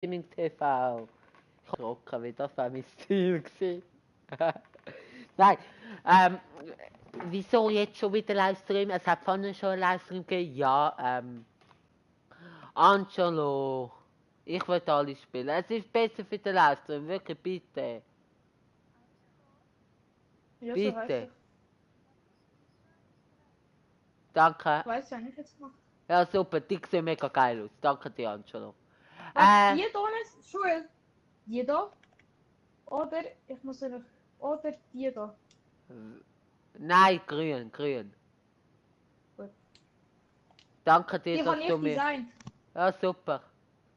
Streaming-TV. Ich rocken, wie das war mein Ziel gewesen. Nein, wieso jetzt schon wieder Livestream? Es hat vorhin schon einen Livestream gegeben. Ja, Angelo, ich will alle spielen. Es ist besser für den Livestream, wirklich, bitte. Ja, so heißt Bitte. es. Danke. Weiß ja nicht jetzt noch. Ja, super, die sehen mega geil aus. Danke dir, Angelo. Was, die da ist Schule? Die da? Oder, ich muss noch. Oder die da? Nein, grün, grün. Gut. Danke dir, Die dass habe du ich mir... designt. Ja, super.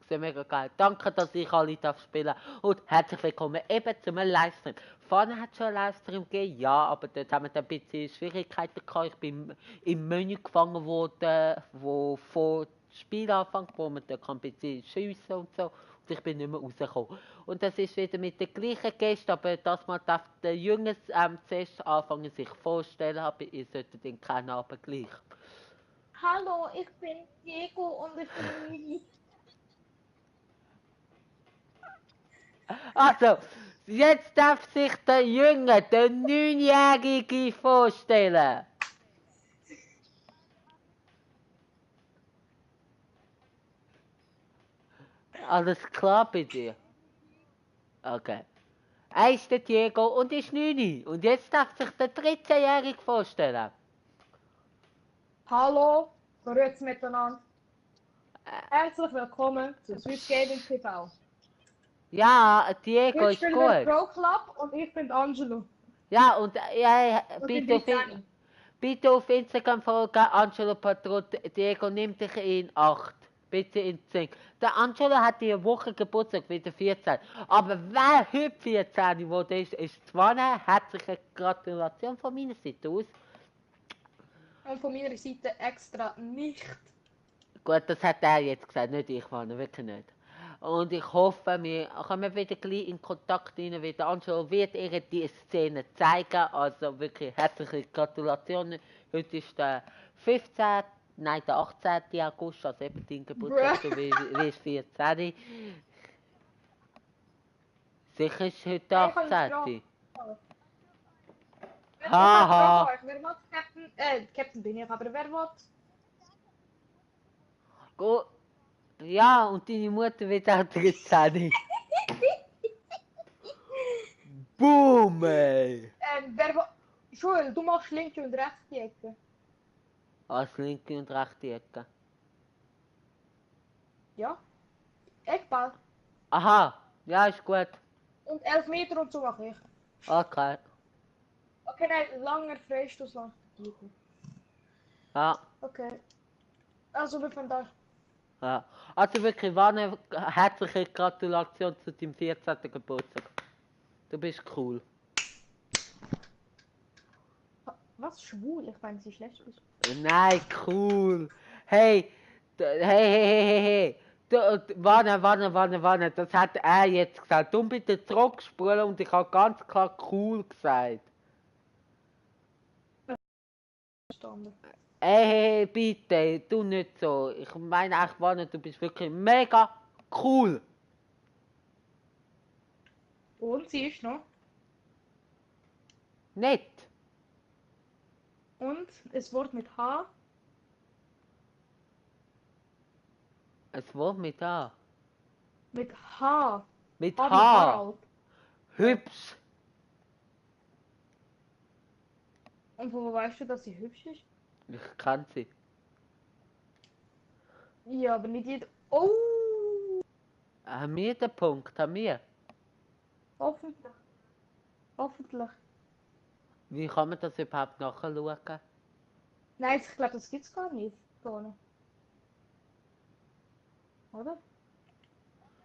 Sehr mega geil. Danke, dass ich alle darf spielen. Und herzlich willkommen eben zum Livestream. Vorne hat es schon einen Livestream gegeben, ja, aber dort haben wir dann ein bisschen Schwierigkeiten gehabt. Ich bin im Menü gefangen worden, wo vor dem Spiel anfängt, wo man dann ein bisschen schiessen und so. Und ich bin nicht mehr rausgekommen. Und das ist wieder mit den gleichen Gästen, aber das Mal darf der Junge zuerst anfangen, sich vorstellen, aber ihr solltet ihn kennen, aber gleich. Hallo, ich bin Diego und ich bin Mili. Also, jetzt darf sich der Junge, der 9-Jährige vorstellen. Alles klar bei dir? Okay. Er ist der Diego und ist 9. Und jetzt darf sich der 13-Jährige vorstellen. Hallo, grüezi miteinander. Herzlich willkommen zu Swiss Gaming TV. Ja, Diego Heute ist spielen wir gut. Pro Club und ich bin Angelo. Ja, und ja, Und ich bin 13. bitte auf Instagram folgen, Angelo Patrot. Diego nimmt dich in 8. Bitte in 10. Der Angelo hat die Woche Geburtstag, wieder 14. Aber wer heute 14 geworden ist 20. Herzliche Gratulation von meiner Seite aus. Und von meiner Seite extra nicht. Gut, das hat er jetzt gesagt, nicht ich, Mann, wirklich nicht. Und ich hoffe, wir kommen wieder gleich in Kontakt rein, wie der Angelo wird ihr die Szene zeigen. Also wirklich herzliche Gratulationen. Heute ist der 15. Nein, der 18. August, also eben dein Geburtstag, du bist 14. Sicher ist heute der Ich habe eine 18. Frage. Ich habe eine Haha. Frage. Wer will Captain? Captain bin ich, aber wer will? Gut. Ja, und deine Mutter wird auch 13. Boom, ey. Wer will? Schul, du machst linke und rechte Ecke. Als linke und rechte Ecke. Ja? Eckball. Aha, ja, ist gut. Und 11 Meter und so mache ich. Okay. Okay, nein, langer Freistoß lang. Ja, Okay. Also wir von da. ja. Also wirklich, war eine herzliche Gratulation zu deinem 14. Geburtstag. Du bist cool. Was? Schwul? Ich meine, sie ist lesbisch. Nein, cool. Hey, hey. Warte. Das hat er jetzt gesagt. Du bitte zurückspulen und ich habe ganz klar cool gesagt. Verstanden. Hey, bitte, tu nicht so. Ich meine echt, Wanne, du bist wirklich mega cool. Und sie ist noch. Nett. Und es Wort mit H. Ein Wort mit A. Mit H. Mit H wie H. Harald. Hübsch. Und wo weißt du, dass sie hübsch ist? Ich kann sie. Ja, aber nicht jeder. Oh! Haben wir den Punkt? Haben wir? Hoffentlich. Hoffentlich. Wie kann man das überhaupt nachschauen? Nein, ich glaube, das gibt's gar nicht. Vorne. Oder?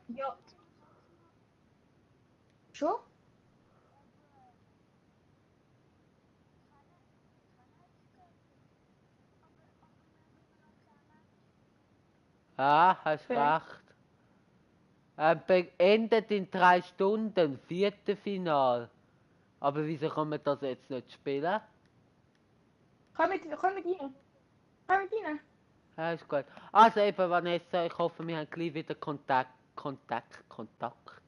Ja. Schon? Ja, hast Okay. recht. Beendet in 3 Stunden. Viertelfinal. Aber wieso kann man das jetzt nicht spielen? Komm mit rein. Komm mit rein. Ja, ist gut. Also eben, Vanessa, ich hoffe, wir haben gleich wieder Kontakt. Kontakt.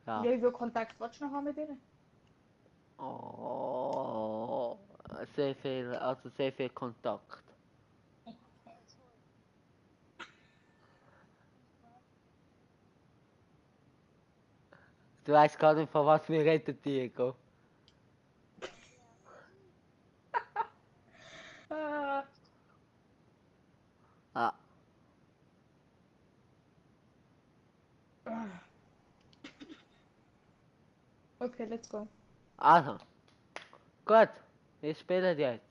Ja, Ja. wie viel Kontakt willst du noch haben mit ihr? Oh, sehr viel Kontakt. Du weißt gar nicht, von was wir reden, Diego. Ah, Ah, okay, let's go. also, gut, wir spielen jetzt.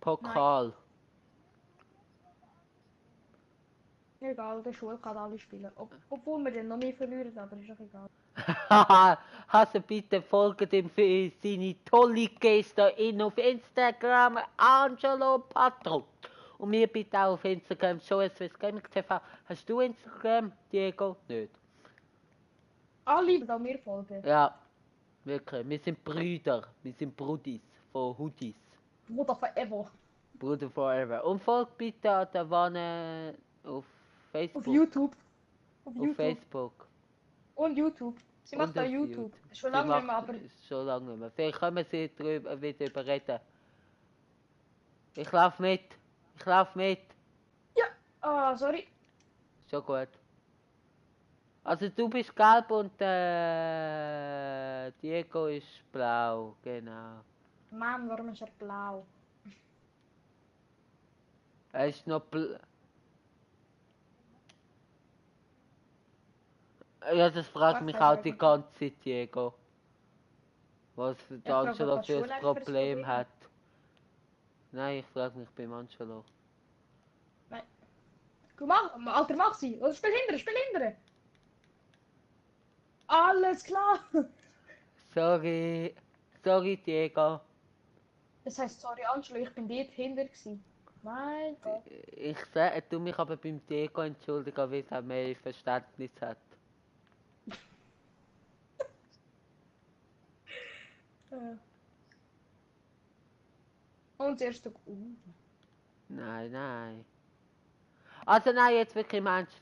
Pokal. Egal, der Schule kann alle spielen. Obwohl wir dann noch mehr verlieren, aber ist doch egal. Also bitte folgt ihm für seine tolle Geste in auf Instagram, Angelo Patro. Und mir bitte auch auf Instagram, ShowSwiss Gaming TV. Hast du Instagram, Diego? Nicht. Alle, die mir folgen. Ja, wirklich. Wir sind Brüder. Wir sind Brudis von Hoodies. Bruder forever. Bruder Forever. Und folgt bitte an der Wanne auf Facebook. Auf YouTube. Auf Facebook. Und YouTube. Sie macht Und auch auf YouTube. Schon Sie lange nicht mehr, macht aber schon lange nicht mehr. Vielleicht können sie drüber wieder überreden. Ich lauf mit. Ich lauf mit. ah, sorry. Schon gut. Also du bist gelb und Diego ist blau, genau. Mann, warum ist er blau? Er ist noch Ja, das fragt mich auch die ganze Zeit, Diego. Was Ja, der Angelo was für schon ein eigentlich für ein Problem Problem hat. Nein, ich frage mich beim Angelo. Guck mal, Alter, mach sie. Oder spiel hindern. Alles klar. Sorry. Sorry, Diego. Das heißt, sorry, Angelo, ich bin dort hinter gewesen. Mein Gott. Ich tu mich aber beim Diego entschuldigen, weil er mehr Verständnis hat. Und das erste. Nein, nein. Also nein, jetzt wirklich im Ernst.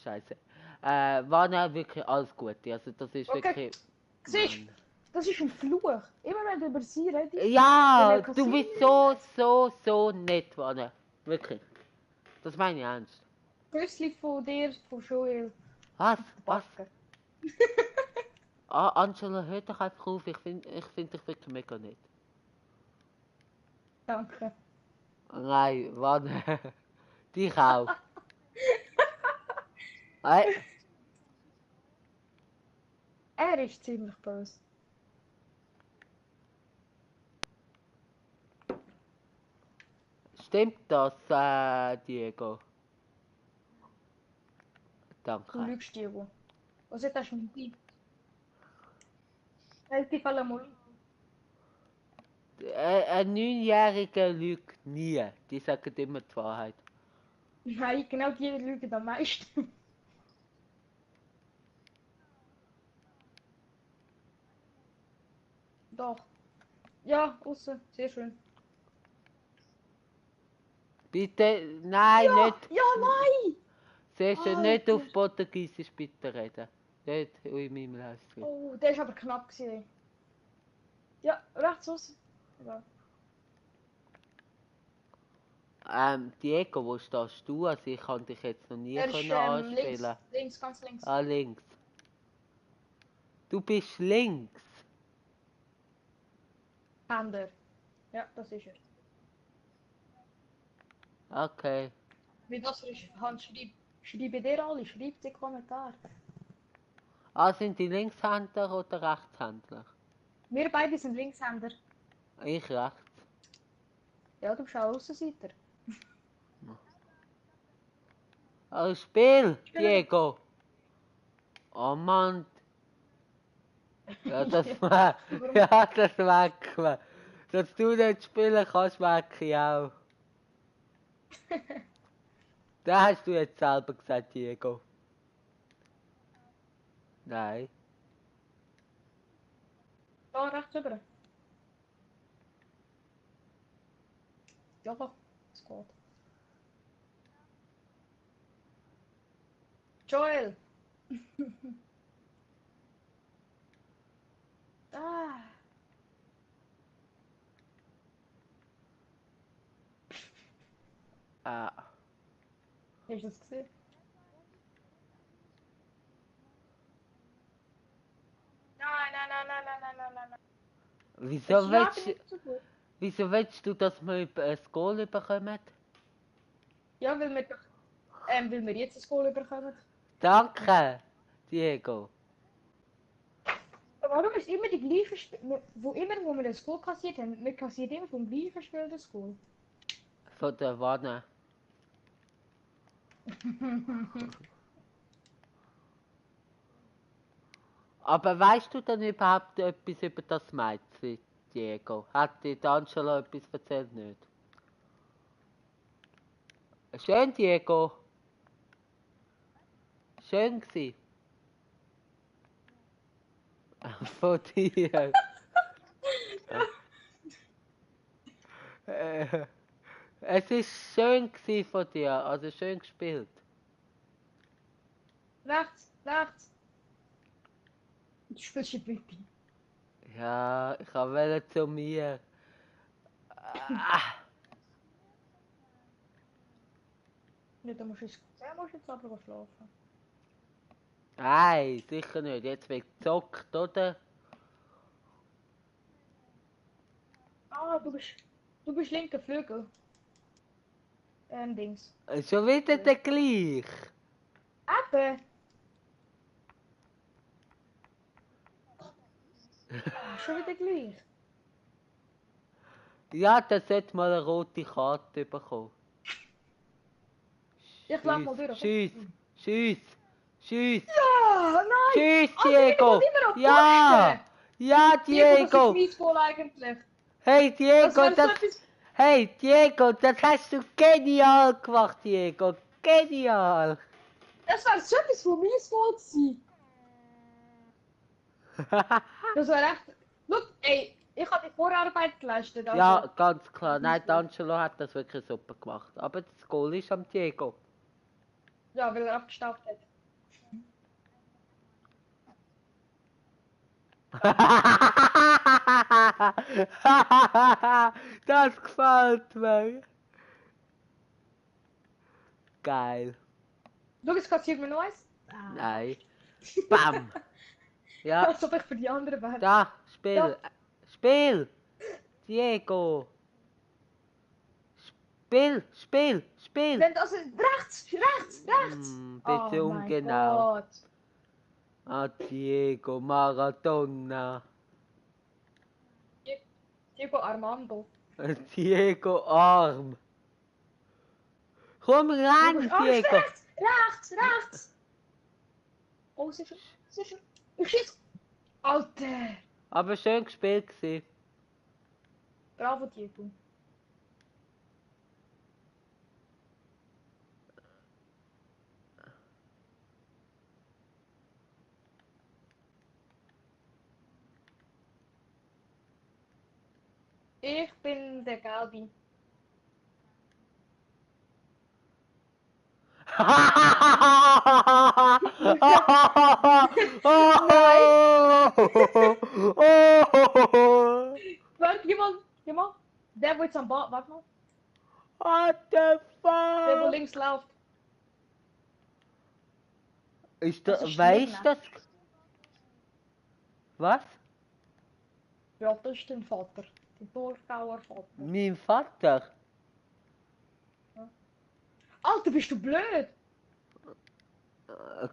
Scheiße. War ja wirklich alles Gute. Also das ist Okay. wirklich. Siehst du? Mann. Das ist ein Fluch. Immer wenn du über sie redest. Ja, dann du bist so nett, Wanne. Wirklich. Das meine ich ernst. Küssli von dir, von Joel. Was? Was? Backer. Ah, Angela, hör doch einfach auf. Ich find dich wirklich mega nett. Danke. Nein, Wanne. Dich auch. Hey, Er ist ziemlich böse. stimmt das, Diego? Du Danke. lügst, Diego. Was ist das mit dir? Hält die Falle mal. Ein Neunjähriger lügt nie. Die sagen immer die Wahrheit. Nein, genau die lügen am meisten. Doch. Ja, außen. Sehr schön. Bitte, nein, Ja, nicht. ja, nein! Sehr schön, nicht Alter. auf Portugiesisch bitte reden. Nicht in meinem Livestream. Oh, der ist aber knapp gewesen. Ja, rechts außen. Ja. Diego, wo stehst du? Also ich kann dich jetzt noch nie Er ist können anspielen. links, ganz links. Ah, links. Du bist links. Händer. Ja, das ist er. Okay. Wie das ist, Hans, schreibe dir alle, schreib die Kommentare. Ah, sind die Linkshänder oder Rechtshändler? Wir beide sind Linkshänder. Ich rechts. Ja, du bist auch Aussenseiter. Oh, Spiel, Diego. Oh Mann. Ja, das war. Ja, das merkt man. Dass du nicht spielen kannst, merke ich auch. Da hast du jetzt selber gesagt, Diego. Nein. Da, rechts rüber. Ja, es geht. Joel. Ah. Ah. Hast du das gesehen? Nein. Wieso Es ist aber willst, nicht so gut. wieso willst du, dass wir ein Goal bekommen? Ja, weil wir jetzt ein Goal bekommen. Danke, Diego. Warum ist immer die gleiche Spiel? Wo wir das Goal kassiert haben, wir kassieren immer vom gleichen Spiel das Goal. Von der Wanne. Aber weißt du denn überhaupt etwas über das Mädchen, Diego? Hat dir Angelo etwas erzählt nicht? Schön, Diego. Schön gsi. Von dir. Es ist schön gsi von dir, also schön gespielt. Rechts. Du spielst ein Pipi. Ja, ich wollte zu mir. Ah, Ja, da musst du jetzt aber schlafen. nein, sicher nicht. Jetzt wird gezockt, oder? Ah, du bist linker Flügel. Dings. Schon wieder der gleich. Eben. Schon wieder gleich. Ja, der sollte mal eine rote Karte bekommen. Ich lauf mal durch. Tschüss. Ja, nein! Tschüss, Also, Diego. ich immer auf Ja, Posten. ja, Diego, das ist Diego. mein Goal eigentlich. Hey, Das Diego, wäre so das... etwas... Hey, Diego, das hast du genial gemacht, Diego. Genial. Das wäre so etwas von meinem Goal gewesen. Das wäre echt... Look, ey, ich habe die Vorarbeit geleistet, also... Ja, ganz klar. Das Nein, ist gut. Angelo hat das wirklich super gemacht. Aber das Goal ist am Diego. Ja, weil er abgestaubt hat. Das gefällt mir. Geil. Schau, jetzt kassiert mir noch eins. Nein. Bam. Ja, Als ob ich für die anderen wäre. da, Spiel. Ja. Spiel. Diego. Spiel. Wenn das ist... Rechts! Bitte Oh mein ungenau. Gott. Ah, Diego Maradona. Diego Armando. Diego Arm. Komm ran, Diego. Rechts! Oh, sicher. Ich schieß. Alter! Aber schön gespielt gewesen. Bravo, Diego. Ich bin der Galbi. Warte, geh mal. Der, wo jetzt am Bad, warte mal. What the Der, wo fuck? links läuft. Ist Das da, ist wer ist Schlierne. das? Was? Ja, das ist dein Vater. Dein Thurgauer Vater. Mein Vater? Alter, bist du blöd?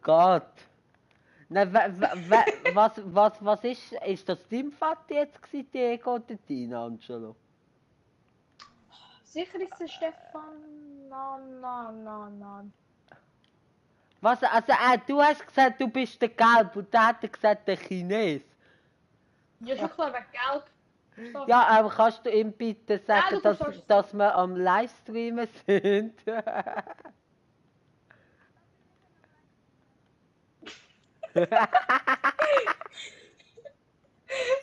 Gott. Nein, was ist das dein Vater jetzt gewesen, Diego oder dein, Angelo? Sicher ist es Stefan. Nein. Was, also, du hast gesagt, du bist der Gelb und der hat gesagt, der Chines. Ja, schon klar, wegen Gelb. Ja, aber kannst du ihm bitte sagen, Nein, du verstehst es dass wir am Livestreamen sind?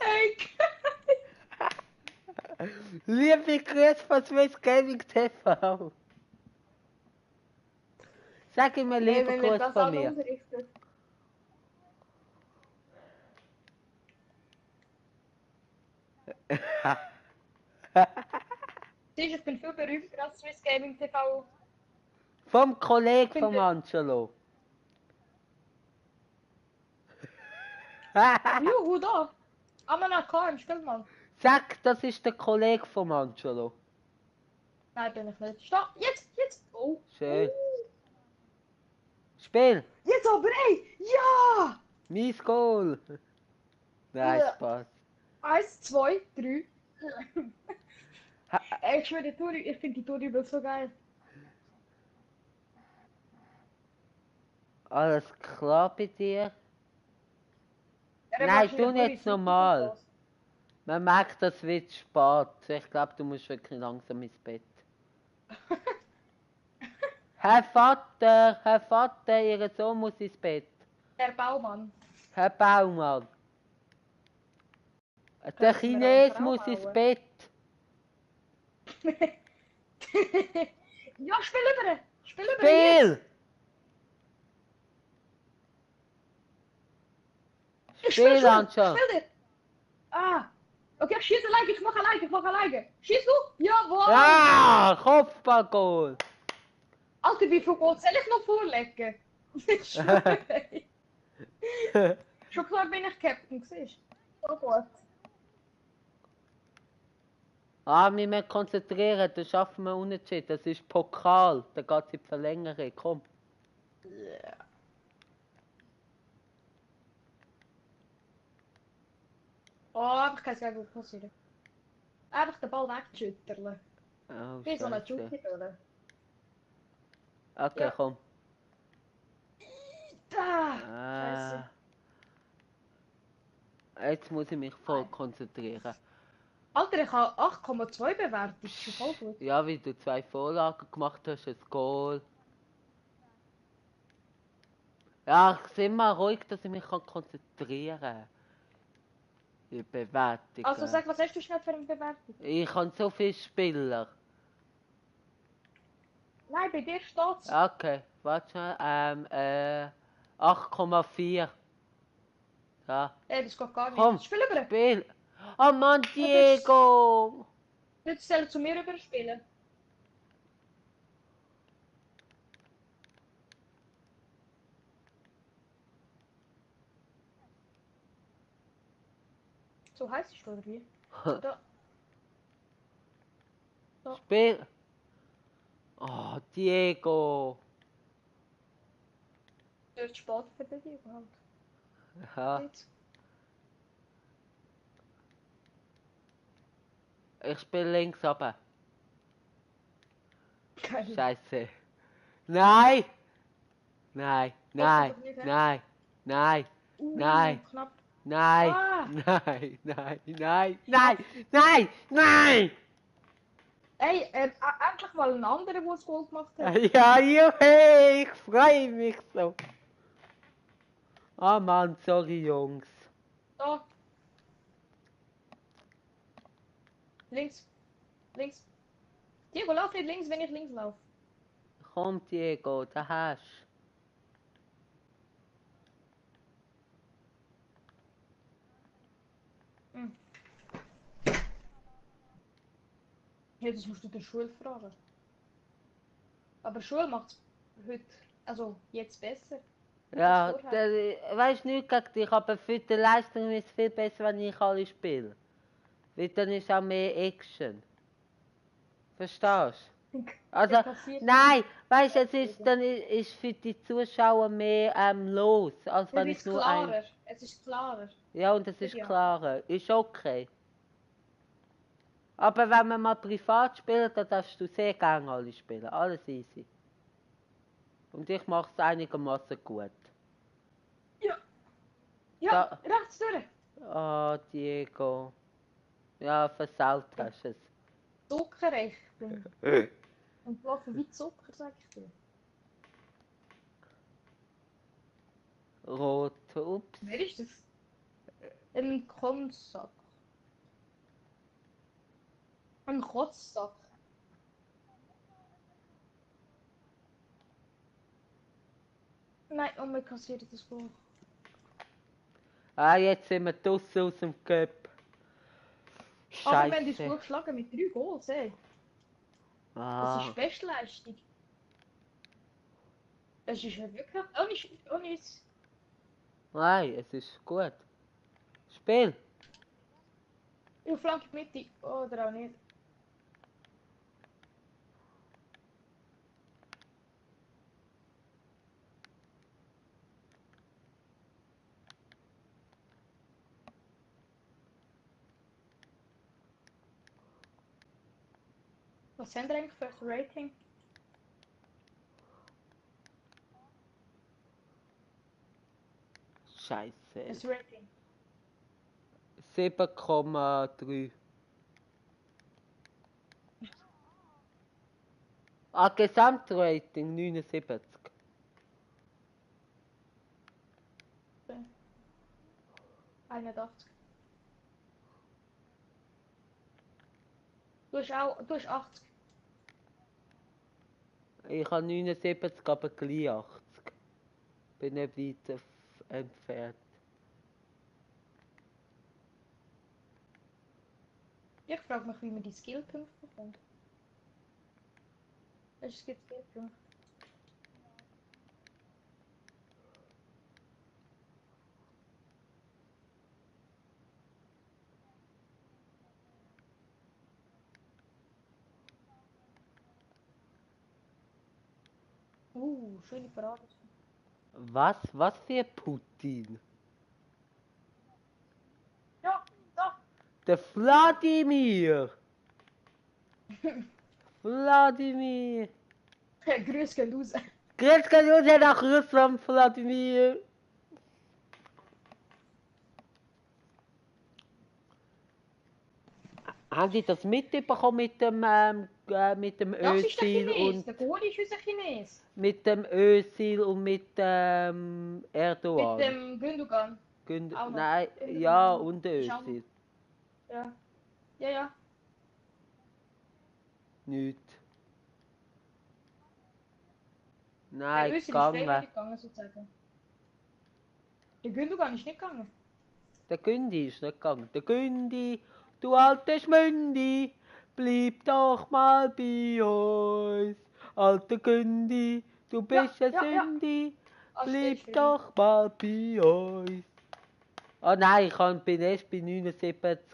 Hey, Liebe Grüße von Swiss Gaming TV. Sag ihm einen Hey, lieben wenn wir Gruß das von auch mir. unterrichtet. Siehst, ich bin viel berühmter als Swiss Gaming TV. Vom Kollegen Bin von der- Angelo. Juhu, da. Amana Khan, spiel mal. Sag, das ist der Kollege von Angelo. Nein, bin ich nicht. Stopp, jetzt. Oh. Schön. Oh. Spiel. Jetzt aber, ey. Ja. Mies Goal. Nein, Ja. Spaß. 1, 2, 3. Ha- Ey, ich schwöre, ich finde die Tour so geil. Alles klar bei dir? Er Nein, macht tu wieder jetzt normal. Man merkt, das wird spät. Ich glaube, du musst wirklich langsam ins Bett. Herr Vater, Ihr Sohn muss ins Bett. Der Baumann. Herr Baumann. Der Kannst du mir auch Chines eine Frau muss ins bauen? Bett. Ja, spiel über! Spiel über Spiel! Ich Spiel, schon! Anschau. Spiel dir! Ah! Okay, ich schieße alleine, ich mach alleine! Schieß du? Jawohl! Ja, Kopfballgoal. Alter, wie viel Gold soll ich noch vorlegen? Ich schwöre. Schon klar bin ich Captain, siehst du? So gut. Ah, wir müssen konzentrieren, das schaffen wir unentschieden. Das ist Pokal, da geht es in die Verlängerung. Komm. Oh, aber ich kann es gar nicht passieren. Einfach den Ball wegschütteln. Oh, Wie so eine Scheiße. Juki-Bälle. Okay, Ja. komm. Ah! Ah, Scheiße. jetzt muss ich mich voll konzentrieren. Alter, ich habe 8,2 bewertet. Das ist voll gut. Ja, wie du 2 Vorlagen gemacht hast, ein Goal. Ja, ich sehe mal ruhig, dass ich mich konzentrieren kann. Die Bewertung. Also sag, was hast du schnell für eine Bewertung? Ich habe so viele Spieler. Nein, bei dir steht's. Okay, warte schnell. 8,4. Ja. Ey, das geht gar Komm, nicht. Spiel über. Spiel. Oh Mann, Diego! Jetzt soll er zu mir überspielen. So heiß ist oder wie? Da. Spiel. Oh, Diego. Das ist spät für den Diego halt. Ja, Jetzt. ich spiele links runter. Geil. Scheiße. Nein! Nein, nein, doch nicht, hä? nein, nein, nein, Knapp. nein, Ah! nein, nein, nein, nein, nein, nein! Ey, endlich mal ein anderer, der das Goal gemacht hat. Ja, juhu, ich freue mich so. Ah Mann, sorry Jungs. Da. Links. Links. Diego, lauf nicht links, wenn ich links laufe. Komm Diego, da hast du. Ja, das musst du der Schule fragen. Aber Schule macht's heute, also jetzt besser. Ja, als vorher. weißt nicht gegen dich, aber für die Leistung ist es viel besser, wenn ich alle spiele. Weil dann ist auch mehr Action. Verstehst du? Also, Passiert nein, weißt du, es ist, dann ist für die Zuschauer mehr los, als Dann wenn ist ich es nur ein. klarer. Es ist klarer. Ja, und es ist Ja. klarer. Ist okay. Aber wenn wir mal privat spielen, dann darfst du sehr gerne alle spielen. Alles easy. Und ich mache es einigermaßen gut. Ja. Ja, Da. rechts durch. Oh, Diego. Ja, versaut hast du es. Zucker, ich bin. Und laufen wie Zucker, sag ich dir. Rot. Ups. Wer ist das? Ein Kommsack. Ein Kotzsack. Nein, oh, wir kassieren das Goal. Ah, jetzt sind wir draussen aus dem Cup. Aber wenn du es Scheiße. gut geschlagen mit 3 Goals, ey. Das ist Ah, Bestleistung. Das ist ja wirklich. Ohne jetzt. nein, es ist gut. Spiel. Ich flanke Mitte. Oder auch nicht. Was sind wir eigentlich für ein Rating? Scheiße. Das Rating. 7,3. Ah, Gesamtrating 79. Okay. 81. Du hast 80. Ich habe 79, aber gleich 80. Bin nicht weit entfernt. Ich frage mich, wie man die Skillpunkte bekommt. Es gibt Skillpunkte. Schöne Parade. Was für Putin? Ja, da. Der Wladimir! Wladimir! Grüß gehen raus. Grüß Gott, Jose nach Russland, Wladimir! Haben Sie das mitbekommen mit dem Das ist der Özil Chines. und Der Goalie ist unser Chines. mit dem Özil und mit Mit Erdogan? dem Gündogan. Auch noch. Nein, Gündogan ja, auch noch. und der Ist auch noch. Özil. Ja. Ja, ja. Nicht. Der Nein, Özil ist gegangen. freiwillig gegangen, sozusagen. Der Gündogan ist nicht gegangen. Der Gündi ist nicht gegangen. Der Gündi, du alte Schmündi, bleib doch mal bei uns. Alter Gündi, du bist ein Ja. Sündi, Also der bleib ist freiwillig. doch mal bei uns. Oh nein, bin erst bei 79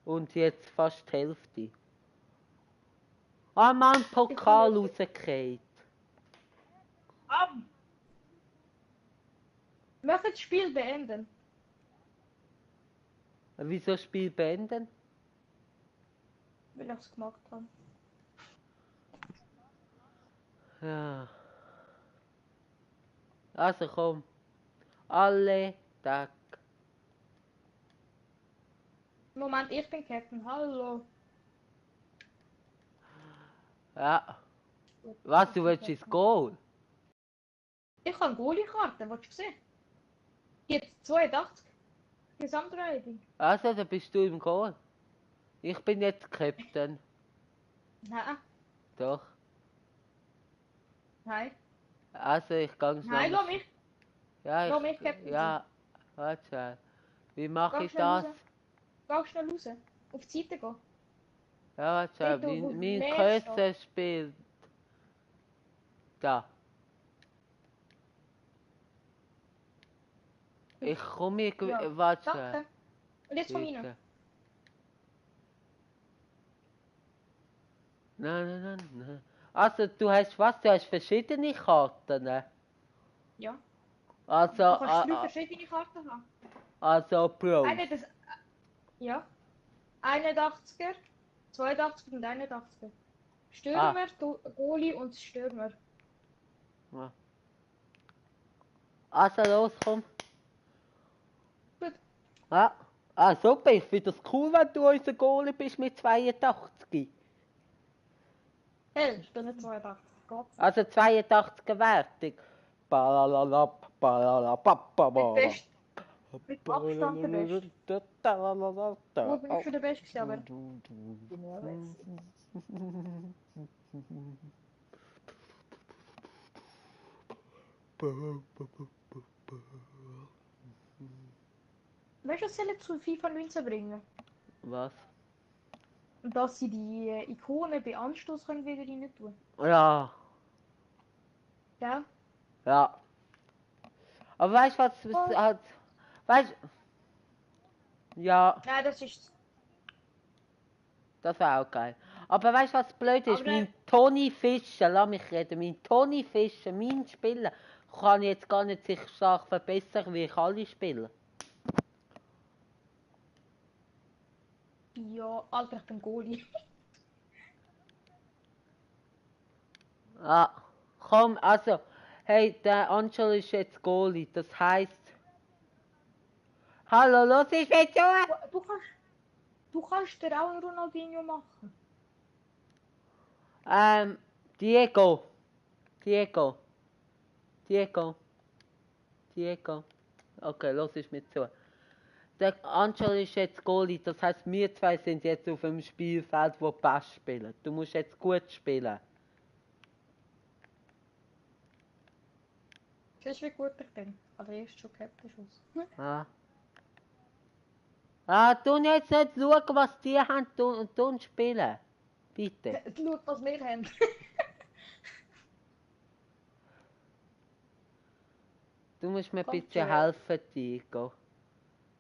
und jetzt fast die Hälfte. Ah Mann, Pokal rausgefallen. Möchte das Spiel beenden? Wieso Spiel beenden? Weil ich es gemacht habe. Ja. Also komm. Alle Tag. Moment, ich bin Captain. Hallo. Ja. Was, du willst ins Goal? Ich habe Goalie-Karte, willst du sehen? Jetzt 82. Gesamtrating. Also, dann bist du im Goal. Ich bin jetzt Captain. Nein. Doch. Nein. Also, ich gang's Nein, noch. lass mich. Ja, Lass mich Captain ja. Warte. Wie mache Geh ich schnell das? raus. Geh schnell raus. Auf die Seite gehen. Ja, warte. Dort, wo Mein mehr steht. Cursor spielt. Da. Ich komme hier. Ja. Warte. Danke. Und jetzt von Bitte. Ihnen. Nein. Also, du hast was? Du hast verschiedene Karten, ne? Ja. Also, Du kannst 3 verschiedene Karten haben. also Pro. Ja. 81er, 82er und 81er. Stürmer, Goalie und Stürmer. Ja. Also los, komm. Gut. Ja. Ah, super, ich finde das cool, wenn du unser Goalie bist mit 82. Hey, ich bin nicht 82. Gott. Also 82er Wertung. Balalap, balalapapabala. Mit Abstand der Beste. Wo bin ich schon der Beste gewesen, aber... Bin ja weiß. Weißt du, was sie zu FIFA 19 bringen? Was? Dass sie die Ikone bei Anstoß können wieder rein tun. Ja, Gell? ja. Aber weißt du, was Oh. halt. Weißt ja, Nein, das ist. das war auch geil. Aber weißt du, was blöd ist? Aber Mein Toni Fischer, lass mich reden, mein Toni Fischer, mein Spieler, kann jetzt gar nicht sich stark verbessern, wie ich alle spiele. Ja, Alter, ich bin Goalie. Ah, komm, also, hey, der Angelo ist jetzt Goalie, das heisst. Hallo, los ist jetzt schon. Du kannst dir auch einen Ronaldinho machen. Diego. Diego. Diego. Diego. Okay, los ist mir zu. Der Angelo ist jetzt Goalie, das heisst, wir zwei sind jetzt auf dem Spielfeld, wo Pass spielen. Du musst jetzt gut spielen. Siehst du, wie gut ich bin? Aber erst schon gehabt den Schuss. Ah. Ah, tu jetzt nicht schauen, was die haben, tun spielen. Bitte. Schau, was wir haben. Du musst mir ein Kommt bisschen schon. helfen, Diego.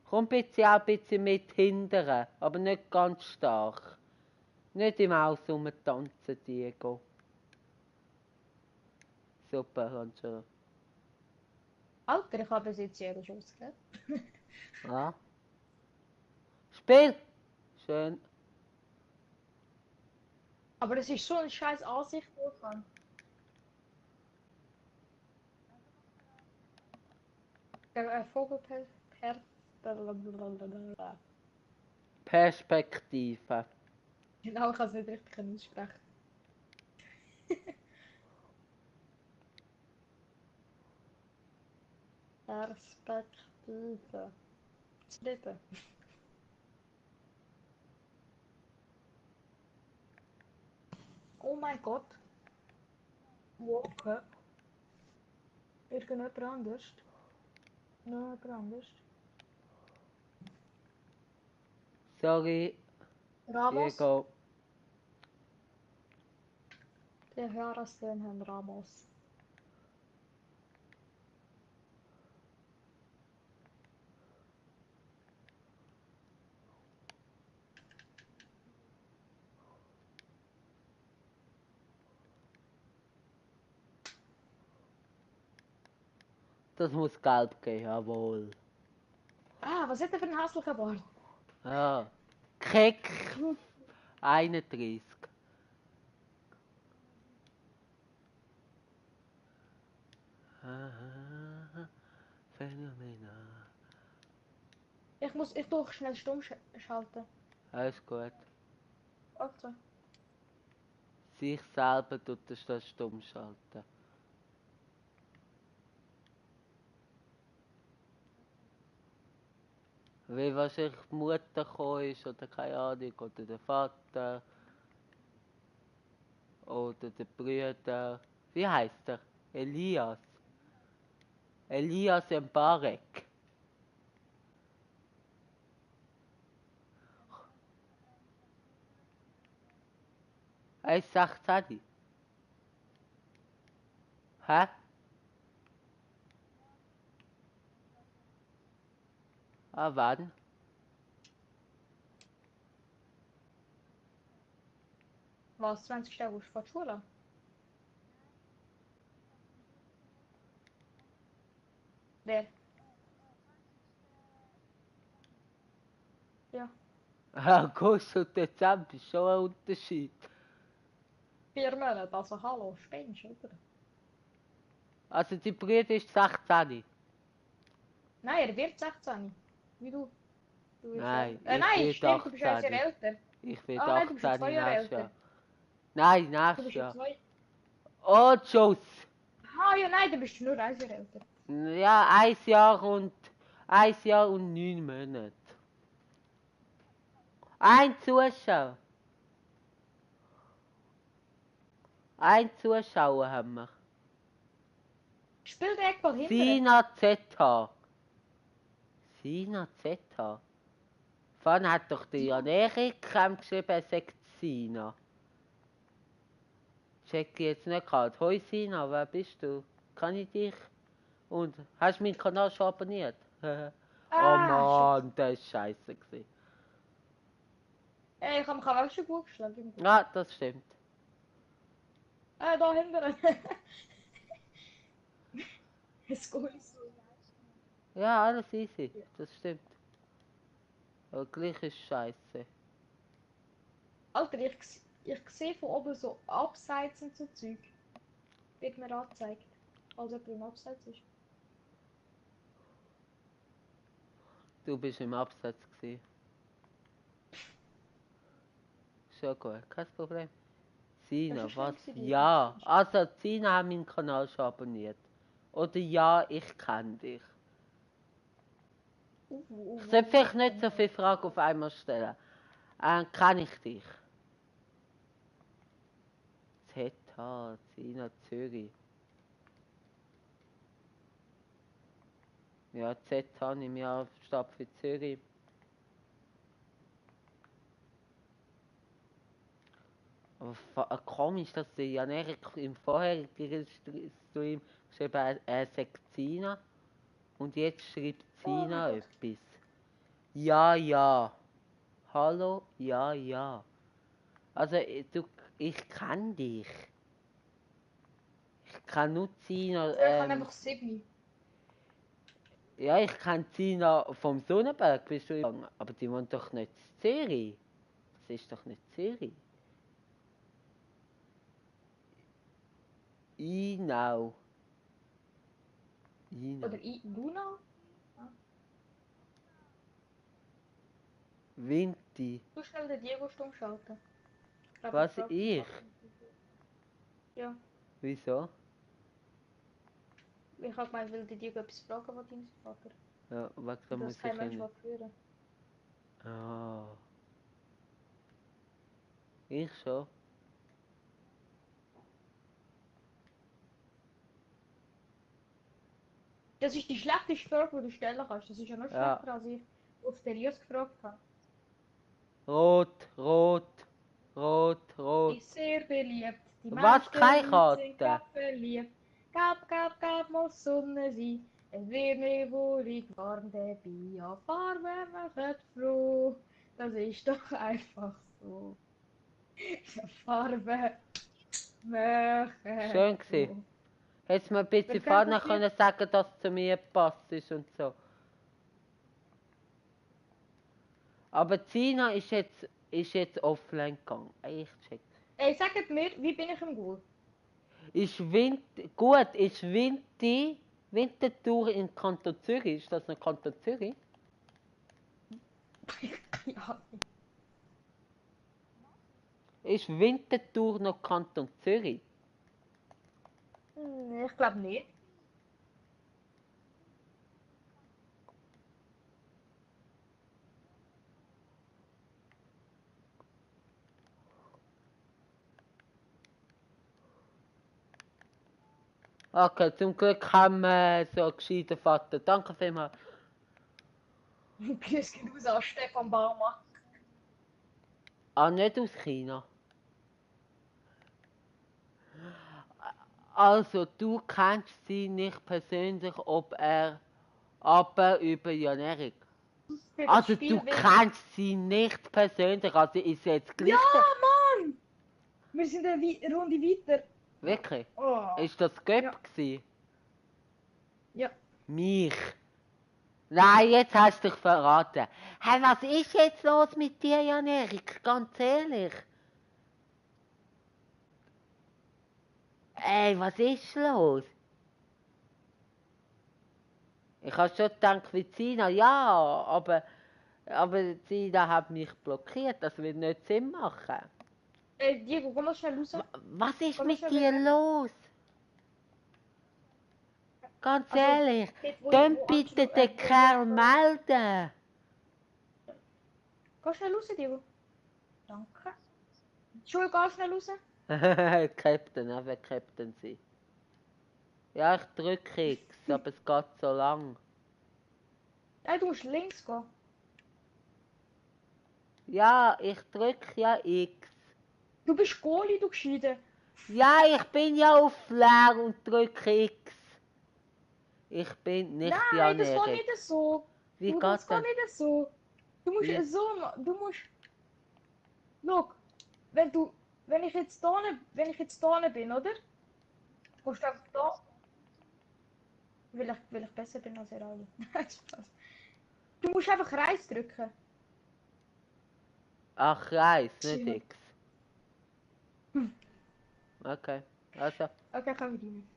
Komm bitte auch ein bisschen mit hindern, aber nicht ganz stark. Nicht im Haus rumtanzen, Diego. Super, Angelo. Alter, ich habe bis jetzt jeden Schuss gehabt. Ja. Spiel! Schön. Aber es ist so eine scheiß Ansicht, wo ich habe. Der Vogelper. Perspektive. Genau, ich kann es nicht richtig aussprechen. Perspektive. Slippen. Oh mein Gott. Walker. Irgendjemand anders. Noch jemand anders. Sorry, Ramos. Diego. Der Hörer sehen Herrn Ramos. Das muss gelb gehen, jawohl. Ah, was hat er für einen hässlichen Bart? Ja. Keck 31. Ah, phänomenal. Ich tue schnell stumm schalten. Alles gut. Okay. Sich selber tut das stumm schalten. Weil wahrscheinlich die Mutter gekommen ist oder keine Ahnung, oder der Vater. Oder der Bruder. Wie heißt er? Elias. Elias Mbarek. 1,16. Hä? Ah, wann? Was, 20. August vor der Schule? Wer? Ja. August und Dezember ist schon ein Unterschied. 4 Monate, also hallo, spinnst oder? Also die Brüder ist 16. Nein, er wird 16. Wie du. Du bist Nein, ja. ich Nein, werde stimmt, du bist ja 1 Jahr 18. älter. Ich werde Ah nein, du bist ja 2 18 Jahre nächstes älter. Jahr. Nein, Du nächstes bist ja Jahr. 2. Oh, Schuss! Ah ja, nein, du bist nur 1 Jahr älter. Ja, 1 Jahr und 9 Monate. Ein Zuschauer. Ein Zuschauer haben wir. Spiel den Eckball hinten. Sina ZH. Sina ZH. Vorhin hat doch der Jan Erik geschrieben, er sagt Sina. Check ich jetzt nicht gerade. Hoi Sina, wer bist du? Kann ich dich? Und hast du meinen Kanal schon abonniert? Oh Mann, das ist scheiße gewesen. Ich habe mich auch schon gut geschlagen. Ja, das stimmt. Da hinten. Es geht. Ja, alles easy. Das stimmt. Aber gleich ist scheiße. Alter, ich sehe von oben so Abseits und so Zeug. Wird mir angezeigt. Als jemand im Abseits ist. Du bist im Absatz gewesen. Schon gut, kein Problem. Sina, Das ist schlimm was? gewesen, Ja, also Sina hat meinen Kanal schon abonniert. Oder ja, ich kenne dich. Ich sollte vielleicht nicht so viele Fragen auf einmal stellen. Kenne ich dich? ZH, Sina Zürich. Ja, ZH nehme ich an, steht für Zürich. Aber komisch, dass der Jan Erik im vorherigen Stream geschrieben hat, er sagt Sina. Und jetzt schreibt Sina etwas. Ja, ja. Hallo, ja, ja. Also, ich kenne dich. Ich kann nur Sina. Ich kann einfach 7. Ja, ich kenne Sina vom Sonnenberg, bist du gegangen. Aber die wohnt doch nicht in Zürich. Das ist doch nicht Zürich. Inau. Oder Luna? Vinti. Du schnell den Diego stumm schalten. Was, ich? Ja. Wieso? Ich habe gemeint, will der Diego etwas fragen, was dein Vater. Ja, wegen der Das kein Mensch Musik. hören. Ah. Ich schon. Das ist die schlechteste Frage, die du stellen kannst. Das ist ja noch Ja. schlechter, als ich auf Seriös gefragt habe. Rot, rot, rot, rot. Ist sehr beliebt. Die Was? Keine meisten Karte? sind grad verliebt. Gab, muss Sonne sein. Es wird mir wohlig warm, der Biofarbe macht froh. Das ist doch einfach so. Farbe macht Schön gewesen. Hättest du mir ein bisschen vorne können sagen, dass es zu mir passt ist und so. Aber Sina ist jetzt offline gegangen. Ich check. Ey, sagt mir, wie bin ich im Goal? Ist Winterthur in Kanton Zürich? Ist das noch Kanton Zürich? Ja. Ist Winterthur noch Kanton Zürich? Ich glaube nicht. Okay, zum Glück haben wir so einen gescheiten Vater. Danke vielmals. Grüß geht raus an Stefan Baumann. Ah, nicht aus China. Also, du kennst sie nicht persönlich, aber über Jan Erik. Also, du kennst sie nicht persönlich, also ist jetzt gleich. Ja, Mann! Wir sind eine Runde weiter. Wirklich? Oh. Ist das Göpp Ja. gewesen? Ja. Mich? Nein, jetzt hast du dich verraten. Hey, was ist jetzt los mit dir, Jan Erik? Ganz ehrlich. Ey, was ist los? Ich habe schon gedacht, wie Zina, ja, aber Zina hat mich blockiert, das wird nicht Sinn machen. Diego, komm mal schnell raus. Was ist Komm mit schnell dir weg. los? Ganz Also, ehrlich, dort, dann wo bitte Anschlu- den Kerl melden. Geh schnell raus, Diego. Danke. Schul, geh schnell raus. Captain, wer Captain sein? Ja, ich drücke X, aber es geht so lang. Nein, du musst links gehen. Ja, ich drücke ja X. Du bist Goalie, du Gescheite. Ja, ich bin ja auf leer und drücke X. Ich bin nicht Nein, das geht Jan-Erik. nicht so. Wie Du, geht das geht denn? nicht so. Du musst Wie? so du musst. Look, wenn du. Wenn ich jetzt da bin, oder? Musst du einfach da. Weil ich besser bin als ihr alle. Nein, Spaß. Du musst einfach Reis drücken. Ach, Kreis, nicht Tja. X. Okay, also. Okay, komm mit rein.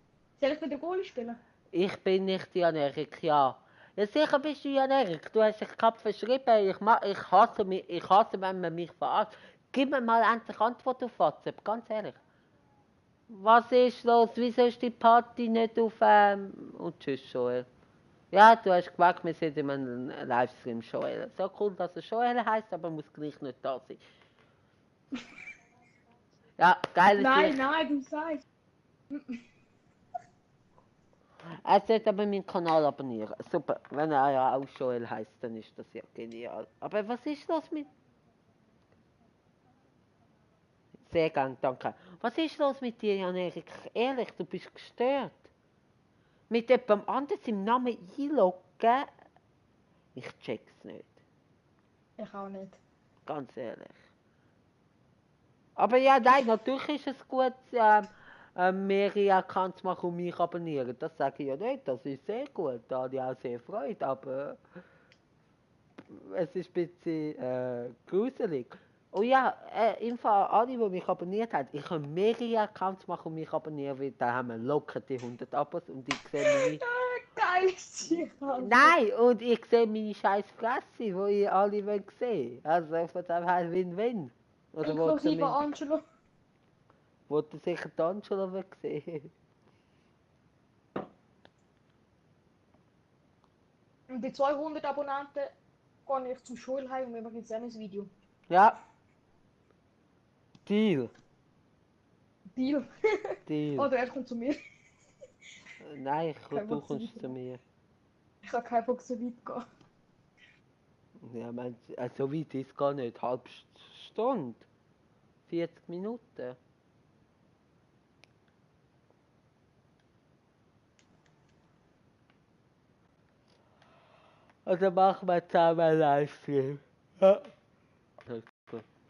Soll ich wieder Goalie spielen? Ich bin nicht Jan-Erik, ja. Ja, sicher bist du Jan-Erik. Du hast dich gerade verschrieben. Ich hasse, wenn man mich verarscht. Gib mir mal endlich Antwort auf WhatsApp, ganz ehrlich. Was ist los? Wieso ist die Party nicht auf, und tschüss, Joel. Ja, du hast gesagt, wir sind in einem Livestream, Joel. So cool, dass er Joel heisst, aber muss gleich nicht da sein. Ja, geiles Nein, Licht. nein, du sagst. Er sollte aber meinen Kanal abonnieren. Super, wenn er ja auch Joel heisst, dann ist das ja genial. Aber was ist los mit... Sehr gern, danke. Was ist los mit dir, Jan-Erik? Ehrlich, du bist gestört. Mit jemandem anders im Namen einloggen? Ich check's nicht, Ich auch nicht. ganz ehrlich. Aber ja, nein, natürlich ist es gut, mehrere Accounts machen und mich abonnieren. Das sage ich ja nicht, das ist sehr gut, da habe ich auch sehr Freude, aber es ist ein bisschen gruselig. Oh ja, im Fall alle, die mich abonniert haben, ich kann mehrere Accounts machen und mich abonnieren, weil da haben wir locker die 100 Abos und ich sehe meine... Geil ist sie, Alter. Nein, und ich sehe meine scheiß Fresse, die ihr alle wollt sehen. Also von dem her Win-Win. Oder wollt ihr Inklusive Angelo. sicher die Angela will sehen? Und bei 200 Abonnenten gehe ich zum Schulheim und wir machen jetzt auch ein Video. Ja, Deal. Deal. Deal. Oder er kommt zu mir. Nein, Kein du Bock, so kommst weit zu gehen. mir. Ich habe keinen Bock, so weit gehen. Ja, so weit ist es gar nicht. Halbe Stunde. 40 Minuten. Also machen wir zusammen einen Livestream. Ja.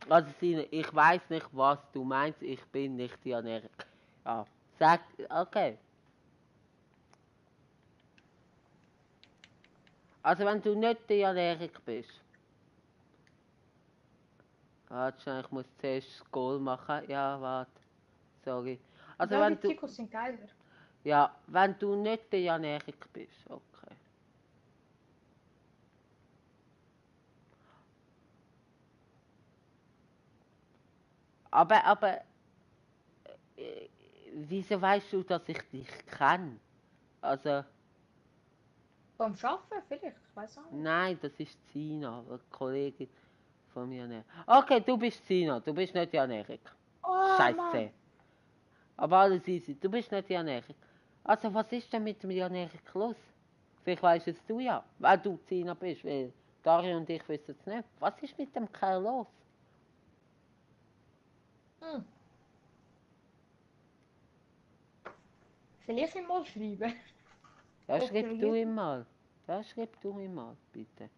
Also Sine, ich weiß nicht, was du meinst. Ich bin nicht Jan-Erik. Ja, sag, okay. Also wenn du nicht der Jan-Erik bist. Warte schnell, ich muss zuerst das Goal machen. Ja, warte. Sorry. Also Ja, die wenn du... Trikots sind geiler. Ja, wenn du nicht der Jan-Erik bist. Okay. Aber... wieso weißt du, dass ich dich kenne? Also... Beim Arbeiten vielleicht, ich weiß auch nicht. Nein, das ist Sina, eine Kollegin von mir. Okay, du bist Sina, du bist nicht Jan-Erik. Oh Mann! Scheiße. Aber alles easy, du bist nicht Jan-Erik. Also was ist denn mit dem Jan-Erik los? Vielleicht weißt es du ja, weil du Sina bist, weil Dario und ich wissen es nicht. Was ist mit dem Kerl los? Hm. Soll ich ihm mal schreiben? Ja, Ob der schreib du reagiert? ihm mal. Ja, schreib du ihm mal, bitte.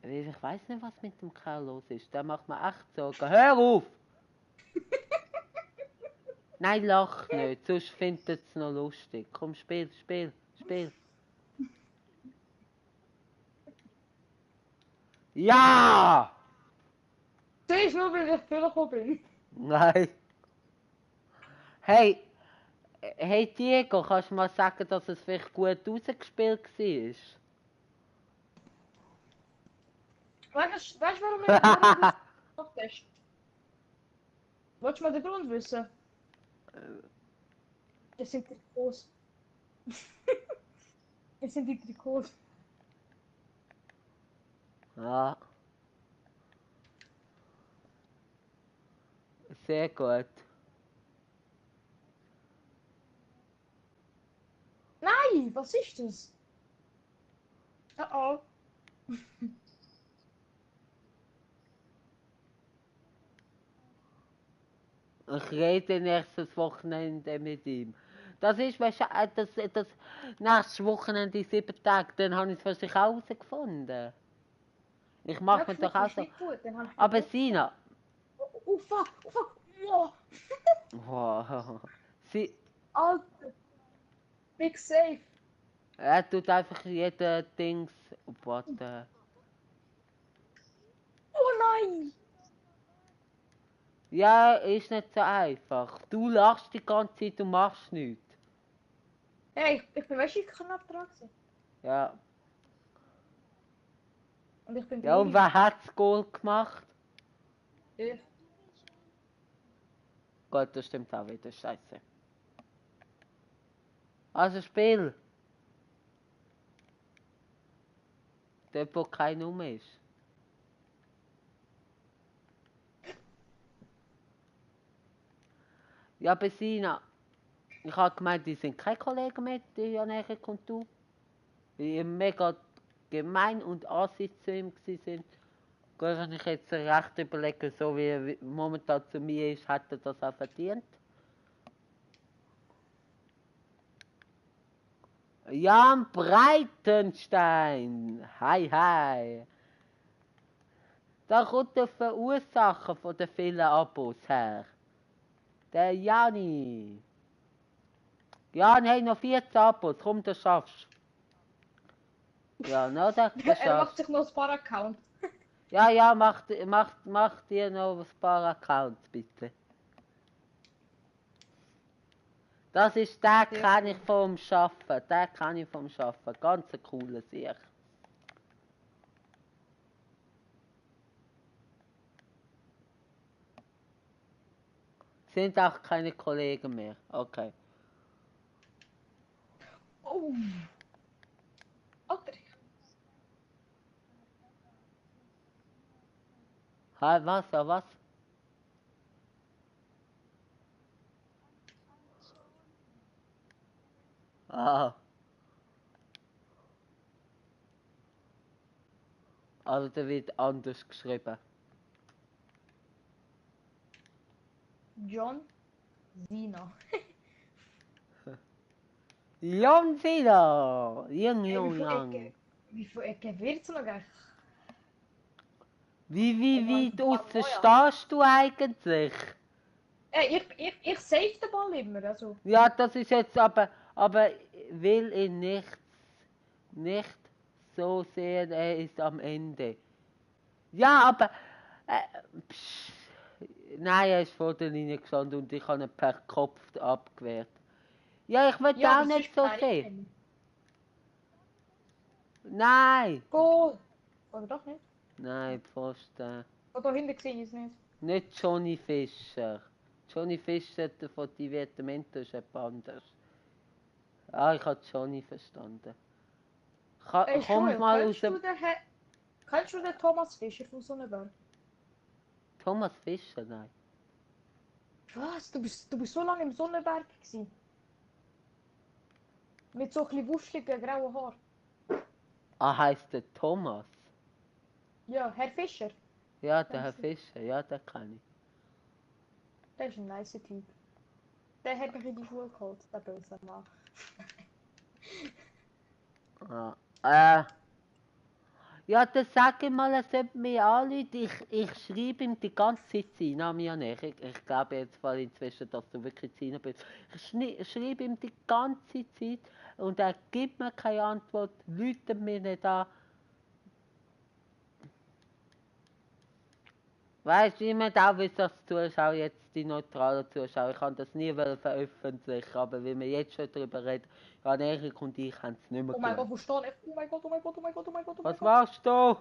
Weil ich weiß nicht, was mit dem Kerl los ist. Der macht mir echt Sorgen. Hör auf! Nein, lach nicht, sonst findet es noch lustig. Komm, spiel, spiel, spiel. Ja! Zuerst nur, weil ich vorgekommen bin. Nein. Hey, hey Diego, kannst du mal sagen, dass es vielleicht gut rausgespielt war? Weißt du, warum du es gemacht hast? Wolltest du mal den Grund wissen? Es sind Trikots. Es sind die Trikots. Ja, sehr gut. was ist das? Oh. Ich rede nächstes Wochenende mit ihm. Das ist wahrscheinlich, das nächstes Wochenende in 7 Tagen, dann habe ich es für sich auch herausgefunden. Ich mache mir Nächste doch Woche auch ist so. nicht gut, dann habe ich Aber Geburtstag. Sina. Oh fuck, oh fuck. Oh. Wow. Alter. Big safe. Er tut einfach jeden Dings. What the... Oh nein. Ja, ist nicht so einfach. Du lachst die ganze Zeit und machst nichts. Hey, ich bin weißt du, knapp dran gewesen. Ja. Und ich bin Ja, und wer hat das Goal gemacht? Ich. Gut, das stimmt auch wieder. Scheiße. Also Spiel. Dort, wo kein Nummer ist. Ja, Bessina. Ich habe gemeint, die sind keine Kollegen mehr, die ja näher und du. Weil ihr mega gemein und assig zu ihm sind. Gut, wenn ich jetzt recht überlege, so wie er momentan zu mir ist, hat er das auch verdient. Jan Breitenstein! Hi, hi! Da kommt der Verursacher von den vielen Abos her. Der Jani. Jan, hey, noch 14 Abos, komm, das schaffst du. Ja, no, das Er macht schaffst sich noch ein paar Accounts. Ja, ja, mach dir noch ein paar Accounts, bitte. Das ist der kann ich vom Schaffen, der kann ich vom Schaffen. Ganz ein cooler Sieg. Sind auch keine Kollegen mehr. Okay. Oh. Alter. Hi, was, was? Ah. Also der wird anders geschrieben. John Cena. Jan wieder! Jung, Hey, jung, jung. wie viel Ecke wird's noch gleich? Wie draussen stehst du eigentlich? Ich save den Ball immer, also. Ja, das ist jetzt aber will ich nicht so sehen, er ist am Ende. Ja, aber psch, nein, er ist vor der Linie gestanden und ich habe ihn per Kopf abgewehrt. Ja, ich will Ja, auch aber nicht sonst so keine sehen. kennen. Nein! Goal! Oder doch nicht? Nein, Pfosten. Oh, da hinten gesehen ist nicht. Nicht Johnny Fischer. Johnny Fischer von Divertimento ist etwas anderes. Ah, ich habe Johnny verstanden. Ey, Komm Joel, mal aus dem... kennst du den Thomas Fischer von Sonnenberg? Thomas Fischer, nein. Was? Du bist so lange im Sonnenberg gewesen? Mit so ein bisschen wuscheligen grauen Haaren. Ah, heißt der Thomas? Ja, Herr Fischer. Ja, der Herr Fischer, ja, der kann ich. Der ist ein nicer Typ. Der hat mich in die Schule geholt, der böse Mann. Ah, ja, dann sag ich mal, er sollte mich anrufen. Ich schreibe ihm die ganze Zeit Sina mir nicht. Ich glaube jetzt voll inzwischen, dass du wirklich Sina bist. Ich schreibe ihm die ganze Zeit und er gibt mir keine Antwort, läutet mir nicht an. Weißt du, ich möchte auch wissen, dass die Zuschauer jetzt, die neutralen Zuschauer, ich kann das nie veröffentlichen, aber wenn wir jetzt schon darüber reden, ja, Erik und ich haben es nicht mehr Oh mein Gott, geschaut. wo stehe ich? Oh mein Gott, oh mein Gott, oh mein Gott, oh mein Gott, oh mein Was Gott. machst du?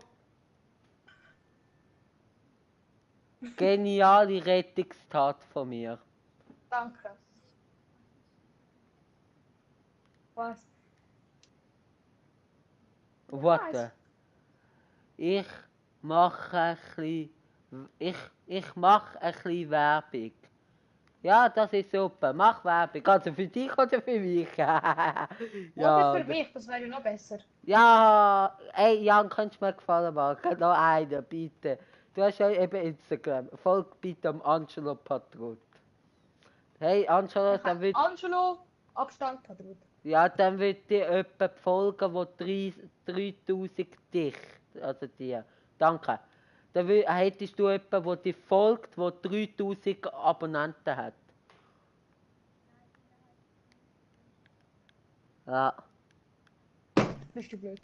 Geniale Rettungstat von mir. Danke. Was? Warte. Ich mache ein bisschen, ich mache ein bisschen Werbung. Ja, das ist super. Mach Werbung. Also für dich oder für mich? Oder Ja. für mich, das wäre noch besser. Ja, ey, Jan, könntest du mir gefallen machen? Noch einen, bitte. Du hast ja eben Instagram. Folg bitte am Angelo Patrut. Hey, Angelo, dann wird, Angelo, Abstand Padrut. ja, dann wird dir jemand folgen, wo 3000 dich, also dir. Danke. Dann hättest du jemanden, der dir folgt, der 3000 Abonnenten hat. Ja. Bist du blöd.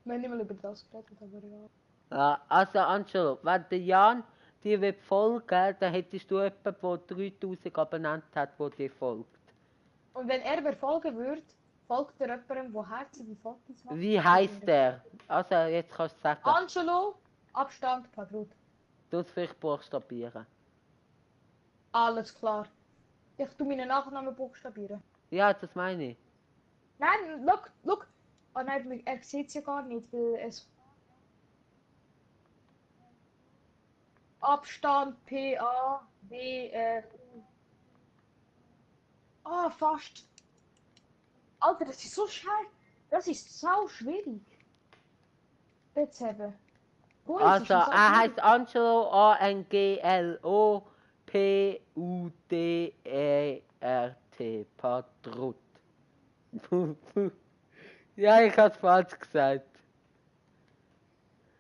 Wir haben nicht mal über das geredet, aber ja. Ja, also Angelo, wenn der Jan dir will folgen, dann hättest du jemanden, der 3000 Abonnenten hat, der dir folgt. Und wenn er mir folgen würde, folgt er jemandem, der herzige Fotos macht. Wie heißt der? Also jetzt kannst du sagen. Angelo, Abstand Padrut. Du es vielleicht buchstabieren. Alles klar. Ich tu meinen Nachnamen buchstabieren. Ja, das meine ich. Nein, look. Oh nein, er sieht es ja gar nicht, weil es... Abstand P-A-D-R-U. Ah, fast. Alter, das ist so schwer. Das ist sau schwierig. Jetzt haben. Boah, es ist Also schon so er schwierig. heißt Angelo Angelopudert. Patrut. Ja, ich hab's falsch gesagt.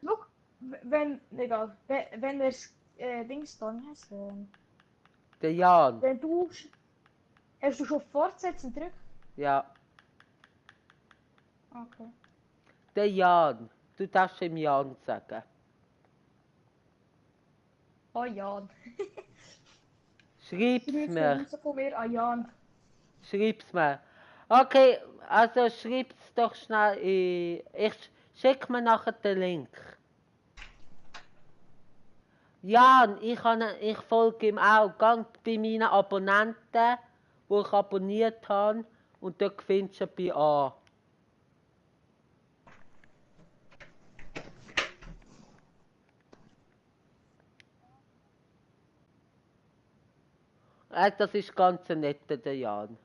Look, wenn, egal, wenn er Dings dann hast, Der Jan. wenn du, hast du schon fortsetzen drückt? Ja. Okay. Der Jan. Du darfst ihm Jan sagen. Oh Jan. Schreib's Grüß mir. raus von mir an Jan. Schreib's mir. Okay, also schreib's doch schnell in. Ich schick mir nachher den Link. Jan, ich folge ihm auch. Gang bei meinen Abonnenten, die ich abonniert habe, und dort findest du ihn bei an. Das ist ganz ein netter, der Jan.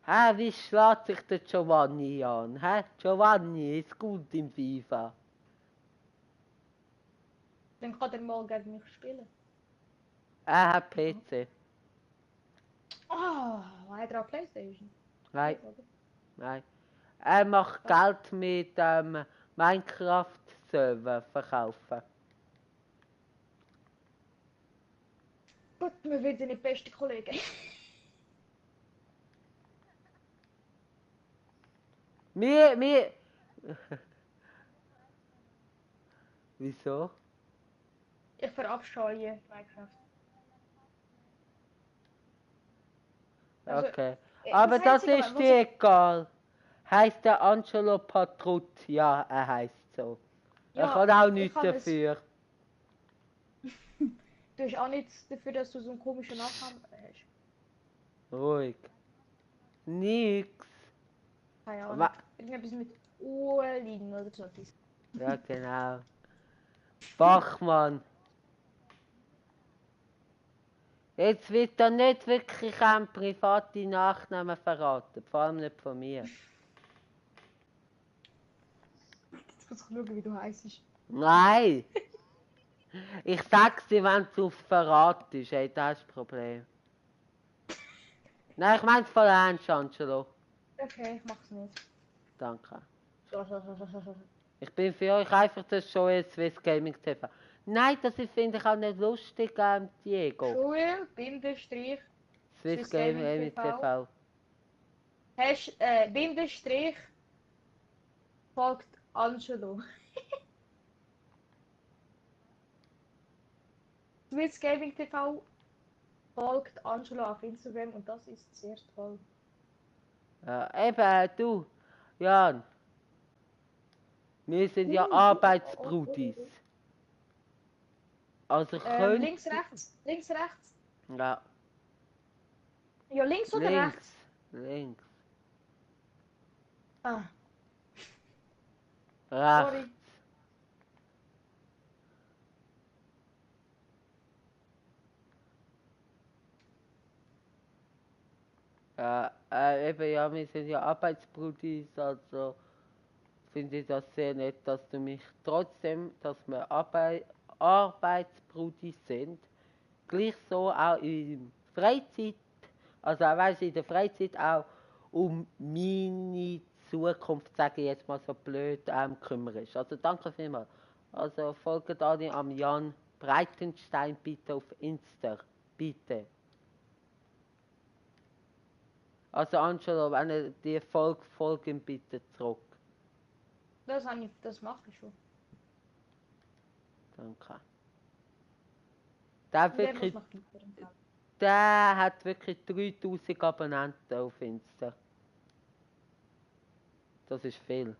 Hä, wie schlägt sich der Giovanni an? Hä? Giovanni ist gut im FIFA. Dann kann er mal gegen mich spielen. Er hat PC. Ah, hat er auch Playstation? Nein, Oder? nein. Er macht Geld mit Minecraft-Server verkaufen. Gut, wir werden nicht beste Kollegen. Mir. Wieso? Ich verabscheue Minecraft. Also, Okay. Aber das Einzige, ist was dir ich... egal. Heißt der Angelo Patrut? Ja, er heißt so. Er Ja, kann auch ich nichts kann es... dafür. Du hast auch nichts dafür, dass du so einen komischen Nachnamen hast. Ruhig. Nix. Keine Ahnung. Wa Irgendetwas mit Uelin oder so etwas. ja, genau. Bachmann. Jetzt wird da nicht wirklich ein private Nachnamen verraten. Vor allem nicht von mir. Jetzt muss ich schauen, wie du heisst. Nein! Ich sag's dir, wenn es auf Verrat ist. Hey, das ist das Problem. Nein, ich mein's voll ernst, Angelo. Okay, ich mach's nicht. Danke. So. Ich bin für euch einfach das Show Swiss Gaming TV. Nein, das finde ich auch nicht lustig, Diego. Schule, Bindestrich, Swiss Gaming TV. Hast, Bindestrich, folgt Angelo. Swiss Gaming TV folgt Angelo auf Instagram und das ist sehr toll. Ja, eben, du, Jan. Wir sind ja Arbeitsbrudis. Also könnt... Links, rechts, links, rechts. Ja, Ja, links oder links. rechts? Links. Ah. Sorry. Eben ja, wir sind ja Arbeitsbrudis, also finde ich das sehr nett, dass du mich trotzdem, dass wir Arbeitsbrudis sind, gleich so auch in Freizeit, also auch weißt, in der Freizeit auch um meine Zukunft, sage ich jetzt mal so blöd, kümmerst. Also danke vielmals. Also folgt alle am Jan Breitenstein bitte auf Insta, bitte. Also Angelo, wenn ihr die folgt ihm bitte zurück. Das mache ich schon. Danke. Der hat Und der muss wirklich, noch weiterempfehlen. der hat wirklich 3000 Abonnenten auf Insta. Das ist viel.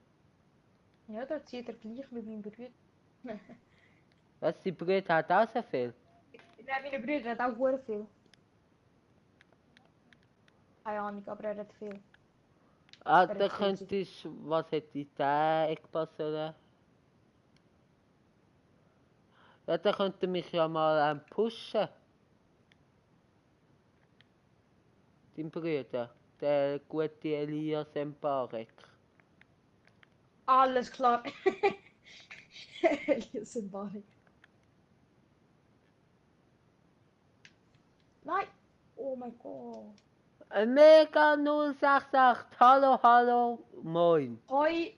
Ja, da zieht er gleich mit meinem Bruder. Was, die Brüder hat auch so viel? Nein, meine Brüder hat auch sehr viel. Keine Ahnung, aber er hat viel. Ah, Er da hat 40. könntest, was hätte der Eckpass oder? Ja, der könnte mich ja mal pushen. Dein Bruder, der gute Elias Mbarek. Alles klar. Elias Mbarek. Nein! Oh mein Gott. Mega 068, hallo, hallo, moin. Hoi.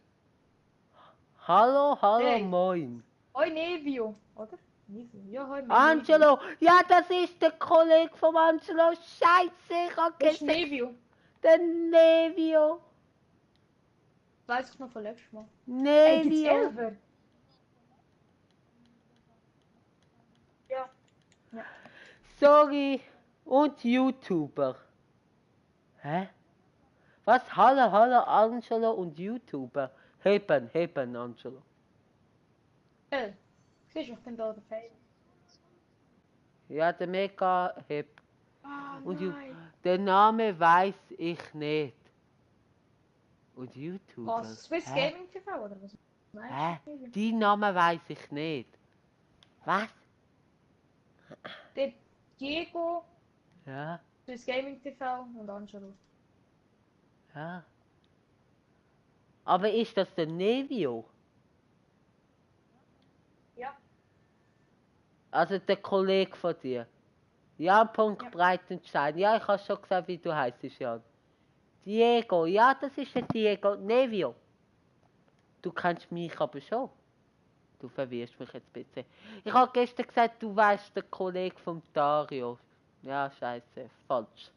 Hallo, hallo, Hey. moin. Hoi Nevio. Oder? Nevio. Ja, hoi mit Angelo, ja, das ist der Kollege von Angelo. Scheiße, ich hab Das ist gesagt, Nevio. der Nevio. Das weiß ich noch von letztem Mal. Ey, gibt's Nevio. Elfer? Ja. Ja. Sorry. Und YouTuber. Hä? Was? Hallo, hallo, Angelo und YouTuber. Heben, Angelo. Siehst du, ich bin da der Fan. Ja, der Mega heb. Ah, Und nein. den Name weiß ich nicht. Und YouTuber? Was? Swiss Hä? Gaming TV oder was? Hä? Nein. Die Name weiß ich nicht. Was? Der Diego, Ja, Swiss Gaming TV und Angelo. ja. Aber ist das der Nevio? Ja. Also der Kollege von dir? Jan. Ja. Breitenstein. Ja, ich habe schon gesagt, wie du heißt, Jan. Diego, ja, das ist der Diego. Nevio. Du kennst mich aber schon. Du verwirrst mich jetzt ein bisschen. Ich habe gestern gesagt, du wärst der Kollege von Dario. Ja, scheiße, falsch.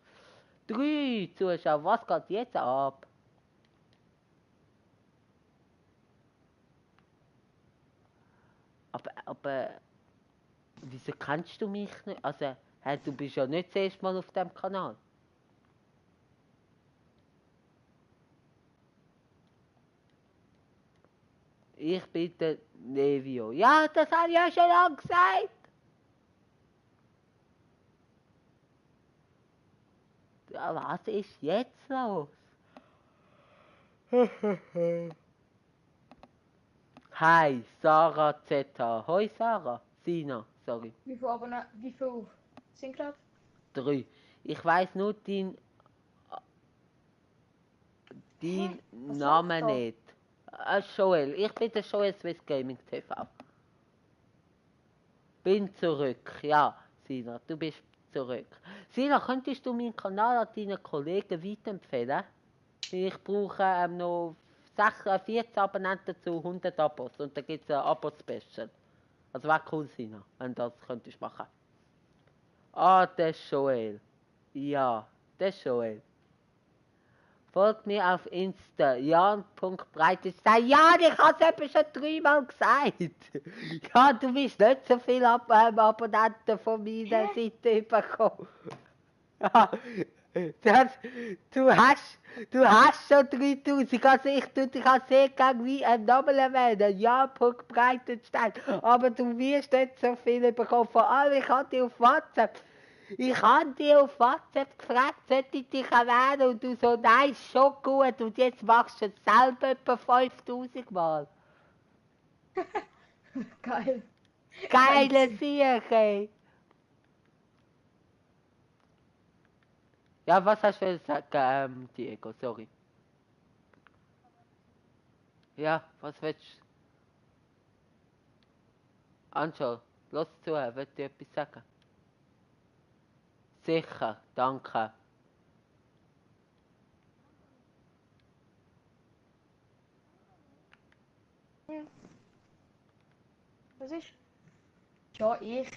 3 Zuschauer, was geht jetzt ab? Aber, wieso kennst du mich nicht? Also, hey, du bist ja nicht das erste Mal auf dem Kanal. Ich bin der Nevio. Ja, das habe ich ja schon lange gesagt. Ja, was ist jetzt los? Hi, Sarah ZH. Hoi Sarah. Sina, sorry. Wie viel sind gerade? 3. Ich weiss nur dein Was Name läuft da? nicht. Joel. Ich bin der Joel Swiss Gaming TV. Bin zurück. Ja, Sina, du bist zurück. Sina, könntest du meinen Kanal an deinen Kollegen weiterempfehlen? Ich brauche noch 14 Abonnenten zu 100 Abos und da gibt es ein Abo-Special. Also wäre cool, Sina, wenn du das könntest machen. Ah, der Joel. Ja, der Joel. Folgt mir auf Insta, jan.breitenstein. Ja, ich habe es eben schon 3-mal gesagt. Ja, du bist nicht so viel Abonnenten von meiner Seite bekommen. Ja, das, du hast schon 3000, also ich tue dich als sehr gerne wie ein Name erwähnen, Jan.breitenstein. Aber du wirst nicht so viele bekommen, vor allem ich habe dich auf WhatsApp. Ich habe dich auf WhatsApp gefragt, sollte ich dich erwähnen und du so, nein, ist schon gut und jetzt machst du es selber etwa 5000 Mal. Geil. Geile Sieg, Ja, was hast du sagen, Diego? Sorry. Ja, was willst du? Anschau, los zu, willst du etwas sagen? Sicher, danke. Was ist? Ja, ich.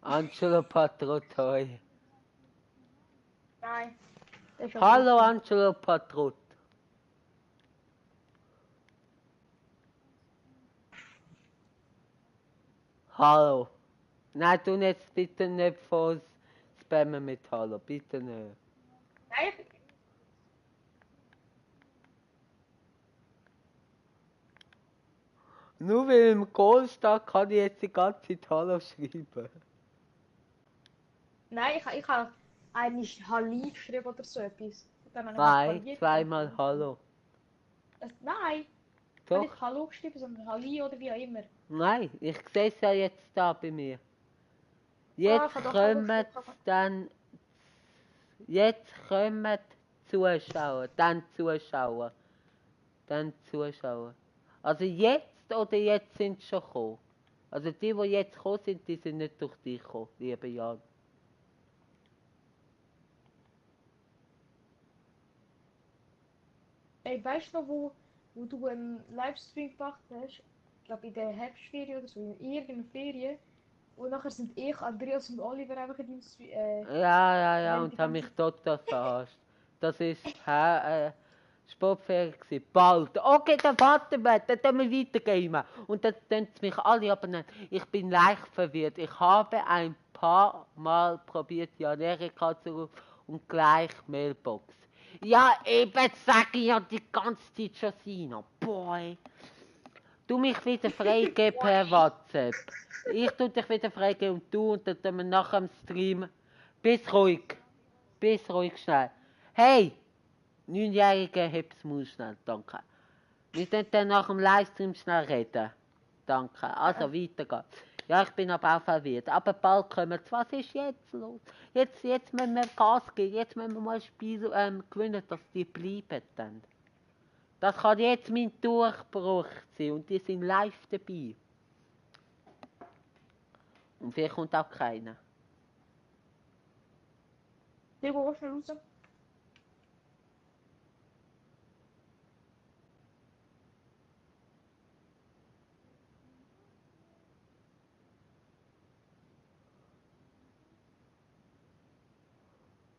Angelo Patrotoi. Nein. Das ist Hallo okay. Angelo Patrot. Hallo. Nein, tu jetzt bitte nicht voll spammen mit Hallo, bitte nicht. Nein, Nur weil im Goal steht, kann ich jetzt die ganze Zeit Hallo schreiben. nein, ich habe eine Halli geschrieben oder so etwas. Dann habe ich Nein, korrigiert. zweimal Hallo. Nein, ich habe Doch, nicht Hallo geschrieben, sondern Halli oder wie auch immer. nein, ich sehe es ja jetzt da bei mir. Ich Jetzt habe doch Hallo kommen geschrieben. dann, jetzt kommen Zuschauer, dann Zuschauer, dann Zuschauer. Also jetzt oder jetzt sind sie schon gekommen? Also die jetzt gekommen sind, die sind nicht durch dich gekommen, lieber Jan. Ey, weißt du noch, wo du einen Livestream gemacht hast? Ich glaube in der Herbstferien oder so, in irgendeiner Ferien. Und nachher sind ich, Andreas und Oliver einfach in deinem Stream. Ja, Haben die und habe ganze mich total verarscht. Das ist Sportferien gewesen. Bald. Okay, dann warten wir, dann tun wir weitergehen. Und dann tun sie mich alle abnehmen. Ich bin leicht verwirrt. Ich habe ein paar Mal probiert, die Amerika zu rufen und gleich Mailbox. Ja, eben sage ich ja die ganze Zeit schon Sina. Boy. Du mich wieder freigeben per WhatsApp. Ich tu dich wieder freigeben und dann tun wir nach dem Stream. Bis ruhig. Bis ruhig schnell. Hey! 9-Jährige, heb's Maul schnell, danke. Wir können dann nach dem Livestream schnell reden. Danke. Also, weiter geht's. Ja, ich bin aber auch verwirrt. Aber bald kommen sie. Was ist jetzt los? Jetzt müssen wir Gas geben. Jetzt müssen wir mal ein Spiel gewinnen, dass die bleiben dann. Das kann jetzt mein Durchbruch sein und die sind live dabei. Und vielleicht kommt auch keiner. Diego, was schnell raus?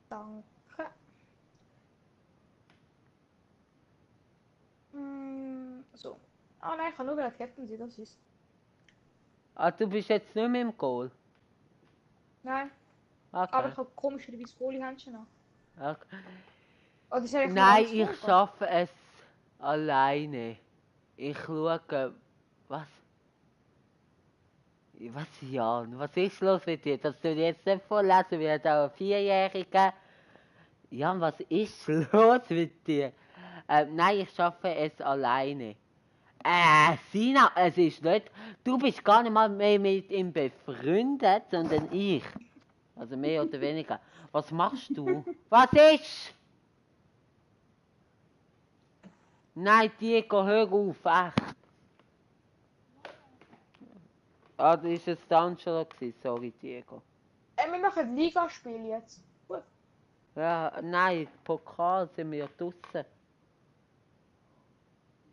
Danke. So. Ah nein, ich kann nur gerade Captain sein, das ist. Ah, du bist jetzt nicht mehr im Goal? Nein, aber Okay. ich habe komischerweise Goalie-Händchen an. Okay. Oder ist eigentlich noch Nein, alles ich voll? schaffe es alleine. Ich schaue. Was? Was, Jan? Was ist los mit dir? Dass du jetzt nicht vorlesen wirst, auch ein Vierjähriger. Jan, was ist los mit dir? Nein, ich schaffe es alleine. Sina, es ist nicht. Du bist gar nicht mal mehr mit ihm befreundet, sondern ich. Also mehr oder weniger. Was machst du? Was ist? Nein, Diego, hör auf, echt. Ah, das war es D'Angelo gewesen, sorry, Diego. Wir machen Ligaspiel jetzt. Gut. Ja, nein, Pokal sind wir draussen.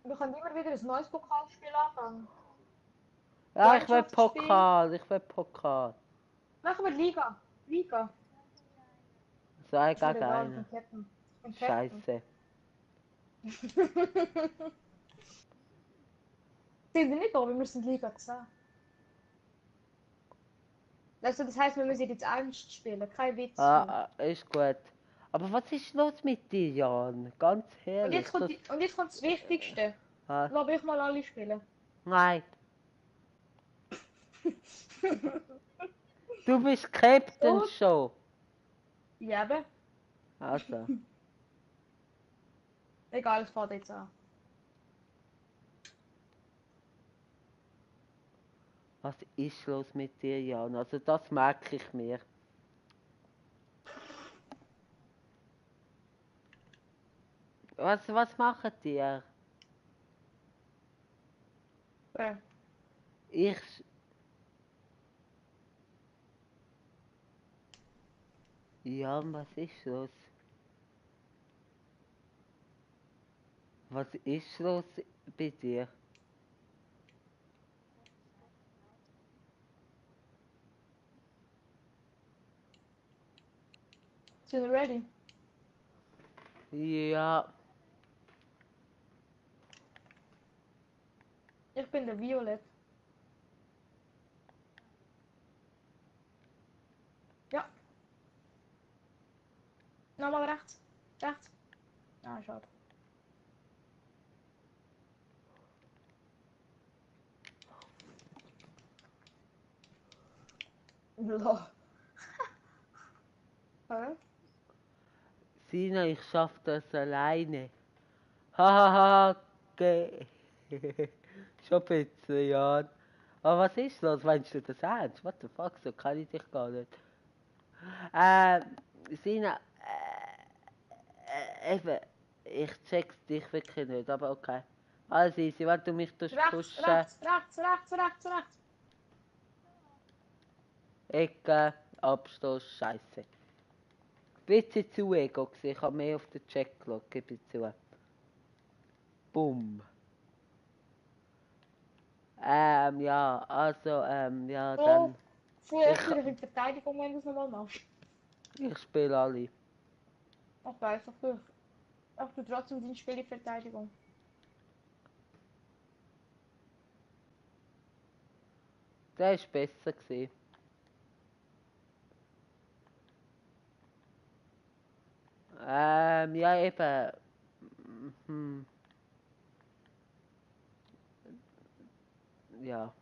Wir können immer wieder ein neues Pokalspiel anfangen. Ja, ich will Freundschaftsspiel. Pokal, ich will Pokal. Machen wir Liga. Liga. Sei Ist mir gegen egal, ich einen. bin Captain. Ich bin Captain. Scheiße. Sind wir nicht da, wir müssen Liga 10. Also das heißt, wir müssen jetzt ernst spielen, kein Witz mehr. Ist gut. Aber was ist los mit dir, Jan? Ganz ehrlich. Und jetzt kommt das Wichtigste. Ah, Lass mich mal alle spielen. nein, du bist Captain Gut. schon. Ja, eben. Also. Egal, es fährt jetzt an. Was ist los mit dir, Jan? Also das merke ich mir. Was machen die? Ich... Jan, was ist los? Was ist los bei dir? Sind wir ready? Ja, Ich bin der Violett. Ja. Nochmal rechts. Rechts. Ah, schade. Lol. Hä? Sina, ich schaff das alleine. Hahaha, okay. Schon ein bisschen, Jan. Aber was ist los? Meinst du das ernst? What the fuck, so kann ich dich gar nicht. Sina, eben, ich check's dich wirklich nicht, aber okay. Alles easy, wenn du mich Rechts, pushen, rechts, rechts, rechts, rechts, rechts. Ecke, Abstoß, Scheiße. Bisschen zu ego gewesen, ich habe mehr auf den Check geschaut, gebe ich zu. Bumm. Ja, also, ja, Oh, dann, zuerst ich, wieder in Verteidigung, wenn du es nochmal machst. ich spiele alle. Ich weiß, auch du trotzdem den Spiel in Verteidigung. Der ist besser gewesen. Ja, eben. Hm, ja.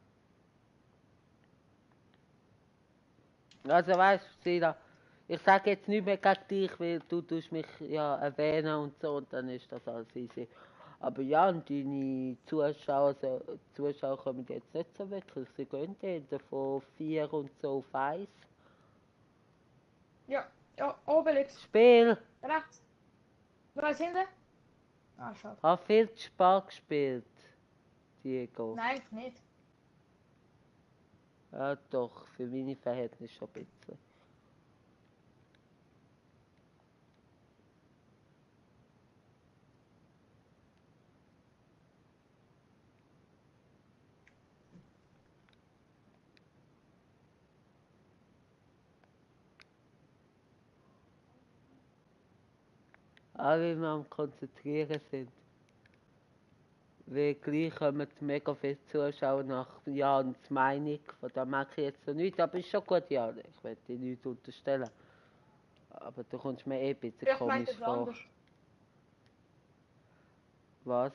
Also weißt du, Sina, ich sage jetzt nicht mehr gegen dich, weil du tust mich ja erwähnen und so und dann ist das alles easy. Aber ja, und deine Zuschauer kommen jetzt nicht so wirklich. Sie gehen dann von 4 und so auf 1. Ja, ja, Obelix. Spiel! Rechts. Was hinten? Ah, schade. Hab viel zu spät gespielt, Diego. Nein, nicht. Ja doch, für meine Verhältnisse schon ein bisschen. Auch wenn wir am Konzentrieren sind. Weil gleich kommen mega viele Zuschauer nach Jans Meinung. Von da merke ich jetzt so nichts. Aber ist schon gut, Jan. Ich will dir nichts unterstellen. Aber du kommst mir eh ein bisschen Vielleicht meint komisch es vor. anders. Was?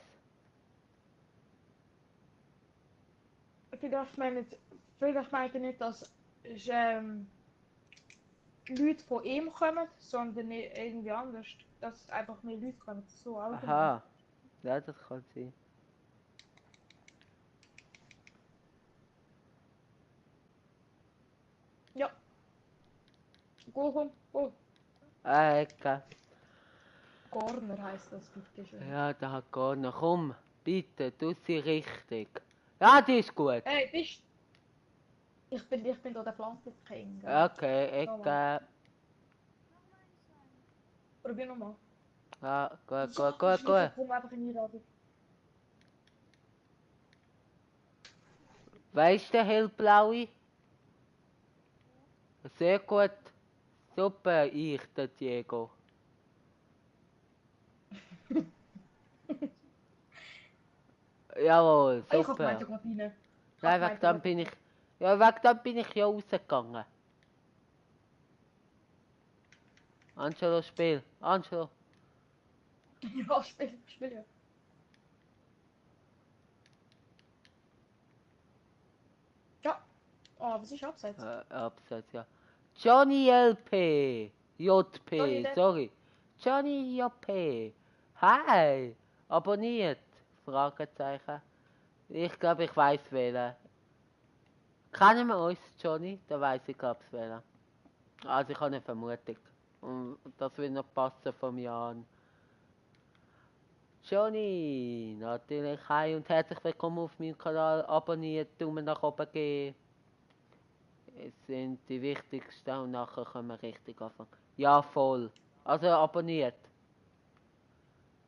Vielleicht meint er nicht, dass Leute von ihm kommen, sondern irgendwie anders. Dass einfach mehr Leute kommen. So allgemein. Aha. Ja, das kann sein. Ja. Go, komm, go. Ecke. Corner heißt das, bitte schön. Ja, da hat gar noch. Komm, bitte, tu sie richtig. Ja, die ist gut. Hey, bist ich bin da der Flankenking. Okay, Nochmal. Ecke. Probier nochmal. Ja, gut, So, gut, du gut, Schleicher, gut. komm einfach in die Radung. Weißt du, hellblaue? Sehr gut. Super, ich, der Diego. Jawohl, Ah, ich hab gemeint, super. du gehst rein. Ich hab Nein, wegen gemeint, du dem gehst bin ich. rein. Ja, wegen dem bin ich ja rausgegangen. Angelo, spiel. Angelo. Ja, spiel ja. Ja. Oh, was ist abseits? Abseits, ja. Johnny LP. Johnny JP, Depp. sorry. Johnny JP. Hi. Abonniert. Fragezeichen. Ich glaube, ich weiß wählen. Kennen wir uns, Johnny? Da weiss ich, glaub's wer. Also ich habe eine Vermutung. Und das will noch passen vom Jan. Johnny, natürlich, hi und herzlich willkommen auf meinem Kanal. Abonniert, Daumen nach oben geben. Es sind die wichtigsten und nachher können wir richtig anfangen. Ja, voll. Also abonniert.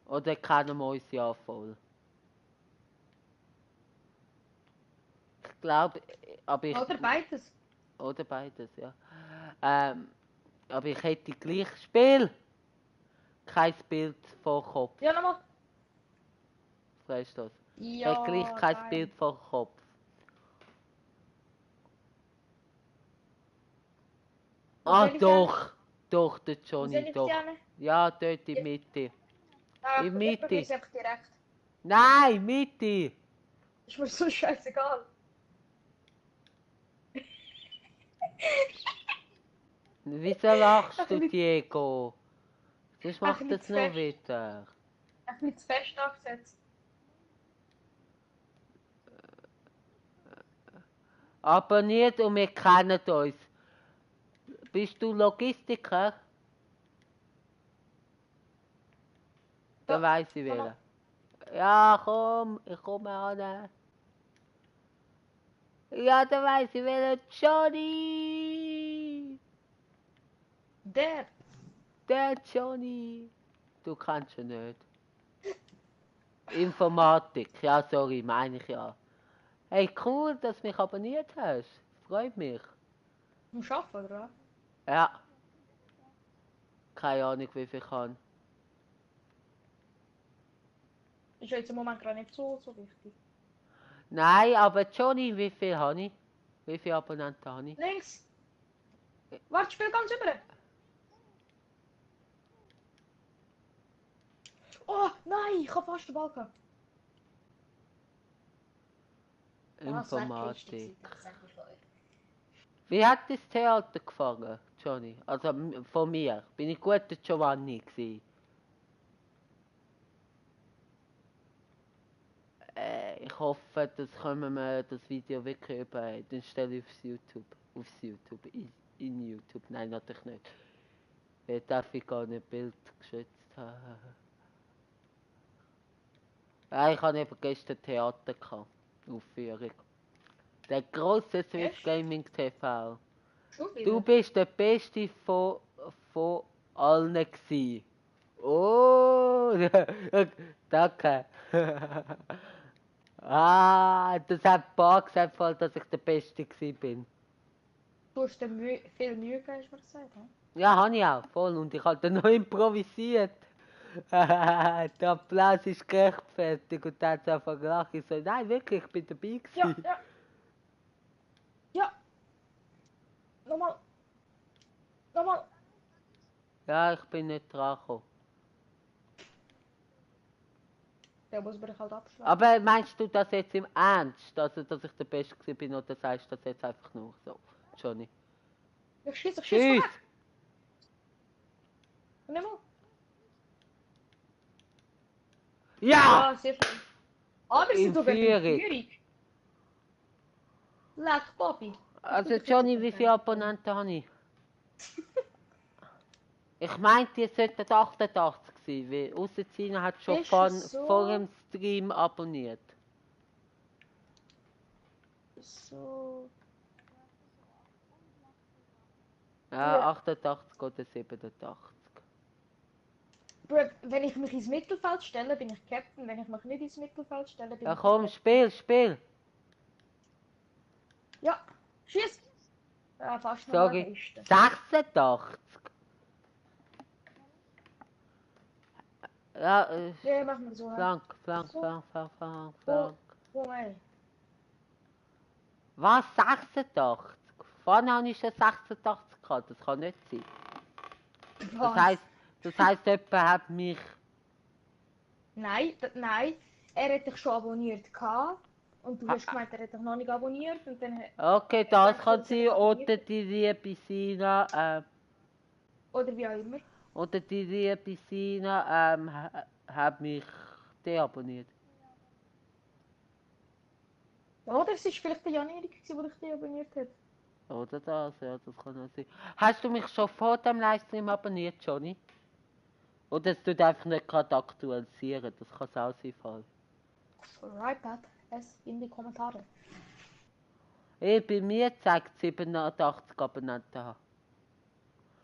Oder kennen wir uns ja voll. Ich glaube, aber ich... Oder beides. Oder beides, ja. Aber ich hätte gleich Spiel. Kein Bild vor Kopf. Ja, nochmal. Weißt du das? Ich hätte gleich Ja, kein geil. Bild vor Kopf. Wo Ah, soll ich doch. Doch, der Wo soll Johnny, ich doch. gerne? Ja, dort in Ja. der Mitte. Ah, In ich probiere Mitte. es einfach direkt. Nein, Mitte. Ist mir so scheißegal. Wieso lachst Ein du, bisschen, Diego? Sonst ein macht bisschen das zu noch fest. wieder. Ein bisschen zu fest angesetzt. Abonniert und wir kennen uns. Bist du Logistiker? Da Da, weiss ich komm mal. wer. Ja, komm, ich komme an. Ja, da weiss ich wer. Johnny! Der. Der Johnny! Du kennst ihn nicht. Informatik, ja, sorry, meine ich ja. Hey, cool, dass du mich abonniert hast. Freut mich. Zum Arbeiten, oder was? Ja, keine Ahnung, wie viel ich kann. Ist ja jetzt im Moment gerade nicht so wichtig. Nein, aber Johnny, wie viel habe ich? Wie viele Abonnenten habe ich? Links. Warte, spiel ganz über. Oh, nein, ich habe fast den Ball gehabt. Informatik. Wie hat das Theater gefallen, Johnny? Also von mir. Bin ich guter Giovanni gewesen? Ich hoffe, das können wir das Video wirklich über. Dann stelle ich aufs YouTube. Aufs YouTube. In YouTube. Nein, natürlich nicht. Jetzt darf ich gar nicht Bild geschützt haben. Ja, ich habe eben gestern Theater gehabt. Aufführung. Der große Swiss Echt? Gaming TV. Schon Du wieder? bist der Beste von allen gewesen. Oh, danke. Das hat ein paar gesagt, dass ich der Beste gewesen bin. Du hast dir viel Mühe gegeben, hast du mir gesagt. Hm? Ja, habe ich auch, voll. Und ich habe dann noch improvisiert. Der Applaus ist gerechtfertigt und dann hat es einfach gelacht. Ich so, nein, wirklich, ich bin dabei Ja, gewesen. ja. Ja. Nochmal. Nochmal. Ja, ich bin nicht dran gekommen. Der muss man halt abschlagen. Aber meinst du das jetzt im Ernst, also, dass ich der Beste gewesen bin, oder sagst du das jetzt einfach nur so, Johnny? Ich schieße, komm Tschüss! weg. Und nimm mal. Ja! Ja, sehr schön. Ah, wir sind sogar in Führung. Führung. Leck, Bobby. Also Johnny, wie viele Abonnenten habe ich? Ich meinte, ihr solltet 88 sein, weil Aussenzina hat schon Ist es vor so? dem Stream abonniert. So. Ja, 88 oder 87. Bro, wenn ich mich ins Mittelfeld stelle, bin ich Captain. Wenn ich mich nicht ins Mittelfeld stelle, bin Ja ich komm, Captain. Spiel! Ja, schieß! Ja, fast noch mal Sorry, Kiste. 86! Ja, Ja, machen wir so. Flank. So, so, ey. Was, 86? Vorne habe ich schon 86 gehabt, das kann nicht sein. Was? Das heisst, jemand hat mich... Nein, nein. Er hat dich schon abonniert gehabt. Und du Ah, hast gemeint, er hat dich noch nicht abonniert. Und dann Okay, das denkst du, kann dass er sein, dich abonniert oder hat. die liebe Sina, Oder wie auch immer. oder die liebe Sina, hat mich deabonniert. Oder es war vielleicht der Jan-Erik, der dich abonniert hat. Oder das, ja, das kann auch sein. Hast du mich schon vor dem Livestream abonniert, Johnny? Oder es tut einfach nicht gerade aktualisieren, das kann es auch sein, Fall. Right, es in die Kommentare. Hey, bei mir zeigt 87 Abonnenten an.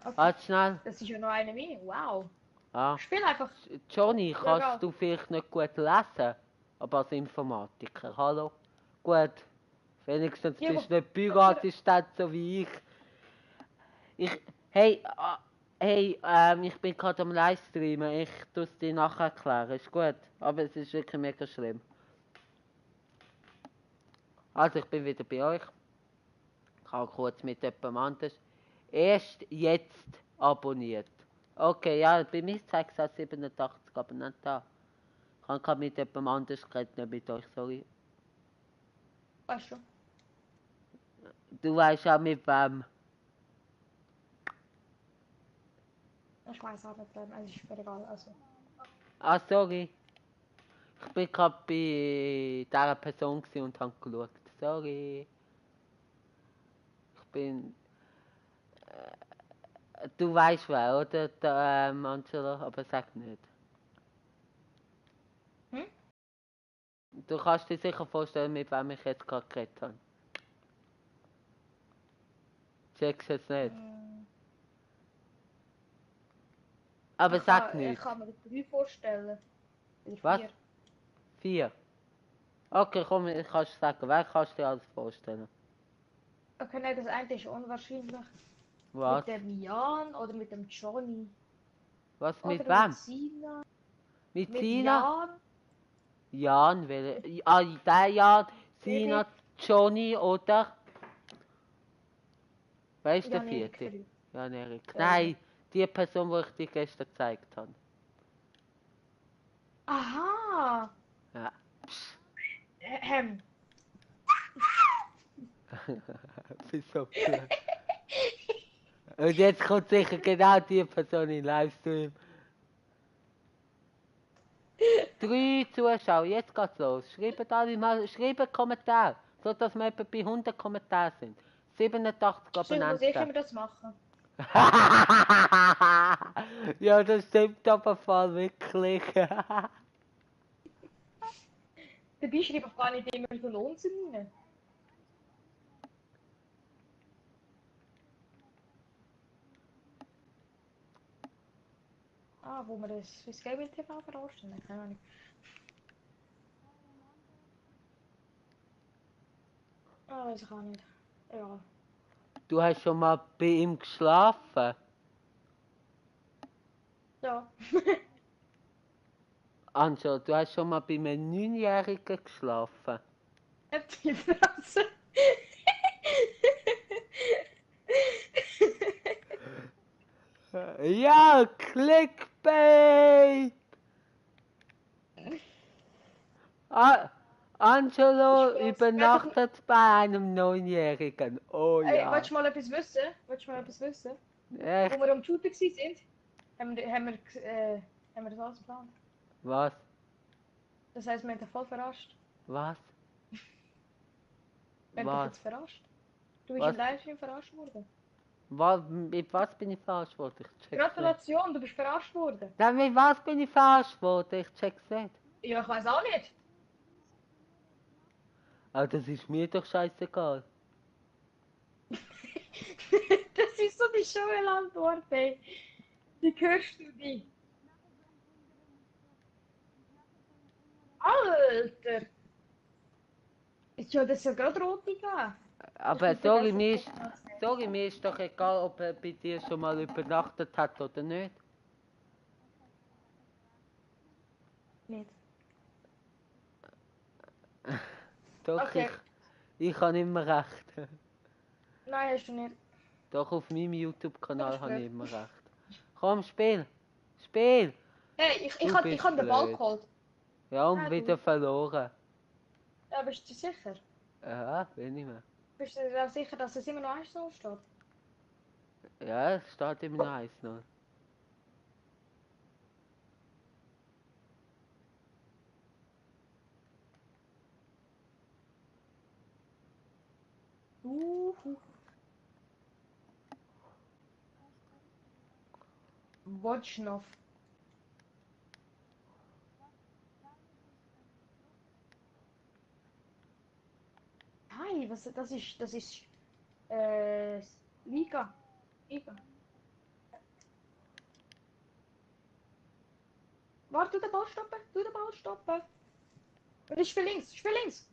Okay. Halt schnell. Das ist ja noch eine mehr. Wow. Ah. Spiel einfach. Johnny, Ja, kannst du vielleicht nicht gut lesen? Aber als Informatiker, hallo? Gut. Wenigstens Ja, bist du nicht Büroassistent so wie ich. Hey, ich bin gerade am Livestreamen. Ich tue es dir nachher erklären, ist gut. Aber es ist wirklich mega schlimm. Also, ich bin wieder bei euch. Ich habe kurz mit jemandem anders. Erst jetzt abonniert. Okay, ja, bei mir zeigt es auch 87 Abonnenten an. Ich habe gerade mit jemandem anders geredet, nicht mit euch, sorry. weißt du. Du weißt auch mit wem. Ich weiß auch nicht, es ist mir egal. Also. Ah, sorry. Ich bin gerade bei dieser Person und habe geschaut. Sorry. Ich bin. Du weißt wer, oder? Der Angelo, aber sag nicht. Hm? Du kannst dir sicher vorstellen, mit wem ich jetzt gerade geredet habe. Checkst du es nicht? Aber sag Ich nicht. kann mir 3 vorstellen. Oder Was? 4. 4. Okay, komm, ich kann sagen. Wer kannst du dir alles vorstellen? Okay, nein, das eine ist unwahrscheinlich. Was? Mit dem Jan oder mit dem Johnny. Was mit Oder mit wem? Sina. Mit Mit Sina? Jan. Jan, welcher? Ah, der Jan, Sina, Erik. Johnny oder? Wer ist der Jan-Erik vierte? vielleicht. Jan Erik. Ja. Nein, die Person, die ich dir gestern gezeigt habe. Aha! Ja. Ähm. Wieso blöd? Und jetzt kommt sicher genau die Person in den Livestream. 3 Zuschauer, jetzt geht's los. Schreibt alle mal, schreibt Kommentar, so dass wir etwa bei 100 Kommentaren sind. 87 So, muss ich Abonnenten. immer das machen. Ja, das stimmt aber voll wirklich. Dabei schreibe ich gar nicht immer so Lohnsinn rein. Ah, wo wir das Swiss Gaming TV verarscht? Nein, keine Ahnung. Ah, weiß ich auch nicht. Ja. Du hast schon mal bei ihm geschlafen? Ja. Angelo, du hast schon mal bei einem 9-Jährigen geschlafen? Hat die Fresse. Ja, Clickbait! Ah, Angelo Warte, übernachtet bei einem 9-Jährigen. Oh ey, ja. willst du mal etwas wissen? Willst du mal etwas wissen? Wo Echt? wir am Shooter sind, haben wir das alles geplant. Was? Das heisst, wir haben dich voll verarscht. Was? Wir haben dich Was? jetzt verarscht. Du bist Was? im Livestream verarscht worden. Mit was bin ich verarscht worden? Ich check's nicht. Gratulation, du bist verarscht worden. Nein, mit was bin ich verarscht worden? Ich check's nicht. Ja, ich weiß auch nicht. Aber das ist mir doch scheißegal. Das ist so die Schulantwort, ey. Die hörst du die. Alter! Ja, das soll gerade rot gehen. Aber sorry, mir ist doch egal, ob er bei dir schon mal übernachtet hat oder nicht. Nicht. Doch, Okay. ich habe immer recht. Nein, hast du nicht. Doch, auf meinem Du YouTube-Kanal bist habe ich blöd. immer recht. Komm, spiel! Spiel! Hey, ich Du hab bist den Ball blöd. geholt. Ja, und Nein, wieder du. verloren. Ja, bist du sicher? Ja, bin ich mehr. Bist du dir auch sicher, dass es immer noch 1-0 steht? Ja, es steht immer noch 1-0. Uh. Wojnov. Nein, das ist, Liga. Liga. Warte, tu den Ball stoppen, tu den Ball stoppen. Und ich spiel links, ich spiel links.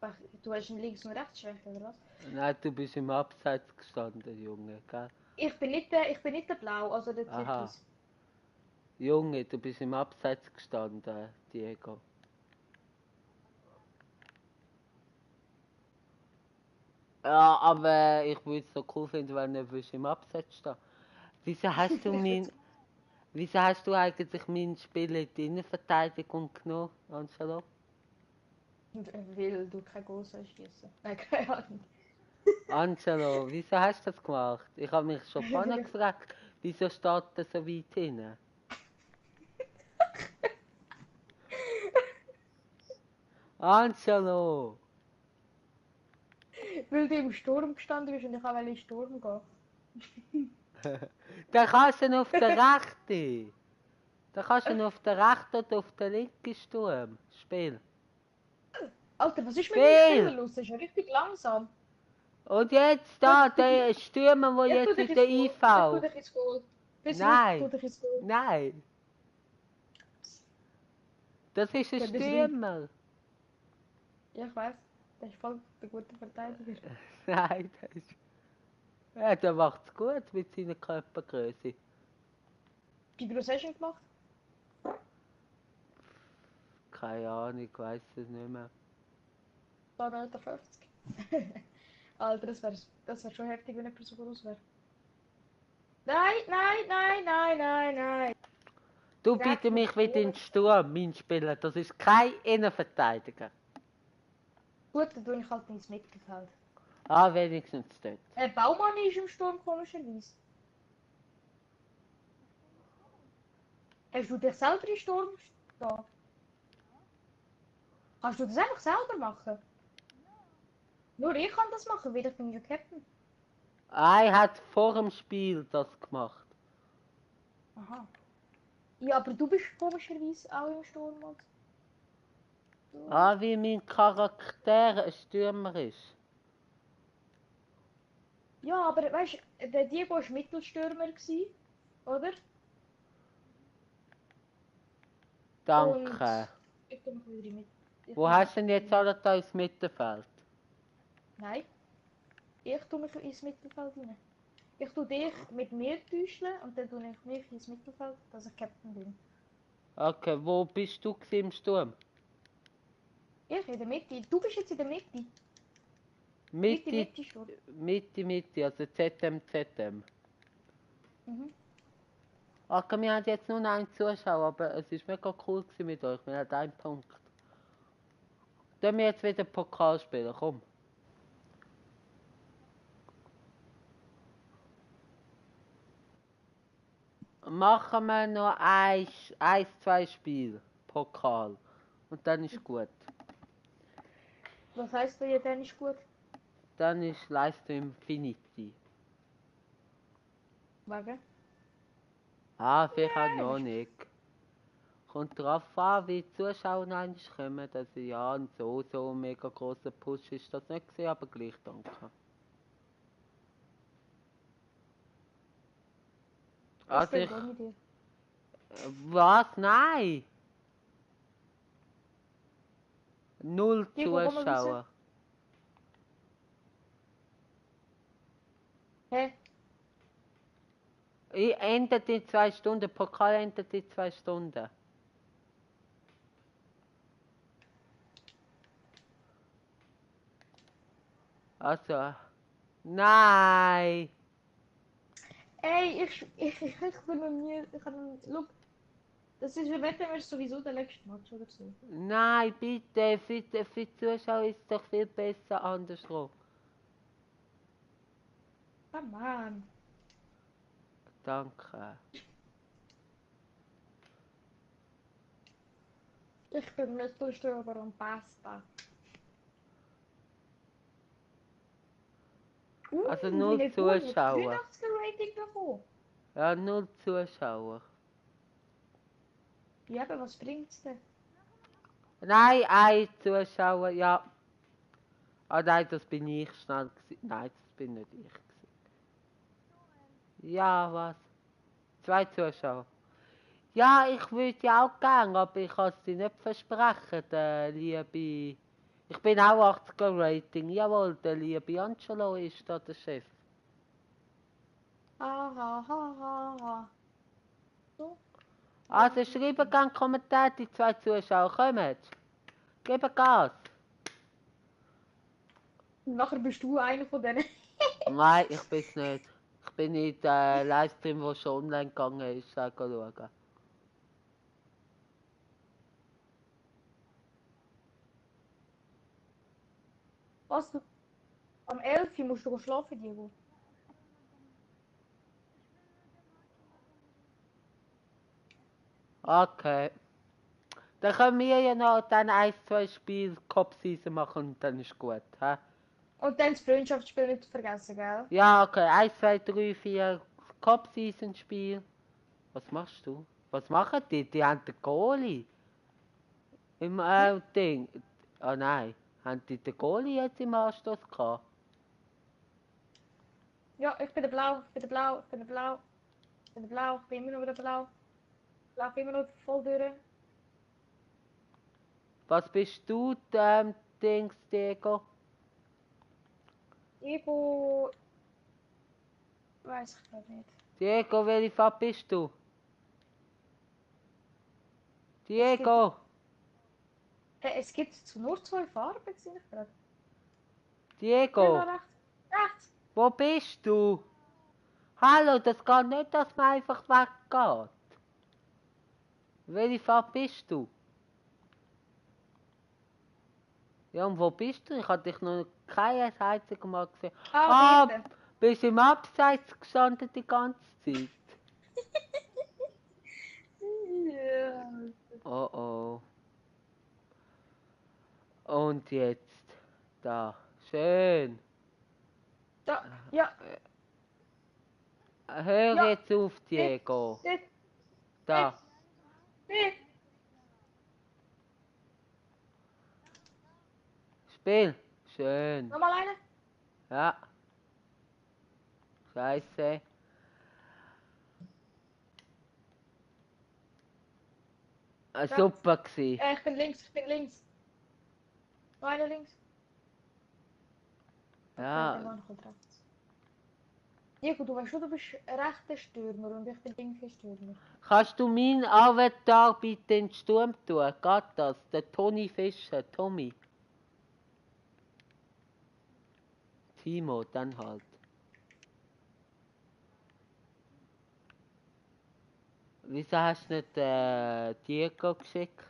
Ach, du hast einen Links- und Rechtsschwäche, oder was? Nein, du bist im Abseits gestanden, Junge, gell? Ich bin nicht der Blau, also der Aha. Türkis. Junge, du bist im Abseits gestanden, Diego. Ja, aber ich würde es so cool finden, wenn du würdest im Abseits stehen. Wieso hast du wieso hast du eigentlich mein Spiel in die Innenverteidigung genommen, Angelo? Weil du kein Goal sollst schießen. Nein, keine Ahnung. Angelo, wieso hast du das gemacht? Ich habe mich schon vorne Weil gefragt, wieso steht er so weit hinten? Angelo! weil du im Sturm gestanden bist und ich auch in den Sturm gehen. Dann kannst du ihn auf der rechten. Dann kannst du ihn auf der rechten oder auf der linken Sturm spielen. Alter, was ist mit meinem Spiel! Spieler los? Das ist ja richtig langsam. Und jetzt da, der Stürmer, der Ich tu jetzt dich wieder ins Goal. Ich tu einfällt. dich ins Goal. Bis zurück, tu Nein, dich ins Goal. nein, das ist ein Ja, bis zurück. Stürmer. Ja, ich weiß. Der ist voll der gute Verteidiger. Nein, das ist... Ja, der macht's gut mit seiner Körpergröße. Wie groß hast du ihn gemacht? Keine Ahnung, ich weiß es nicht mehr. 2,50 Meter. Alter, das wär schon heftig, wenn jemand so groß wäre. Nein, nein, nein, nein, nein, nein. Du Direkt bitte mit mich wieder in Sturm. den Sturm, mein Spieler. Das ist kein Innenverteidiger. Gut, dann tue ich halt ins Mittelfeld. Ah, wenigstens dort. Baumann ist im Sturm komischerweise. Hast du dich selber im Sturm stehen? Kannst du das einfach selber machen? Nur ich kann das machen, weil ich bin ja Captain. Er hat vor dem Spiel das gemacht. Aha. Ja, aber du bist komischerweise auch im Sturm. Und so. Ah, wie mein Charakter ein Stürmer ist. Ja, aber weißt du, der Diego war Mittelstürmer, oder? Und Danke. ich tue mich wieder mit. Wo hast du denn jetzt alle da ins Mittelfeld? Nein, ich tue mich ins Mittelfeld rein. Ich tue dich mit mir täuschen und dann tue ich mich ins Mittelfeld, dass ich Captain bin. Okay, wo bist du gewesen im Sturm? Ich in der Mitte. Du bist jetzt in der Mitte. Mitte, Mitte, Mitte schon. Mitte, also ZM, ZM. Mhm. Okay, wir haben jetzt nur noch einen Zuschauer, aber es ist mega cool gewesen mit euch. Wir haben einen Punkt. Dann wir jetzt wieder Pokal spielen, komm. Machen wir noch zwei Spiele. Pokal. Und dann ist gut. Was heisst bei dir ist gut? Dann ist Livestream Infinity. Wegen? Ah, vielleicht auch Nein, noch nicht. Kommt drauf an, wie die Zuschauer eigentlich kommen. Dass ja, ein so mega grosser Push ist das nicht gewesen, aber gleich danke. ich Also spiele ich... auch mit dir. Was? Nein! Null Diego, komm mal raus. Zuschauer. Hä? Ich endet in 2 Stunden. Pokal endet in 2 Stunden. Also... Nein! Ey, ich bin noch nie. Ich kann. Look, das ist, wetten wir sowieso der letzte Match oder so. Nein, bitte, für die Zuschauer ist es doch viel besser andersrum. Ah, Mann. Danke. Ich bin Mittelstürmer und Pasta. Also Wie 0 nicht gut, Zuschauer. 83er Rating bekommen. Ja, 0 Zuschauer. Ja, aber was bringt's denn? Nein, ein Zuschauer, ja. Ah nein, das bin ich schnell gewesen. Nein, das bin nicht ich gewesen. Ja, was? 2 Zuschauer. Ja, ich würde ja auch gern, aber ich kann es dir nicht versprechen, der liebe... Ich bin auch 80er Rating, jawohl, der liebe Angelo ist da der Chef. Ha, ha, ha, ha, ha. So. Also schreiben gerne Kommentare, die 2 Zuschauer kommen. Geben Gas. Nachher bist du einer von denen. Nein, ich bin's nicht. Ich bin in der Livestream, der schon online gegangen ist, schauen. Was? Am 11. musst du schlafen, Diego. Okay. Dann können wir ja noch dann 1, 2 Spiele Cop-Season machen und dann ist gut. He? Und dann das Freundschaftsspiel nicht vergessen, gell? Ja, okay. 1, 2, 3, 4 Cop-Season-Spiel. Was machst du? Was machen die? Die haben den Goalie. Im Ding. Oh nein. Haben die den Goalie jetzt im Anstoß gehabt? Ja, ich bin der Blau, ich bin der Blau, ich bin der Blau, ich bin der Blau, ich bin immer noch der Blau. Ich laufe immer noch voll durch. Was bist du, Dings, Diego? Diego. Weiß ich gerade nicht. Diego, welche Farbe bist du? Es gibt, Diego! es gibt nur 2 Farben, sehe ich gerade. Diego! Rechts, rechts. Wo bist du? Hallo, das geht nicht, dass man einfach weggeht. Welche Farbe bist du? Ja, und wo bist du? Ich habe dich noch kein einziges Mal gesehen. Ah, bitte. Bist du im Abseits gestanden die ganze Zeit? Ja. Oh oh. Und jetzt. Da. Schön. Da, ja, Hör ja. jetzt auf, Dit, Diego. dit, dit, Da. dit. Spiel. Schön. Nochmal eine. Ja. Scheiße. Rechts. Super gsi. Ich bin links, ich bin links. Noch eine links. Okay, Ja. dann war ich rechts. Diego, du weißt schon, du bist rechter Stürmer und ich bin linker Stürmer. Kannst du meinen Avatar bitte in den Sturm tun? Geht das? Der Toni Fischer, Tommy. Timo, dann halt. Wieso hast du nicht Diego geschickt?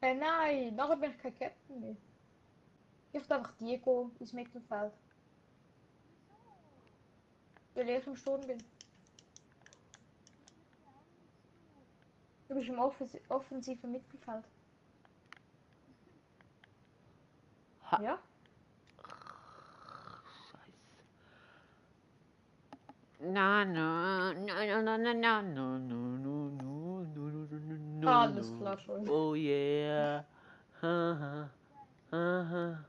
Nein, nachher bin ich kein Captain mehr. Ich will einfach Diego ins Mittelfeld. Weil ich im Sturm bin. Du bist im offensiven Mittelfeld. Ha. Ja? Na na na na na na na no no no no no no no Alles klar schon. Oh yeah. Ha ha ha.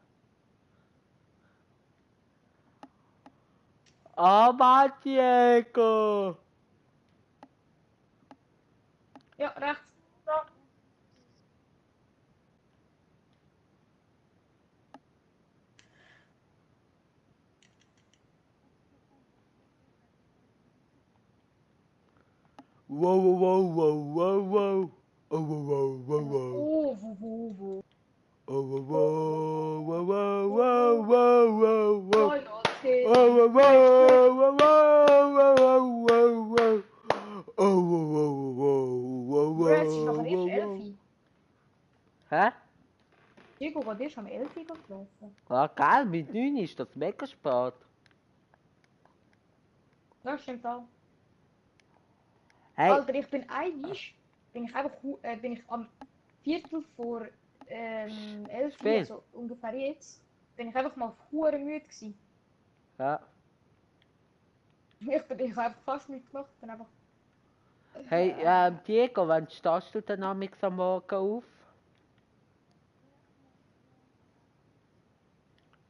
Aber Diego. Ja, rechts. Da. Wow wow wow wow wow. Oh wow wow wow. Oh, wo. Oh wow wow wow wow wow wow wow. Oh, Leute. Oh wow wow wow wow wow wow. Oh wow wow wow Bro, es ist aber erst wow wow. 11. Hä? Diego geht erst am 11. geschlafen. Ja, geil, mit 9 ist das mega spät. Das stimmt auch. Hey, Alter, ich bin einig bin ich einfach bin ich am Viertel vor 11 Uhr, Spiel. also ungefähr jetzt, bin ich einfach mal hure müde gewesen. Ja. Ich habe einfach fast nichts gemacht, bin einfach... Hey, Diego, wann stehst du denn am Morgen auf?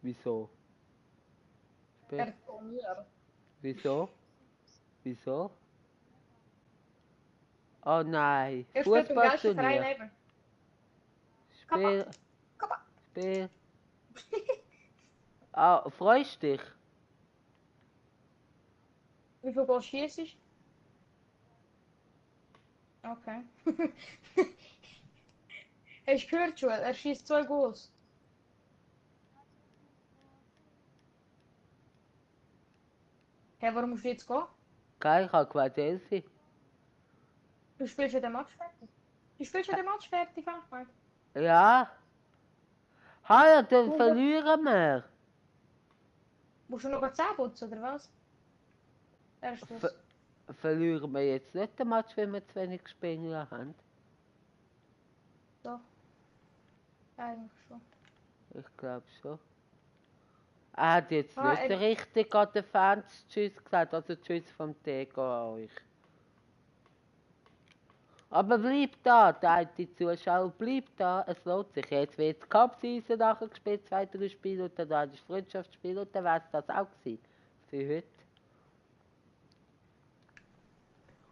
Wieso? Spiel. Wieso? Wieso? Oh nein, Er spielt beim geilsten Verein Fußballturnier. ever. Kappa, Spiel, kappa. Spiel. Ah, freust dich? Wie viel Goal schießt ich? Okay. Hast du gehört, Joel? Er schießt 2 Goals. Hä, warum musst du jetzt gehen? Geil, ich habe gewählt Elfi. Du spielst ja den Match fertig. Du spielst ja den Match fertig, Ahmed. Ja. Hallo, dann Du verlieren wir. musst du noch 10 putzen, oder was? Ver Erstes. verlieren wir jetzt nicht den Match, wenn wir zu wenig Spieler haben? Doch, eigentlich schon. Ich glaube schon. Er hat jetzt Ah, nicht richtig an den Fans Tschüss gesagt, also Tschüss vom Tego an euch. Aber bleib da, der eine Zuschauer, bleib da, es lohnt sich. Jetzt wird Cup-Season nachher gespielt, 2, 3 Spiele und dann ist Freundschaftsspiel und dann wäre es das auch gewesen. Für heute.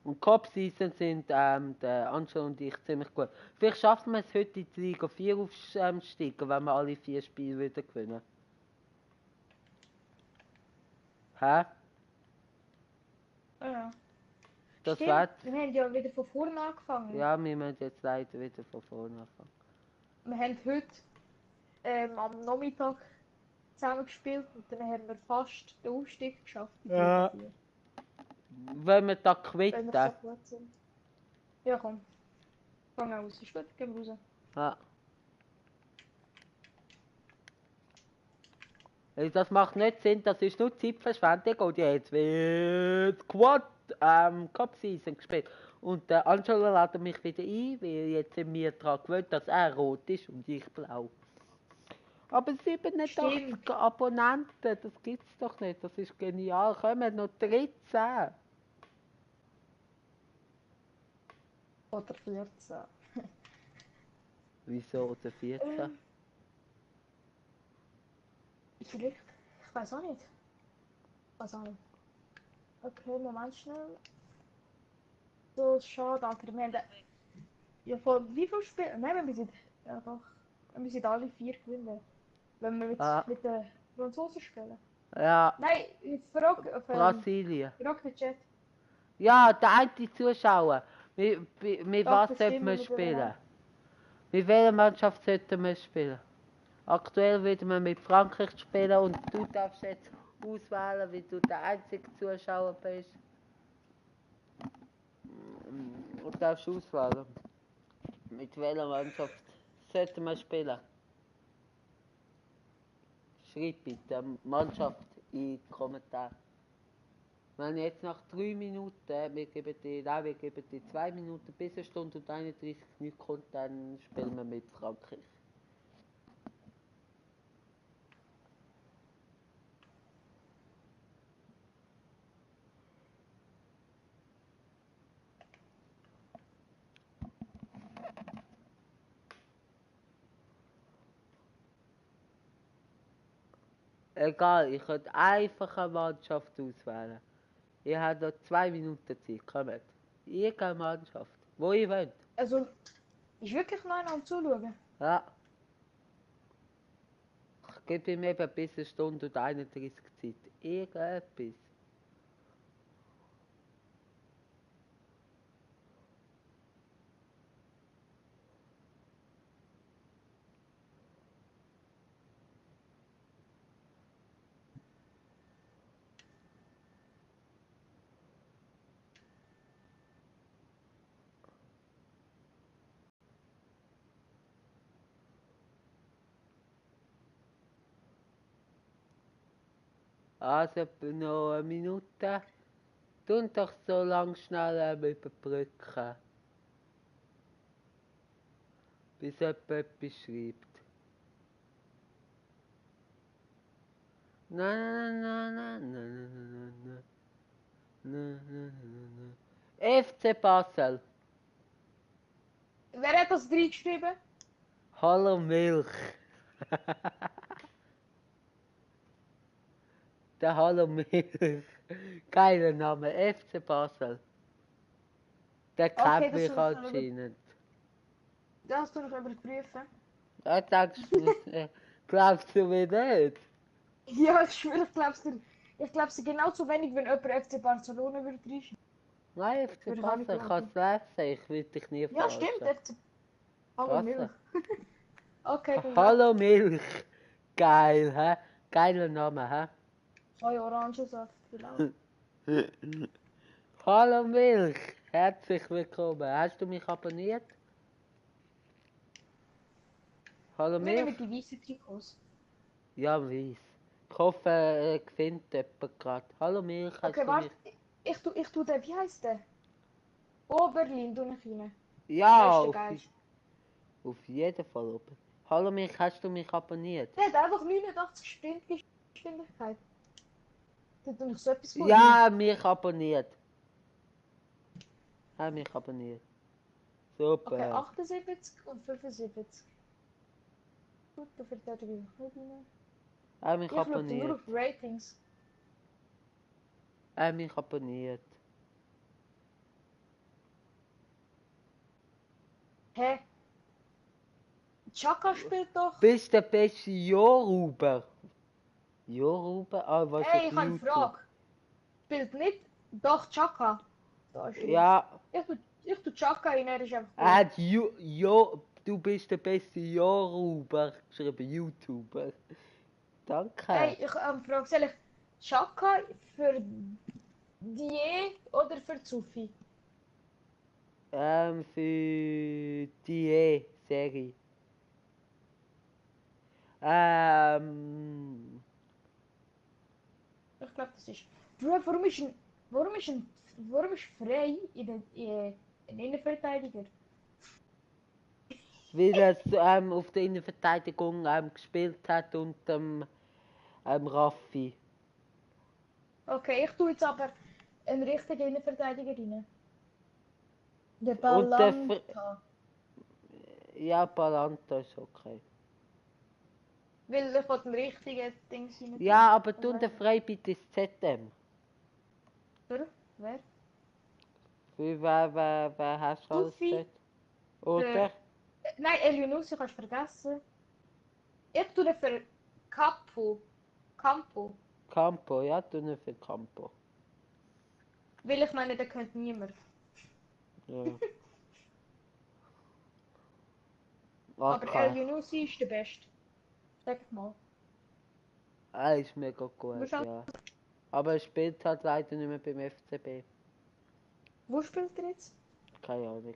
Und Cup-Season sind der Angelo und ich ziemlich gut. Vielleicht schaffen wir es heute in die Liga 4 aufsteigen, wenn wir alle 4 Spiele wieder gewinnen. Hä? Ja. Das Stimmt, wär's. wir haben ja wieder von vorne angefangen. Ja, wir müssen jetzt leider wieder von vorne anfangen. Wir haben heute am Nachmittag zusammen gespielt und dann haben wir fast den Aufstieg geschafft. In die Ja. Liga 4. Wollen wir da Wenn wir so quitten? gut sind. Ja, komm. Fang aus. Ist gut, gehen wir raus. Ja. Also das macht nicht Sinn, das ist nur Zeitverschwendung und jetzt wird Quad Cup Season gespielt. Und der Angelo lädt mich wieder ein, weil jetzt sind wir daran gewöhnt, dass er rot ist und ich blau. Aber 87 Stimmt. Abonnenten, das gibt's doch nicht, das ist genial. Kommen noch 13. Oder 14. Wieso oder 14? Vielleicht. Ich weiß auch nicht. Weiß auch nicht. Okay, Moment schnell. So, schade, Alter. Wir haben ja von wie viel Spielen? Nein, wir sind einfach. Wir sind alle 4 gewinnen. Wenn wir Ah, mit den Franzosen spielen. ja, Nein, ich frage Brasilien. frag den Chat. Ja, der eine Zuschauer. Mit Darf was sollten bestimmen wir wir spielen? überhaupt. Mit welcher Mannschaft sollten wir spielen? Aktuell würden wir mit Frankreich spielen und du darfst jetzt auswählen, wie du der einzige Zuschauer bist. Und darfst auswählen. Mit welcher Mannschaft sollten wir spielen? Schreib bitte Mannschaft in die Kommentare. Wenn jetzt nach 3 Minuten, wir geben dir 2 Minuten bis 1 Stunde und 31 nicht kommt, dann spielen wir mit Frankreich. Egal, ich könnte einfach eine Mannschaft auswählen. Ihr habt noch 2 Minuten Zeit, kommt. Irgendeine Mannschaft, wo ihr wollt. Also, ist wirklich noch einer am Zuschauen? Ja. Ich gebe ihm eben bis 1 Stunde und 31 Zeit. Irgendetwas. Also noch eine Minute. Tun doch so lang schnell überbrücken. bis jemand etwas schreibt. Na na na na na na na na na na na. FC Basel. Wer hat das reingeschrieben? Hallo Milch. Der Hallo Milch. Geiler Name. FC Basel. Der Okay, kennt das mich soll ich noch anscheinend. Das soll ich überprüfen. Da denkst du mir, glaubst du mir nicht? Ja, ich schwöre, ich glaube sie genauso wenig, wenn jemand FC Barcelona würde reinschreiben. Nein, FC Würde ich auch nicht Basel, ich kann glauben. es lesen, ich will dich nie Ja, stimmt, verarschen. FC. Hallo Was? Milch. Okay, gut. Hallo Milch. Geil, hä? Geiler Name, hä? Zwei Orangensaft, genau. Hallo Milch. Herzlich willkommen. Hast du mich abonniert? Hallo Wir nehmen Milch? die weißen Trikots. Ja, weiss. Ich hoffe, er findet jemand gerade. Hallo Milch, hast Okay, du mich... warte. Ich tu den, wie heißt der? Oberlin, tu ich rein. Ja, Der ist der Geist. auf jeden Fall oben. Hallo Milch, hast du mich abonniert? Der hat einfach 89 Sprintgeschwindigkeit. Der tut noch so etwas von rein. Ja, mich abonniert. Hat mich abonniert. Okay, Super. 78 und 75. Gut, da verteidige ich nicht rein. Hat mich Ich schaue nur abonniert. auf Ratings. Hat mich abonniert. Hä? Chaka spielt doch. Bist der beste Joruber? Joruber? Ah, was Hey, auf ich habe eine YouTube? Frage. Spielt nicht. Doch, Chaka. Da ist er. Ja, Ich tu Chaka rein, er ist einfach er gut. hat du bist der beste Joruber geschrieben, YouTuber. Danke. Hey, ich habe eine Frage. Soll ich Chaka für Die oder für Zufi? Für die Serie. Ich glaube, das ist. Bro, warum ist Frey ein Innenverteidiger? Weil er auf der Innenverteidigung gespielt hat und Raffi. Okay, ich tue jetzt aber einen richtigen Innenverteidiger rein. Der Und der Balanta. Ja, Palanta ist okay. Weil ich will den richtigen Dings rein tun. Ja, aber Was du heißt der das? Freibiet ist ZM. Wer? Wer hast du alles Tufi. gesagt? Oder? Nein, Elionussi kannst du vergessen. Ich tue den für Campo. Campo, ja, du nicht für Campo. Weil ich meine, der könnte niemand. Ja. Aber Okay. Elionussi ist der Beste. Sag mal. Er ist mega gut, Wo, ja. Aber er spielt halt leider nicht mehr beim FCB. wo spielt er jetzt? Keine Ahnung.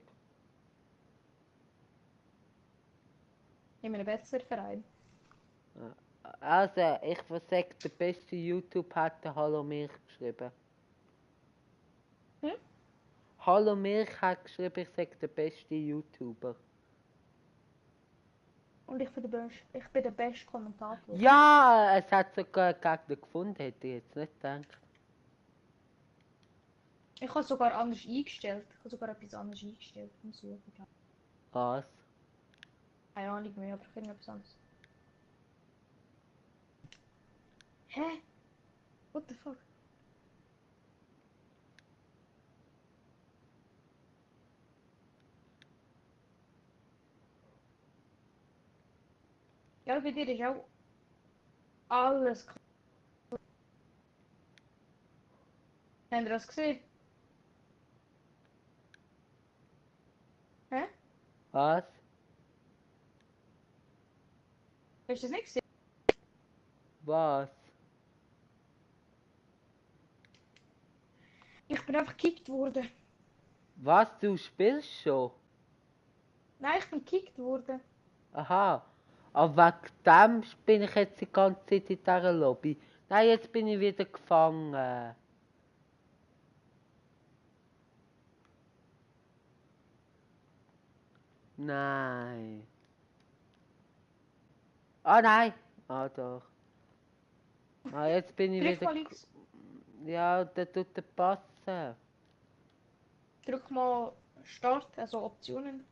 In einem besseren Verein. Also, ich sag, der beste YouTube hat der Hallo Milch geschrieben. Hm? Hallo Milch hat geschrieben, ich sag der beste YouTuber. Und ich bin der beste Kommentator. Ja, es hat sogar einen Gegner gefunden, hätte ich jetzt nicht gedacht. Ich habe sogar anders eingestellt. Ich habe sogar etwas anderes eingestellt. Muss ich suchen. Was? Keine Ahnung mehr, aber irgendetwas anderes. Hä? What the fuck? Ja, bei dir ist auch alles klar. Habt ihr das gesehen? Hä? Was? Hast du das nicht gesehen? Was? Ich bin einfach gekickt worden. Was, du spielst schon? Nein, ich bin gekickt worden. Aha. Aber wegen dem bin ich jetzt die ganze Zeit in dieser Lobby. Nein, jetzt bin ich wieder gefangen. Nein. Ah, nein. Ah, doch. Ah, jetzt bin ich Drück wieder... mal X. Ja, der tut der passen. Drück mal Start, also Optionen.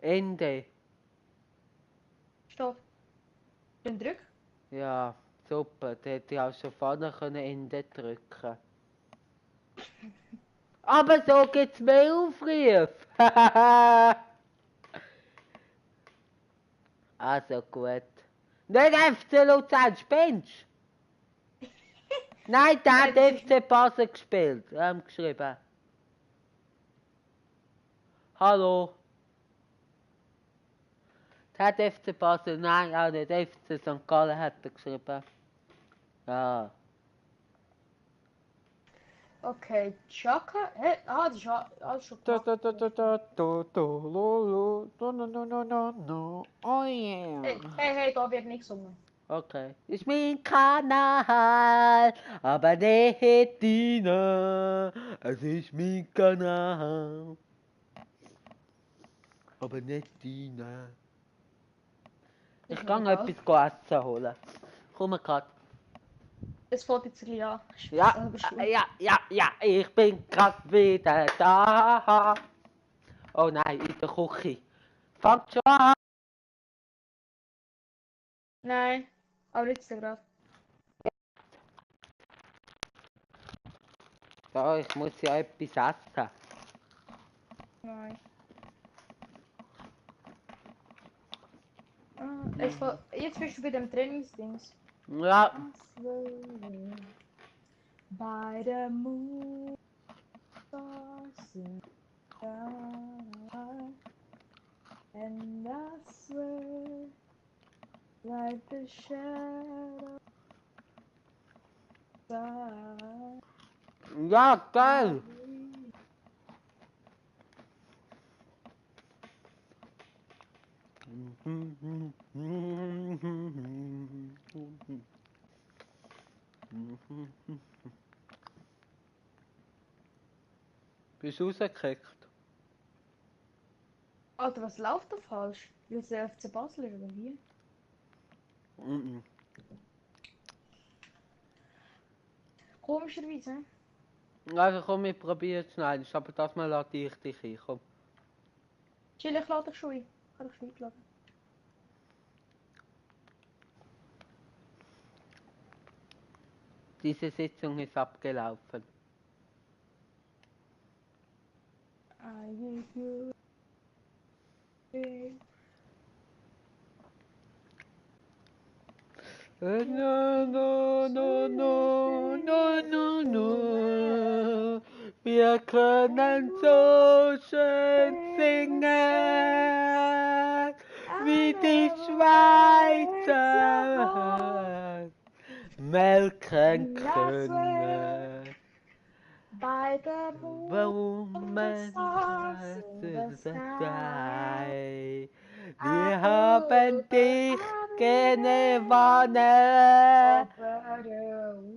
Ende. Stopp. Dann drück. Ja, super. Da hätte ich auch schon vorne können Ende drücken. Aber so gibt's mehr Aufrufe. Also gut. Nicht FC Luzern, spinnst du? Nein, der hat Nein, das ist FC Basel gespielt. Geschrieben. Hallo. Der hat FC Basel, nein, auch nicht. FC St. Gallen hat er geschrieben. Ja. okay. Chaka. Hä? Ah, das ist schon gemacht. Oh yeah. Hey, da wird nichts gesungen. Okay. Ist mein Kanal, aber nicht deiner. Es ist mein Kanal, aber nicht deiner. Ist Ich mir kann egal. etwas essen holen. Komm grad. Es fällt jetzt ein bisschen an. Ich bin Ja, selber schuld. ja, ich bin grad wieder da. Oh nein, in der Küche. Fangt schon an. Nein, aber jetzt gerade. Ja, ich muss ja etwas essen. Nein. Jetzt bist du bei dem Trainingsdings. Ja, Bei der Moon stars in the sky, and I swear like the shadow side. ja, geil. Bist du rausgekriegt? Alter, was läuft da falsch? Will der FC Basel oder wie? Komischerweise. Also komm, ich probiere es schnell, aber das mal lade ich dich ein, komm. Chill, ich lade dich schon ein. Ich kann dich schon einladen. Diese Sitzung ist abgelaufen. I give you a- No, no, no, no, no, no, no. Wir können so schön singen, wie die Schweizer melken können. By the moon and the stars in the sky, Wir haben dich gewonnen, over the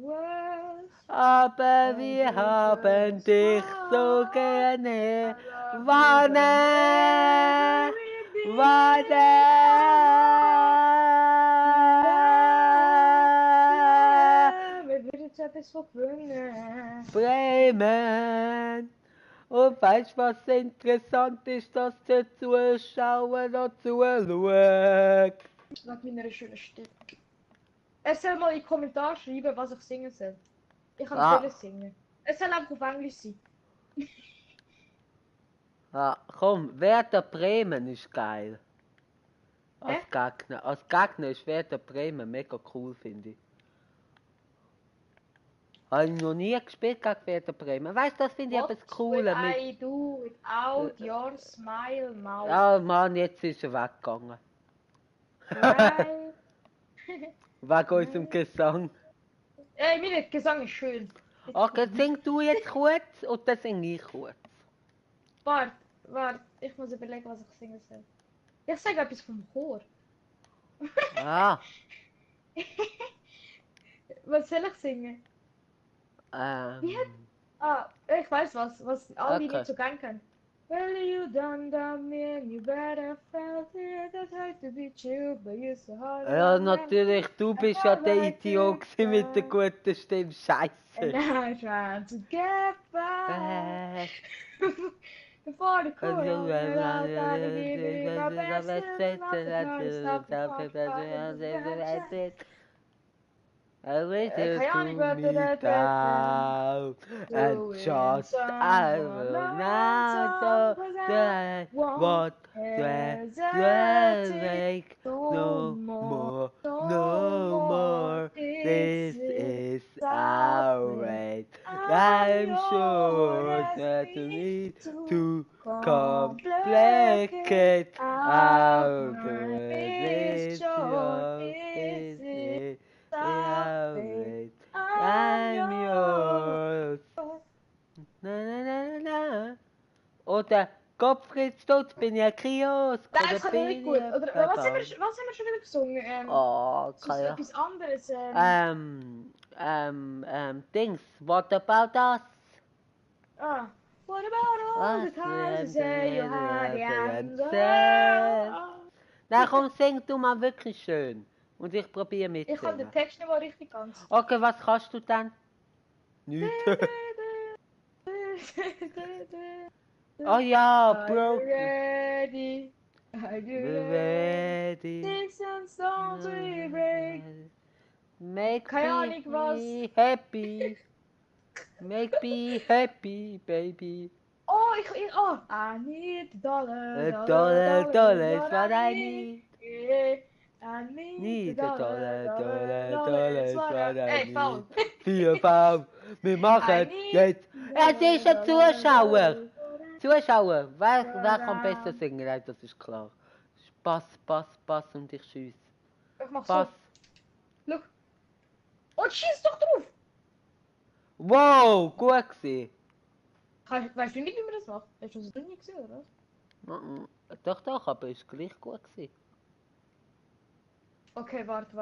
world. aber wir haben dich so gerne gewonnen. Wir würden jetzt etwas gewinnen. Bremen. Und weißt du, was interessant ist, dass der Zuschauer noch zuschaut? Nach meiner schönen Stimme. Er soll mal in die Kommentare schreiben, was ich singen soll. Ich kann vieles singen. Es soll einfach auf Englisch sein. Ja, komm, Werder Bremen ist geil. Als Gegner. Als Gegner ist Werder Bremen mega cool, finde ich. Habe ich noch nie gespielt gegen Werder Bremen. Weißt du, das finde ich etwas Cooles. What will I do without your smile, Maus? Ja, Mann, jetzt ist er weggegangen. Right. Wegen unserem Gesang. Mein Gesang ist schön. Okay, sing du jetzt kurz und dann sing ich kurz. Warte, ich muss überlegen, was ich singen soll. Ich sage etwas vom Chor. Ah. Was soll ich singen? Wie hat... Ah, ich weiß was alle Okay. nicht so gern können. Well, you done me and you better felt it. That hurt to be chilled, but you're so hard Ja, on them. natürlich, du bist ja der Idiot gewesen mit der guten Stimme. And Scheiße. I'm trying to get back. Before the chorus, and I'll try to give it my best. It's not the time, stop the fuck. I waited Keine to Ahnung, was me der down and just I will not know that what the make no more, no more. This is our way. I'm sure that we need to complicate our this your business. I'm yours. Na, na, na, na. Oder Gottfried Stutz, bin ja Kiosk. Nein, Oder das kann doch nicht bin gut. ja Oder was haben wir schon wieder gesungen? Oh, So kann ja. etwas anderes. Dings, what about us? What about all the Was times you wir say you had the answer? answer? Na komm, sing du mal wirklich schön. Und ich probiere Ich kann den mitzusingen. Text nicht mal richtig ganz. Okay, was kannst du dann? Nicht. Oh ja, Are you broken. ready? Are you ready? Sticks and stones we break. Make Keine Ahnung was. me happy. Make me happy, baby. Oh, I need a dollar, Dollar is what I need. Yeah, I need a dollar is what I need. Hey, faul. 4, 5, wir machen jetzt. Es ist ein Zuschauer. Zuschauer, wer kann besser singen? Nein, das ist klar. Bass und ich schieße. Ich mach Bass. so. Look. Und schieß doch drauf. Wow, gut gewesen. Weißt du nicht, wie man das macht? Hast du das noch nie gesehen, oder? Doch, aber ist gleich gut gewesen. Okay, warte.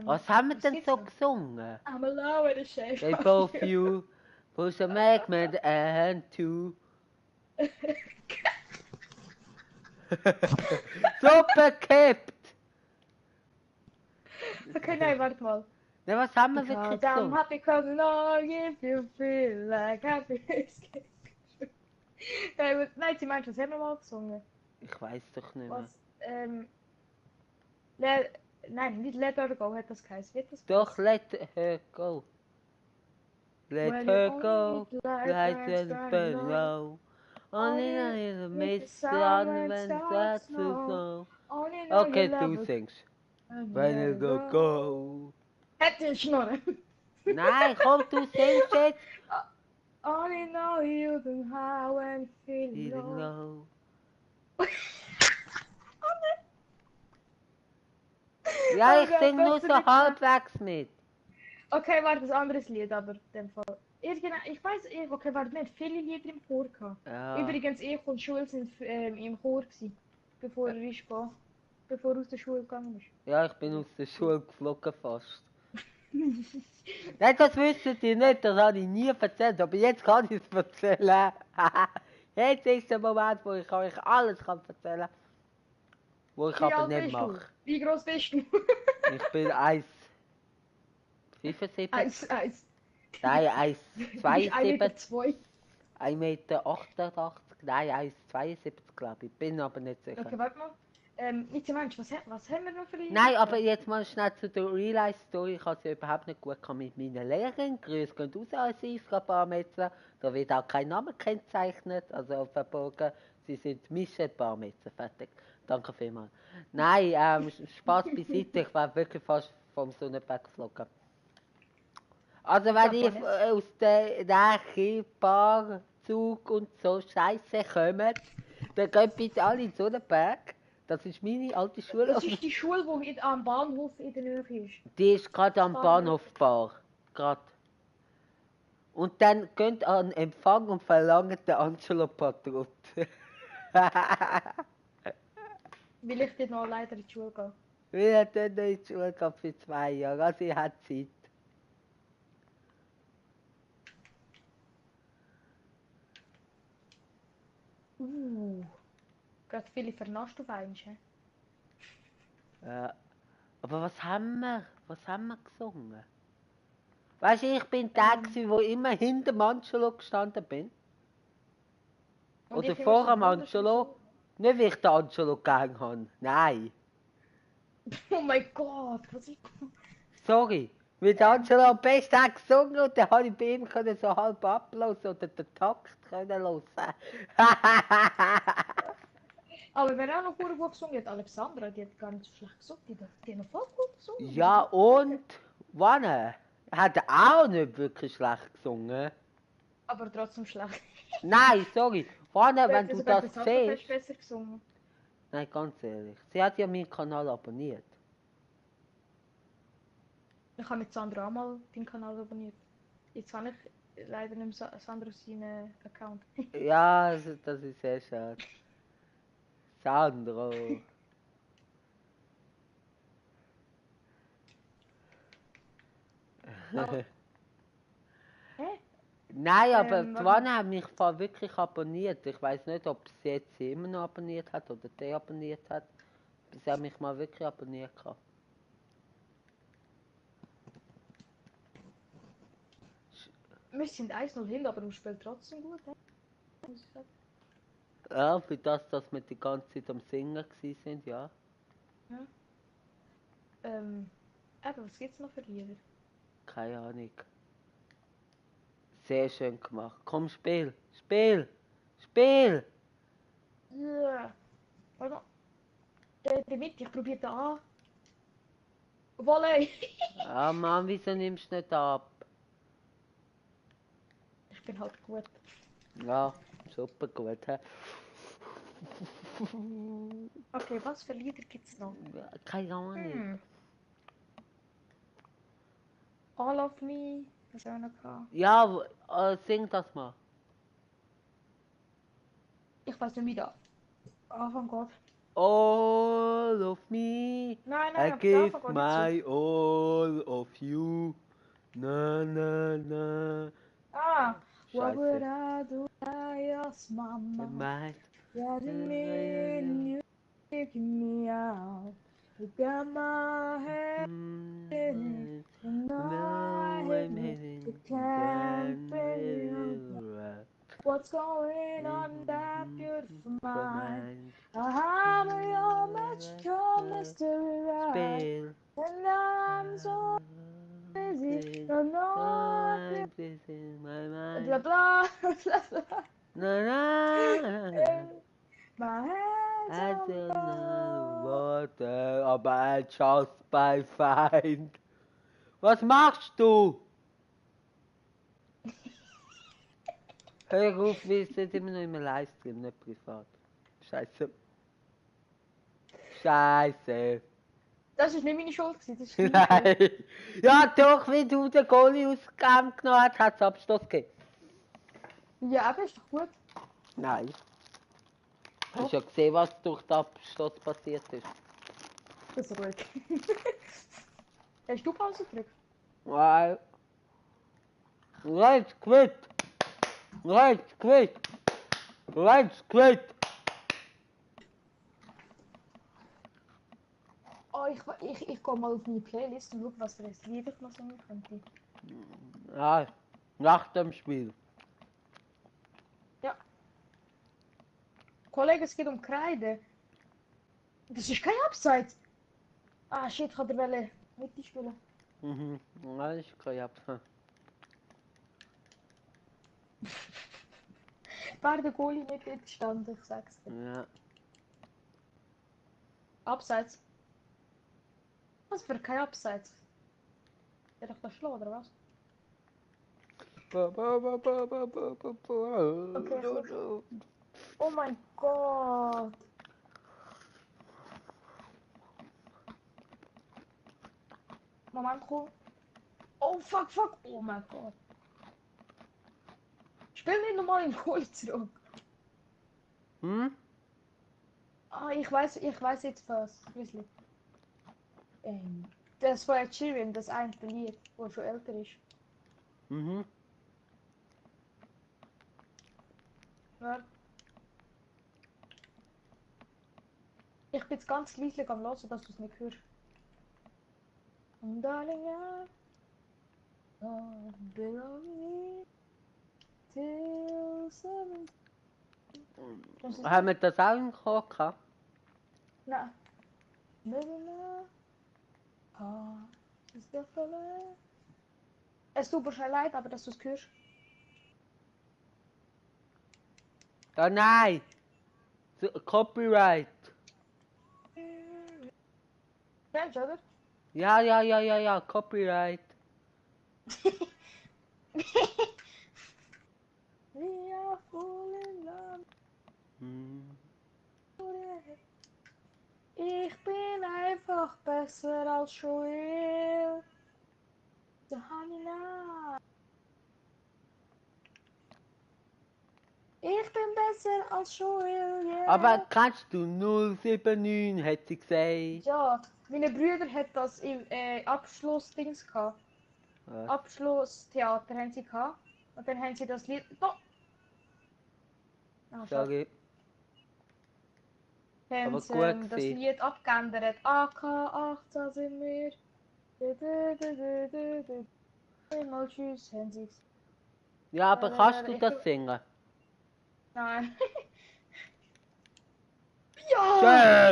Was haben wir was denn gibt's so noch? gesungen? I'm alone with a shave. They both you, push a magnet and two. Super kippt! Okay, nein, warte mal. Ne, was haben wir Because wirklich I'm gesungen? happy cause I know if you feel like happiness. Nein, sie meint, was haben wir mal gesungen? Ich weiß doch nicht mehr. Was, nein, nicht Let Her Go hat das geheißen. Wie hat das Doch, geheißen? let her go. Let When her you go, only like burns the burn burn low. low. Only Only know you with miss the the sun sun when when starts that's the snow. snow. Only know Okay, you love du it singst. when When you you let go, it go. Hätte ich noch nicht. Nein, komm, du singst jetzt. Only know you can high when feeling Feeling low. low. Ja, Oh ich Gott, sing das nur ist so nicht halbwegs mit. Okay, warte, das anderes Lied, aber in dem Fall. Ich weiß, okay, warte, wir haben viele Lieder im Chor gehabt. Ja. Übrigens, ich und Schule sind im Chor gewesen, bevor er aus der Schule gegangen ist. Ja, ich bin aus der Schule geflogen fast. Nein, das wissen die nicht, das habe ich nie erzählt, aber jetzt kann ich es erzählen. Jetzt ist der Moment, wo ich euch alles erzählen kann. Wo ich Wie aber alt nicht bist mache. du? Wie groß bist du? Ich bin 1,75. 1. Nein, Du bist 1,72. 1,2 Meter. 1,88 Meter. Nein, 1,72 glaube ich. Bin aber nicht sicher. Okay, warte mal. Nicht so Mensch, was haben wir noch für Lieder? Nein, aber jetzt mal schnell zu der Real-Life-Story. Ich habe es ja überhaupt nicht gut mit meiner Lehrerin. Grüße gehen raus an sie, Frau Barmetzer. Da wird auch kein Name gekennzeichnet, also verborgen. Sie sind Michelle Barmetzer. Fertig. Danke vielmals. Nein, Spaß beiseite. Ich war wirklich fast vom Sonnenberg geflogen. Also wenn ich aus der Nähe, Bar, Zug und so Scheiße kommt, dann geht bitte alle in Sonnenberg. Das ist meine alte Schule. Das ist die Schule, die am Bahnhof in der Nähe ist. Die ist gerade am Bahnhof Bar. Gerade. Und dann geht an den Empfang und verlangt den Angelo Patrut. Will ich dort noch leider in die Schule gehen? Wir hat dann in die Schule gehabt für 2 Jahre. Also ich hatte Zeit. Gerade viele vernascht auf einmal. Hä? Aber was haben wir? Was haben wir gesungen? Weißt du, ich bin der, wo immer hinter dem Angelo gestanden bin. Und Oder ich immer vor so dem Angelo. Nicht, weil ich den Angelo gegangen habe. Nein. Oh mein Gott, was ist Sorry. Weil der Angelo am besten hat gesungen und dann habe ich bei ihm können so halb ablassen oder den Takt können hören. Aber wer auch noch gut gesungen hat, Alexandra, die hat gar nicht so schlecht gesungen. Die hat noch voll gut gesungen. Ja, und Wanne hat auch nicht wirklich schlecht gesungen. Aber trotzdem schlecht. Nein, sorry. Wanne, wenn du sogar das bei Summerfest siehst. besser gesungen. Nein, ganz ehrlich. Sie hat ja meinen Kanal abonniert. Ich habe mit Sandra auch mal deinen Kanal abonniert. Jetzt habe ich leider nicht mehr Sandra seinen Account. Ja, das ist sehr schade. Sandro. Hä? Nein, aber die warte. Wanne hat mich voll wirklich abonniert. Ich weiß nicht, ob sie jetzt immer noch abonniert hat oder deabonniert hat. Sie hat mich mal wirklich abonniert gehabt. Wir sind 1-0 hin, aber du spielst trotzdem gut. Hä? Muss ich sagen. Ja, für das, dass wir die ganze Zeit am Singen gewesen sind, ja. Eben, was gibt's noch für Lieder? Keine Ahnung. Sehr schön gemacht. Komm, spiel! Spiel! Spiel! Ja. Warte mal. Der Mitte, ich probiere da an. Volley! Ah Mann, wieso nimmst du nicht ab? Ich bin halt gut. Ja, super gut. He? Okay, was für Lieder gibt's noch? Keine Ahnung. All of Me, was auch noch gehabt. Ja, sing das mal. Ich weiß nicht, wie da. Anfang geht. All of me, Nein, I aber der give Anfang geht nicht so. my all of you. Na na na. Ah, what would Scheiße. I do I ask Mama? Meint. Getting me and you taking me out. You got my head in it, and I hate me. You can't bring it. What's going on in that beautiful mind? I'm your magical mystery ride, and I'm so busy, don't know what My mind. blah blah blah blah. Na na. My head's I on don't know fire. water, aber I just by find. Was machst du? Hör auf, wir sind immer noch im Livestream, nicht privat. Scheiße. Scheiße. Das ist nicht meine Schuld, das ist deine Schuld. Nein. Ja doch, wie du den Goalie ausgenommen hast, hat es Abstoß gegeben. Ja, aber ist doch gut. Nein. Hast du ja gesehen, was durch den Abstoß passiert ist? Das ist ruhig. Hast du Pause gedrückt? Nein. Let's quit. Let's quit. Let's quit. Oh, ich gehe mal auf meine Playlist und schaue, was für ein Lied ich noch singen könnte. Ja, nach dem Spiel. Ja. Kollege, es geht um Kreide. Das ist kein Abseits. Ah, shit, ich wollte mitspielen. Mhm. Nein, ich kann ja. Wäre der Goalie nicht dort gestanden, ich sag's dir. Ja. Abseits. Was für kein Abseits? Der doch da schlagen, oder was? Okay, gut. Oh mein Gott. Moment, cool. Oh fuck, fuck. Oh mein Gott. Spiel nicht nochmal in Goal zurück. Hm? Ah, ich weiß jetzt was. Wirklich. Das von Ed Sheeran, das eine Lied, wo schon älter ist. Mhm. Ja. Ich bin jetzt ganz leise am Hören, dass du es nicht hörst. Darling, I belong me till 7. Haben wir das auch im Chor gehabt? Nein. Maybe my heart is the color. Es tut mir schon leid, aber dass du es hörst. Oh nein! Copyright! Kennst du, oder? Ja, Copyright. We are full in love. Ich bin einfach besser als Joel. Da Hanina. Ich bin besser als Joel, yeah. Aber kannst du 079, hat sie gesagt. Ja, meine Brüder hat das im Abschlussdings gehabt. Was? Abschlusstheater haben sie gehabt. Und dann haben sie das Lied. Da! Ah, schade. Sorry. Haben Aber sie gut das gewesen. Lied abgeändert. AK-18 sind wir. Mal tschüss, haben sie es. Ja, aber kannst du ich- das singen? Nein. Ja!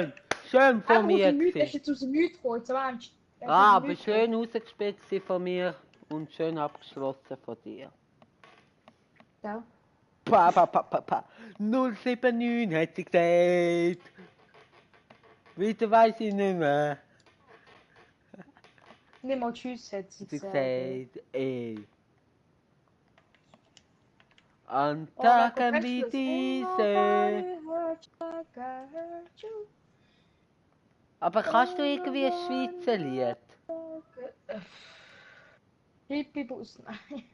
Schön! Schön Einfach von aus mir dem Müd, er ist gewesen. jetzt aus dem Müd gekommen, jetzt meinst du? Ah, aber schön rausgespielt gewesen von mir und schön abgeschlossen von dir. Ja. Pa. 079 hat sie gesagt. Weiter weiss ich nicht mehr. Nicht mal tschüss, hat sie Sie gesagt. gesagt, ey. An Oh, dann Tagen kommt wie das. diese. Nobody hurt you like I hurt you. Aber kannst du irgendwie ein Schweizer Lied? Hippie-Bus, nein.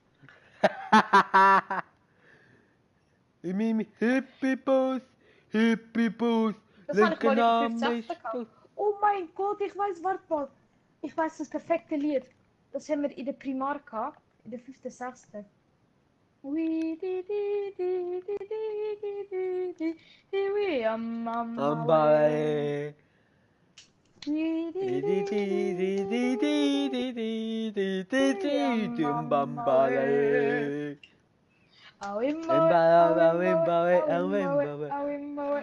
In meinem Hippie-Bus, Hippie-Bus, Das habe ich mal in der Name 5. ist gehabt. Oh mein Gott, ich weiß, warte mal. Ich weiß das perfekte Lied. Das haben wir in der Primar gehabt, in der 5., 6. We are mama way.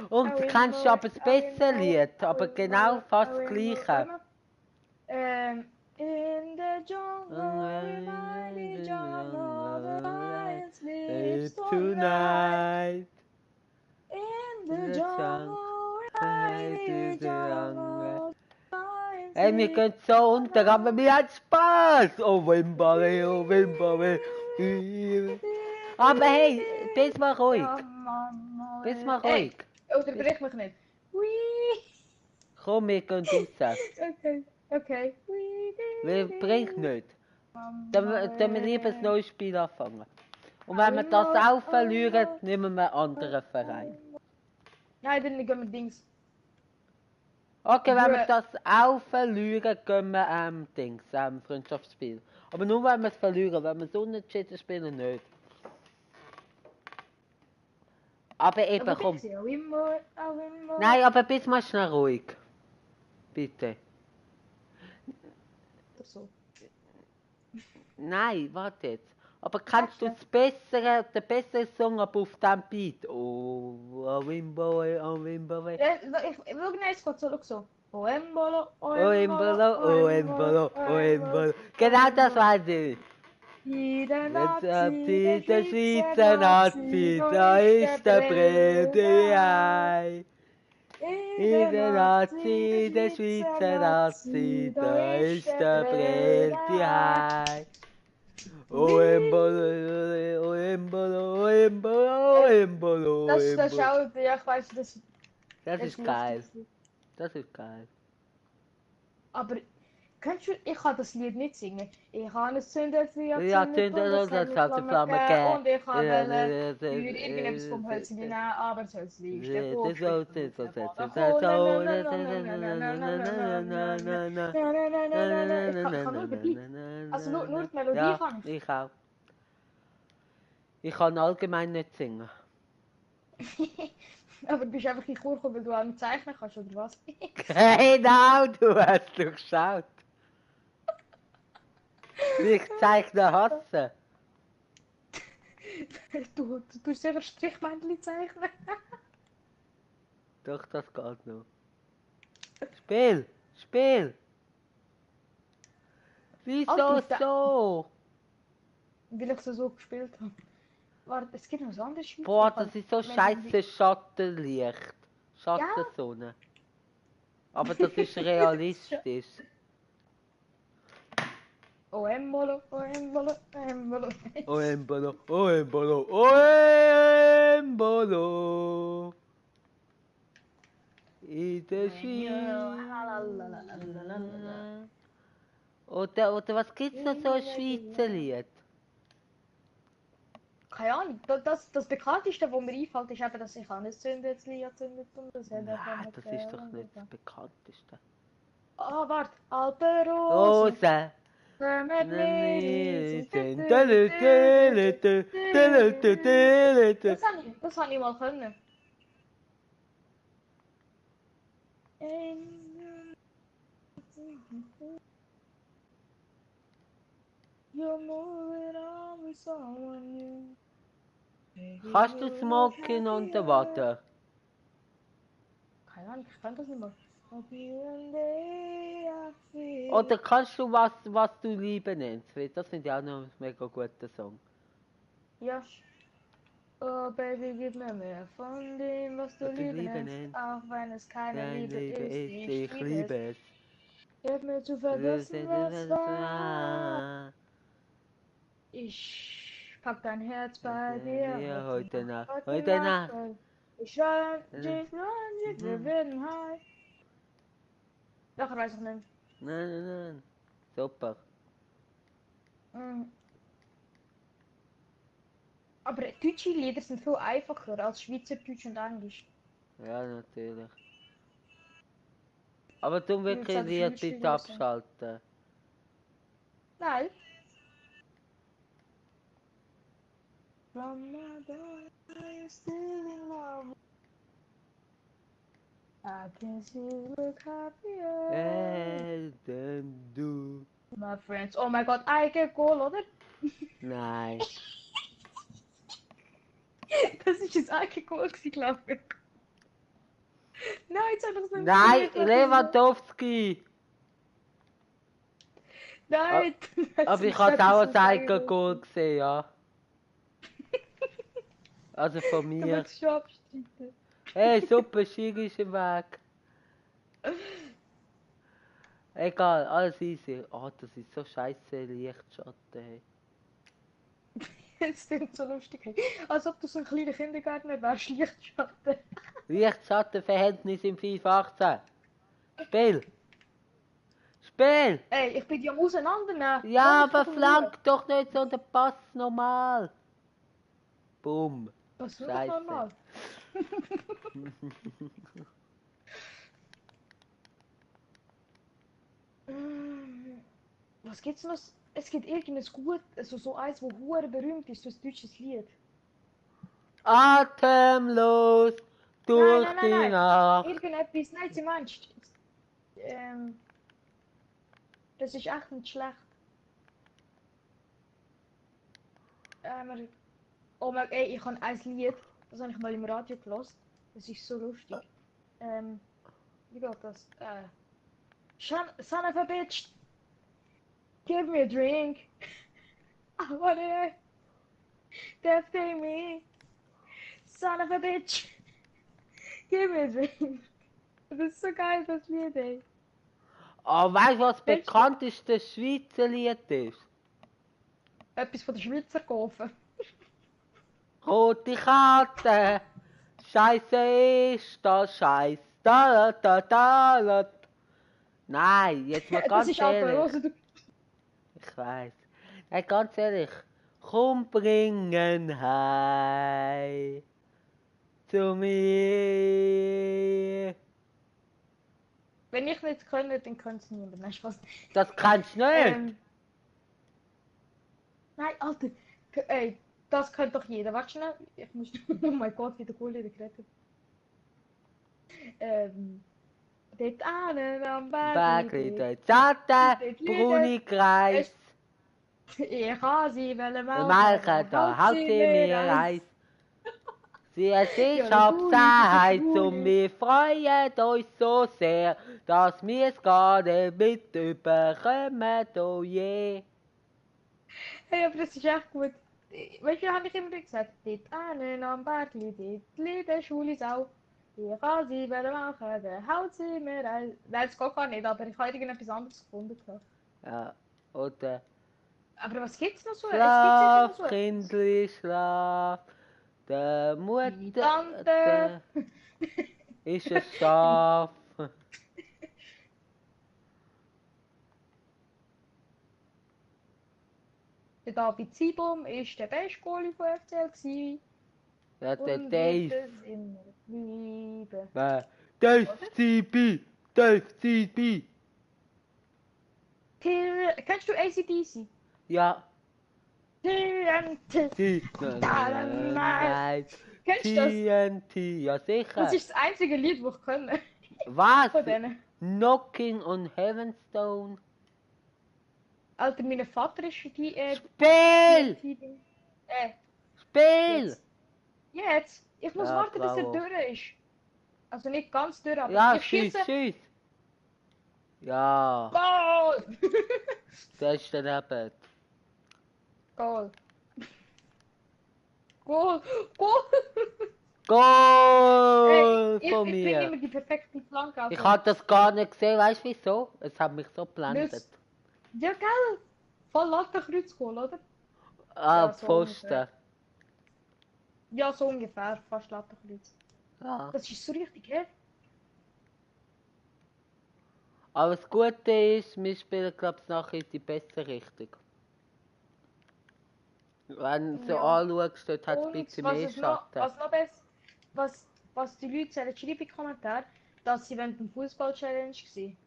Und kannst du aber das bessere Lied, aber genau fast das gleiche. In the jungle, we mighty jungle, the lion sleeps tonight. In the jungle, we mighty jungle, the lion Hey, wir gehen so unter, aber mir hat Spaß. Oh, Wimbare, oh, Wimbare. Aber hey, bist mal ruhig. Bist mal ruhig. Hey, unterbrich mich nicht. Wee. Komm, wir gehen raus. Okay. Wir bringt nicht. Dann wir lieber ein neues Spiel anfangen. Und wenn wir das auch verlieren, nehmen wir einen anderen Verein. Nein, dann gehen wir Dings. Okay, wenn wir das auch verlieren, gehen wir Dings, Freundschaftsspiel. Aber nur wenn wir es verlieren, wenn wir es unentschieden spielen, nicht. Aber eben, komm. Nein, aber bist mal schnell ruhig. Bitte. So. Nein, warte jetzt. Aber kannst du den besseren Song aber auf dem Beat? Oh, Wimboe, oh, Wimboe. Ich will nicht so. Oh, Embolo, Oh, Embolo, oh, Embolo, oh, Embolo. Genau das weiß ich. Jetzt habt ihr der Schweizer Nazi, da ist der Brede. Der Nazi, der Schweizer Nazi, da ist der Brede. Oh, Embolo, oh, Embolo, oh, Embolo, oh, Embolo, Das ist auch, ja, ich weiß, das ist geil. Das ist geil. Aber ich kann das Lied nicht singen. Ich habe es zündet wie Ja, zündet das hat die Flamme gegeben. Und ich habe für irgendetwas vom Hölzchen nehmen, aber das Hölzchen ist der Kopf. Ich kann nur die, also nur die Melodie Ja, kann ich. ich auch. Ich kann allgemein nicht singen. Aber du bist einfach in Chur gekommen, weil du auch nicht zeichnen kannst, oder was? Genau, du hast durchschaut. Wie ich zeichne hasse. Du tust sicher Strichmännchen zeichnen. Doch, das geht noch. Spiel! Spiel! Alter, Wieso auf der... so? Weil ich so gespielt habe. Warte, es gibt noch ein anderes Schweizer. Boah, Ich kann- das ist so wenn du- scheiße Schattenlicht. Ja, Schattensonne. Aber das ist das ist schon... realistisch. Oh, Embolo, oh, Embolo, Embolo. Oh Embolo, oh Embolo, oh Embolo. In der Schweiz. Oder was gibt's noch so ein Schweizer Lied? Keine Ahnung, das bekannteste, was mir einfällt, ist eben, dass ich an es zündet, das Lied zündet und das hat Nein, das ist doch nicht das bekannteste. Ah, warte, alte Rosen, Rosa. mit mir sind. Das Das habe ich mal können. You're moving on with someone new. Kannst du Smoking on the Water? Keine Ahnung, ich kann das nicht mehr. Oder Oder kannst du was du Liebe nennst? Weil das finde ich auch noch ein mega guter Song. Ja. Oh Baby, gib mir mehr von dem, was du Was du Liebe Liebe nennst. nennst. Auch wenn es keine Deine Liebe Liebe ist, ist, ich ich liebe es. liebe es. Hilf mir zu vergessen, was war. Ich pack dein Herz bei dir Ja, heute Nacht. Heute Heute Nacht. Ich schau dich an, wir werden high. Doch, weiß ich nicht. Nein. Super. Mhm. Aber deutsche Lieder sind viel einfacher als Schweizerdeutsch und Englisch. Ja, natürlich. Aber du Ich würde wirklich sagen, Lied Deutsch bitte Lieder sind. abschalten. Nein. From my door, I'm still in love. I can see you look happier. Than du. My friends. Oh mein Gott, Eike Kohl, oder? Nein. Das ist jetzt Eike Kohl, glaube ich. Nein, jetzt einfach so ein Nein, Gesicht, Lewandowski. Nein, Aber ich habe auch ein Eigengoal gesehen, ja. Also von Du mir. willst schon abstreiten. Hey, super, Schiri ist im Weg. Egal, alles easy. Oh, das ist so scheiße Lichtschatten. Hey. Es klingt so lustig. Hey. Als ob du so ein kleiner Kindergärtner wärst, Lichtschatten. Lichtschattenverhältnis im FIFA 18. Spiel! Spiel! Ey, ich bin die am Auseinandernehmen. Ja, Komm, aber flank doch nicht so den Pass normal. Bumm. Was soll Scheiße. das normal? Was gibt's noch? Es gibt irgendein gut, also so eins, wo hure berühmt ist, so ein deutsches Lied. Atemlos durch die Nein. Nacht. Irgendetwas, nein, sie meinst. Das ist echt nicht schlecht. Oh mein, ey, ich habe ein Lied, das habe ich mal im Radio gehört. Das ist so lustig. Wie geht das? Son of a bitch, give me a drink. I wanna death me. Son of a bitch, give me a drink. Das ist so geil, das Lied, ey. Oh, weißt du, was das Kennst du? bekannteste Schweizer Lied ist? Etwas von der Schweizer kaufen. Rote Karte. Scheiße ist das Scheiß. Da. Nein, jetzt mal Das ganz ist Alter ehrlich. Rose, du. Ich weiß. Nein, ganz ehrlich. Komm bringen heim zu mir. Wenn ich nicht könnte, dann könnte es niemand. Nein, Spaß. Das kannst du nicht. Nein, Alter. Ey, das könnte doch jeder. Warte schnell. Ich muss. Oh mein Gott, wie der Gulli gerettet. Dort einen am Bergli, Bergli, der zarte, dort braune liegen. Kreis. Ich kann sie melken, Malchen, da haut sie mir Eis. Sie es Ja, ist der Gulli, das ist der Abseit und Gulli. wir freuen uns so sehr, dass wir es gerade mit überkommen, oh je. Hey, aber das ist echt gut. Weißt du, habe ich immer gesagt, dort einen am Bergli, dort liegt der Schuli Sau. Ich kann sie machen, der haut sie mir ein. Nein, das geht gar nicht, aber ich habe irgendetwas anderes gefunden. Ja, oder Aber was gibt's noch so? Es gibt sicher noch Schlaf, so etwas. Kindli, schlaf. Der Die Mutter, Tante. der ist ein Schaf. Der David Siebum ist der beste Goalie von FCL gewesen Ja, der und wird Dave. es immer bleiben. Dave Oder? CB, Dave CB. Kennst du AC/DC? Ja, TNT. die Dynamite. Night Kennst du das? TNT, ja Das sicher. ist das einzige Lied, das ich kenne. Was? Von denen. Knocking on Heavenstone? Alter, mein Vater ist Spiel! TNT. Spiel! Jetzt. Jetzt. Ich muss Ja, warten, bis er bravo. durch ist. Also nicht ganz durch, aber Ja, ich schieße. schieß. Ja, Goal! das ist daneben. Goal. Goal! Goal! Goal Ey, von ich bringe mir. immer die perfekte Flanke. Ich Also. habe das gar nicht gesehen, weißt du wieso? Es hat mich so blendet. Weil's- Ja, gell? Voll Lattenkreuz geholt, oder? Ah, Ja, so ungefähr. Pfosten. Ja, so ungefähr. Fast Lattenkreuz. Ja. Das ist so richtig, hä? Aber das Gute ist, wir spielen, glaube ich, nachher in die bessere Richtung. Wenn du so Ja. anschaust, dort hat es ein Und bisschen mehr Schatten. was die Leute sagen, schreiben in die Kommentare, dass sie während dem Fußball-Challenge waren.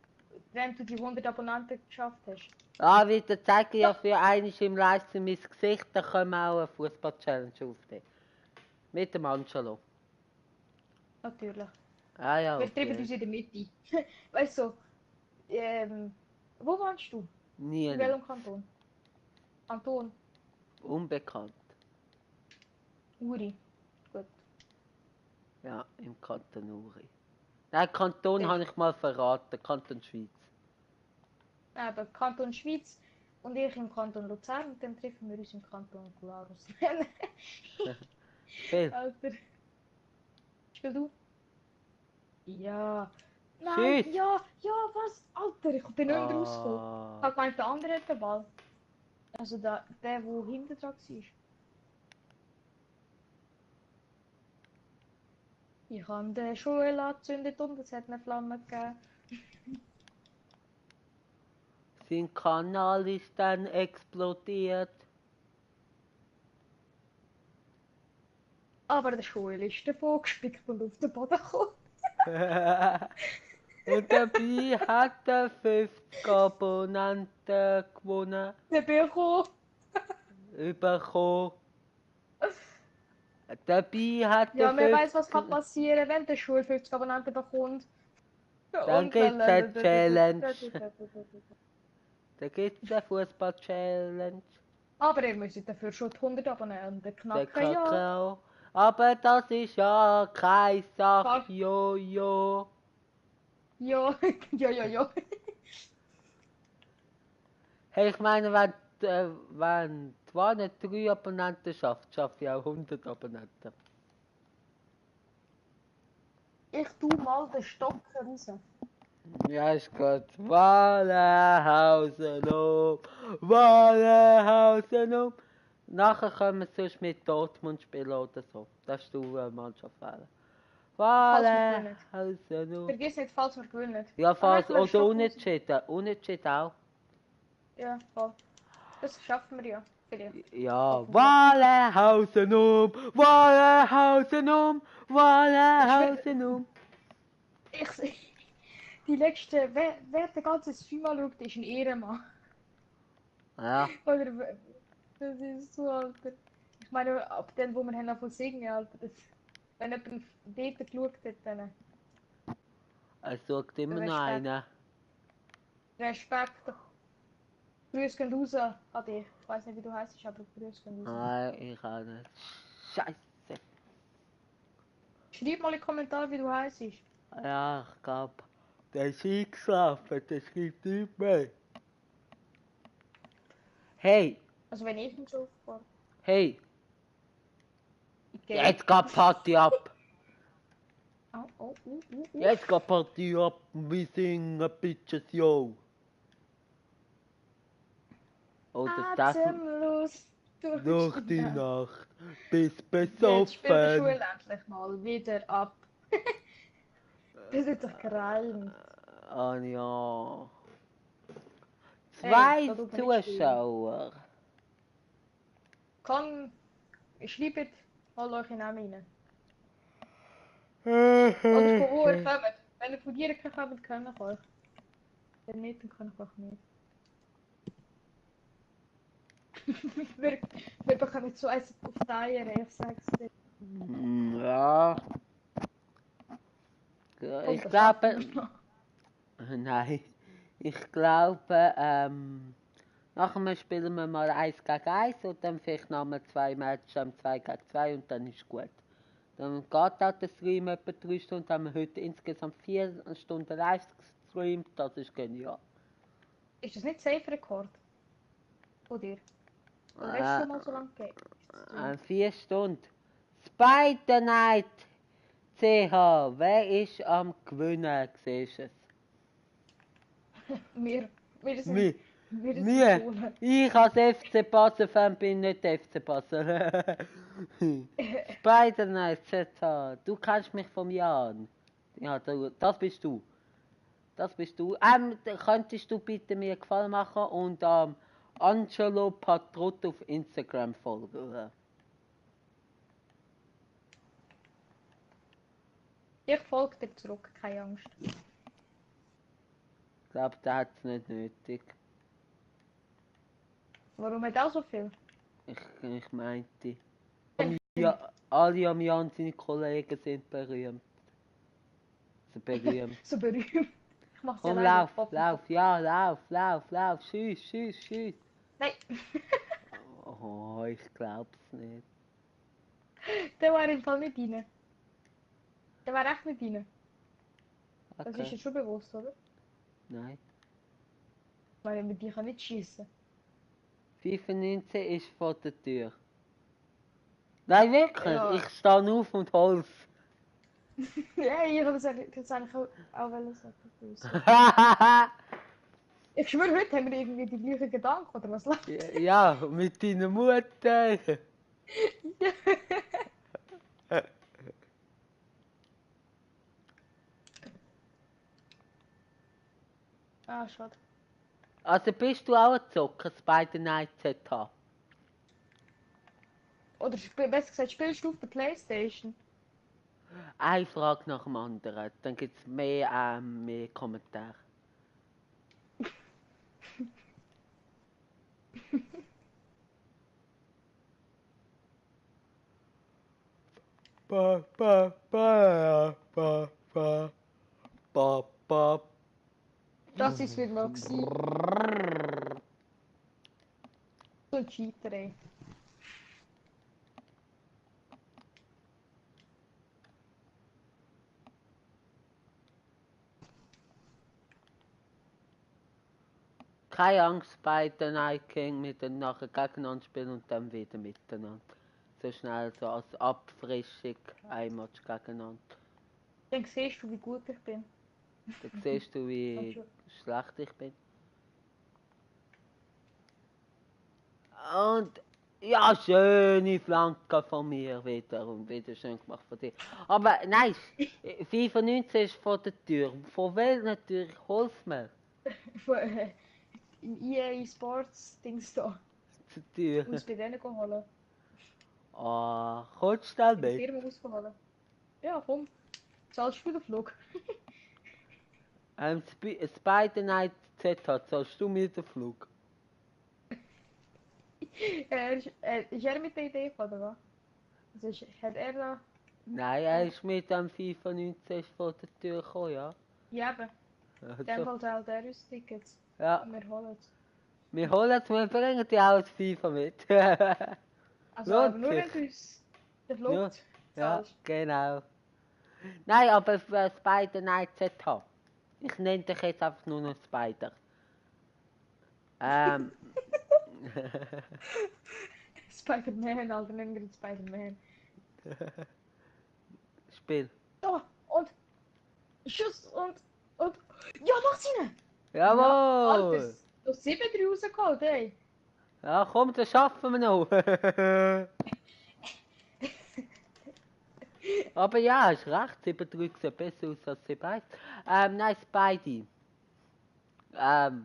Wenn du die 100 Abonnenten geschafft hast. Ah, wieder zeige ich ja für eines im Livestream mein Gesicht, dann können wir auch eine Fußball-Challenge aufnehmen. Mit dem Angelo. Natürlich. Ah ja, Wir treffen okay. uns in der Mitte. Weißt du, wo wohnst du? Nie. In welchem Kanton? Kanton. Unbekannt. Uri. Gut. Ja, im Kanton Uri. Nein, Kanton Sehr habe ich mal verraten, Kanton Schweiz. Aber Kanton Schweiz und ich im Kanton Luzern und dann treffen wir uns im Kanton Glarus. Spiel. Alter. Spiel du? Ja. Nein, Schieß! ja, was? Alter, ich bin nicht mehr rausgekommen. Ich Ah. habe gemeint, der andere hat den Ball. Also der hinten dran war. Ich habe den Schuh angezündet und es hat eine Flamme gegeben. Sein Kanal ist dann explodiert. Aber der Schuh ist davon gespickt und auf den Boden gekommen. Und dabei hat er 50 Abonnenten gewonnen. Der bekommen. Bekommen. Dabei hat er Ja, man weiß, was 50. kann passieren, wenn der Schul 50 Abonnenten bekommt. Dann gibt's eine Challenge. Da gibt's eine Fußball-Challenge. Aber ihr müsst dafür schon die 100 Abonnenten Der knacken, ja. Kakao. Aber das ist ja keine Sache, Fast. Jojo. Ja, ja. Hey, ich meine, wenn du nicht 3 Abonnenten schaffst, schaffe ich auch 100 Abonnenten. Ich tu mal den Stock raus. Ja, ist gut. Wallenhausen Wallenhausen Nachher können wir sonst mit Dortmund spielen oder so. Das ist du eine Mannschaft wählen. Falls wir gewinnen. Wallenhausen Vergiss nicht, falls wir gewinnen. Ja, falls. nein, Oder Stock raus. Unentschieden. Unentschieden auch. Ja, voll. Das schaffen wir ja. Vielleicht. Ja, Hoffentlich. Wallenhausen Wallenhausen Wallenhausen Die letzte, wer den ganzen Stream anschaut, ist ein Ehrenmann. Ja, Oder, das ist so, Alter. Ich meine, ab dem, wo wir haben angefangen zu singen, Alter. Das, wenn jemand dort geschaut hat, dann Er sucht immer noch Respekt. einen. Respekt. Grüße gehen raus an dich. Ich weiß nicht, wie du heißt, aber Grüße gehen raus. Nein, ich auch nicht. Scheiße. Schreib mal in die Kommentare, wie du heißt. Ja, ich glaube, der ist eingeschlafen, der schreibt nicht mehr. Hey, Also wenn ich nicht so aufgehe. hey, Okay. jetzt geht Party ab. Oh. Jetzt geht Party ab, wir singen Bitches Yo. Oh, das darf man Atemlos durch die Nacht, bis Jetzt spielt die Schule besoffen. endlich mal wieder ab. Das ist doch gereimt. Oh ja. Hey, 2 da tut man nicht spielen. Zuschauer. Schreibt mal eure Namen rein. Oder von wo ihr kommt. Wenn ihr von dir kommt, können wir euch. Wenn nicht, dann kann ich euch nicht. wir bekommen so eins auf die Eier, ich sag's dir. Ja. Oh, Ich das glaube. schaffen wir noch. Nein. Ich glaube, nachher spielen wir mal 1 gegen 1 und dann vielleicht nochmal 2 Matches, 2 gegen 2 und dann ist gut. Dann geht auch der Stream etwa 3 Stunden, haben wir heute insgesamt 4 Stunden live gestreamt, das ist genial. Ist das nicht Safe-Rekord? Von dir? Oder hast du schon mal so lange gegeben? 4 Stunden. Spider Night CH, wer ist am Gewinnen, siehst du es? Wir Wir, sind wir, cool. ich als FC Basel-Fan bin nicht FC Basel. Spider Night ZH, du kennst mich vom Jan. Ja, das bist du. Das bist du. Könntest du bitte mir einen Gefallen machen und Angelo Patrot auf Instagram folgen? Ich folge dir zurück, keine Angst. Ich glaube, der hat es nicht nötig. Warum hat er so viel? Ich meinte. Ja, alle am Jan, seine Kollegen sind berühmt. So berühmt. So berühmt. Ich mach's ja Komm, leider. lauf, schieß. Nein, Oh, ich glaub's nicht. der war im Fall nicht rein. Der war echt nicht rein. Das ist Okay, dir schon bewusst, oder? nein. Weil mit dir kann nicht schießen. 95 ist vor der Tür. Nein, wirklich, Ja. ich stehe auf und hol's. Ja, ich habe das eigentlich auch wollen sagen. Ich schwöre, heute haben wir irgendwie die gleichen Gedanken, oder was läuft? Ja, mit deiner Mutter. Ah, schade. Also bist du auch ein Zocker, Spider Night ZH? Oder besser gesagt, spielst du auf der Playstation? Eine Frage nach dem anderen, dann gibt's mehr Kommentare. Ba, ba, ba, ba, ba, ba, ba. Das ist wieder mal gewesen. So ein Cheater, ey. Keine Angst, beide Night King mit den nachher gegeneinander spielen und dann wieder miteinander. So schnell so als Abfrischung ein Match gegeneinander. Dann siehst du, wie gut ich bin. Dann siehst du, wie Schon. schlecht ich bin. Und ja, schöne Flanke von mir wieder und wieder schön gemacht von dir. Aber nein, 95 ist vor der Tür. Von welcher Tür? Hol's mir. In EA Sports Dings da. Zur Tür. Ich muss bei denen holen. Ah, kommst du schnell In der mit? Firma ausholen. Ja, komm. Zahlst du den Flug? Spider Night ZH, zahlst du mir den Flug? Ist er mit der Idee gekommen, oder was? Also hat er da... Nein, er ist mit dem 95 vor der Tür gekommen, ja. Ja, eben. In dem Also, Fall zählt er uns Tickets. ja, Und wir holen es. wir holen es, wir bringen die auch als FIFA mit. Also, aber Lohnt nur sich. wenn du uns den Nur, Flug ja, zahlst. genau. Nein, aber für Spider Night ZH. Ich nenne dich jetzt einfach nur noch Spider. Ähm. Spider-Man, Alter, nennen wir ihn Spider-Man. Spiel. Oh, und Schuss und. Ja, mach's rein! Ja, Alter, Jawohl! du hast 7 rausgeholt, ey. Ja, komm, das schaffen wir noch. Aber ja, ist recht. 7-3 sieht besser aus als 7-1. Nein, Spidey. Ähm.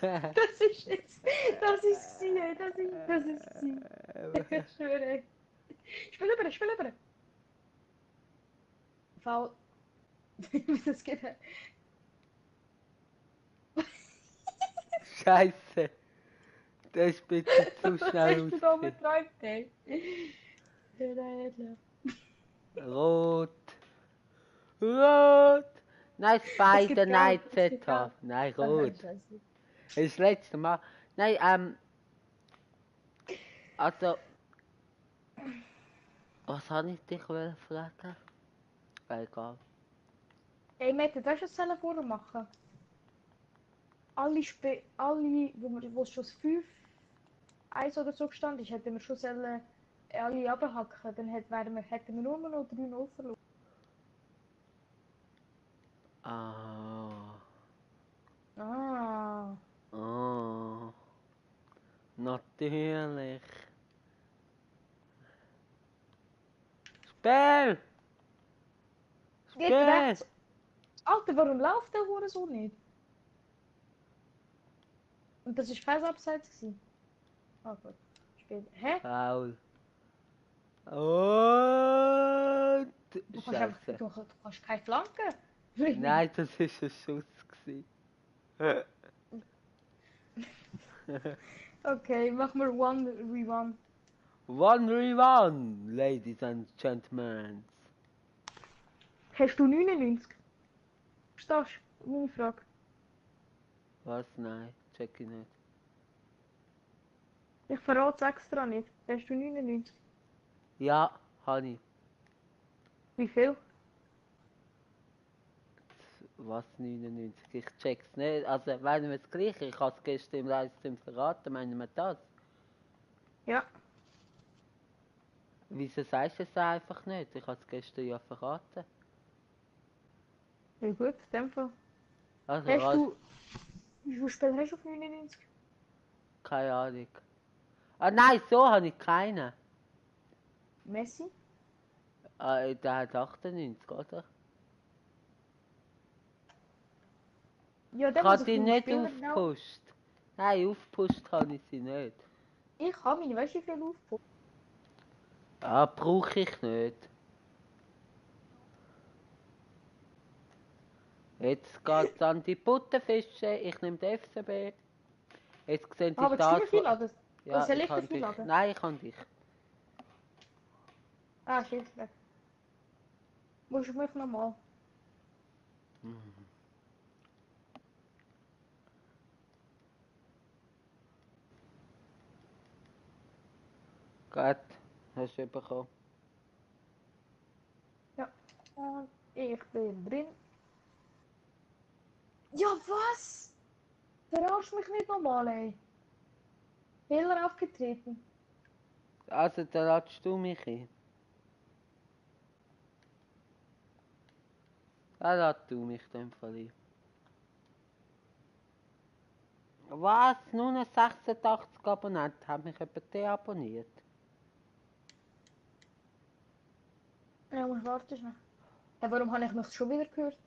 Das ist jetzt. Das ist sie, ey. Das ist sie. Ich schwöre. Spiel über. Fall. Wie das geht. Scheiße. Das ist bitte zu Was schnell hast du da ausgesehen. geträumt, ey? Der Edler. Rot. Rot. Nein, Es Spider gibt gelb, Night es gibt ZH. gelb. Nein, Ah, rot. scheiße. Das ist das letzte Mal. Nein, also, was habe ich dich fragen? Egal. Ey, Mette, weißt du, was wir vorher machen? Alle, wo schon 5 1 oder so gestanden ist, hätten wir schon alle abhacken. Dann hätten wir nur noch 3-0 verloren. Ah. Ah. Oh. Natürlich. Spiel! Geht Spiel! rechts. Alter, warum läuft der Hure so nicht? Und das war kein Abseits gewesen. Ah gut. Spiel. Hä? Faul. Und... Du kannst einfach, Scheiße. du kannst keine Flanke. Nein, das war ein Schuss. Okay, mach mal 1v1. 1v1, ladies and gentlemen. Hast du 99? Verstehst du? Meine Frage. Was? Nein, check ich nicht. Ich verrate es extra nicht. Hast du 99? Ja, habe ich. Wie viel? Was 99? Ich check's nicht. Also, meinen wir das Gleiche? Ich habe es gestern im Livestream verraten. Meinen wir das? Ja. Wieso sagst du es einfach nicht? Ich habe es gestern ja verraten. Ja gut, in dem Fall. Also, Hast du... Wie viele Spieler hast du auf 99? keine Ahnung. Ah nein, so habe ich keinen. Messi? Der hat 98, oder? Ja, Ich der muss habe auf die meine nicht Spieler genau... aufgepusht. Nein, aufgepusht habe ich sie nicht. Ich habe meine, weißt du wie viel aufgepusht? Ah, brauche ich nicht. Jetzt geht's an die Butterfische. Ich nehme die FCB. Jetzt sehen Ah, Sie willst du das. mir viel laden? Oder Ja, soll ich ich dir kann viel dich. laden? Nein, ich kann dich. Ah, shit. Weg. Musst du mich nochmal? Mhm. Gut, hast du bekommen. Ja. Und ich bin drin. Ja, was? Verarsch mich nicht nochmal, ey. Fehler aufgetreten. Also, da ladest du mich ein. Da ladst du mich in dem Fall ein. Was? Nur noch 86 Abonnenten haben mich jemand deabonniert. Ja, muss warten schnell. Ja, warum habe ich mich schon wieder gehört?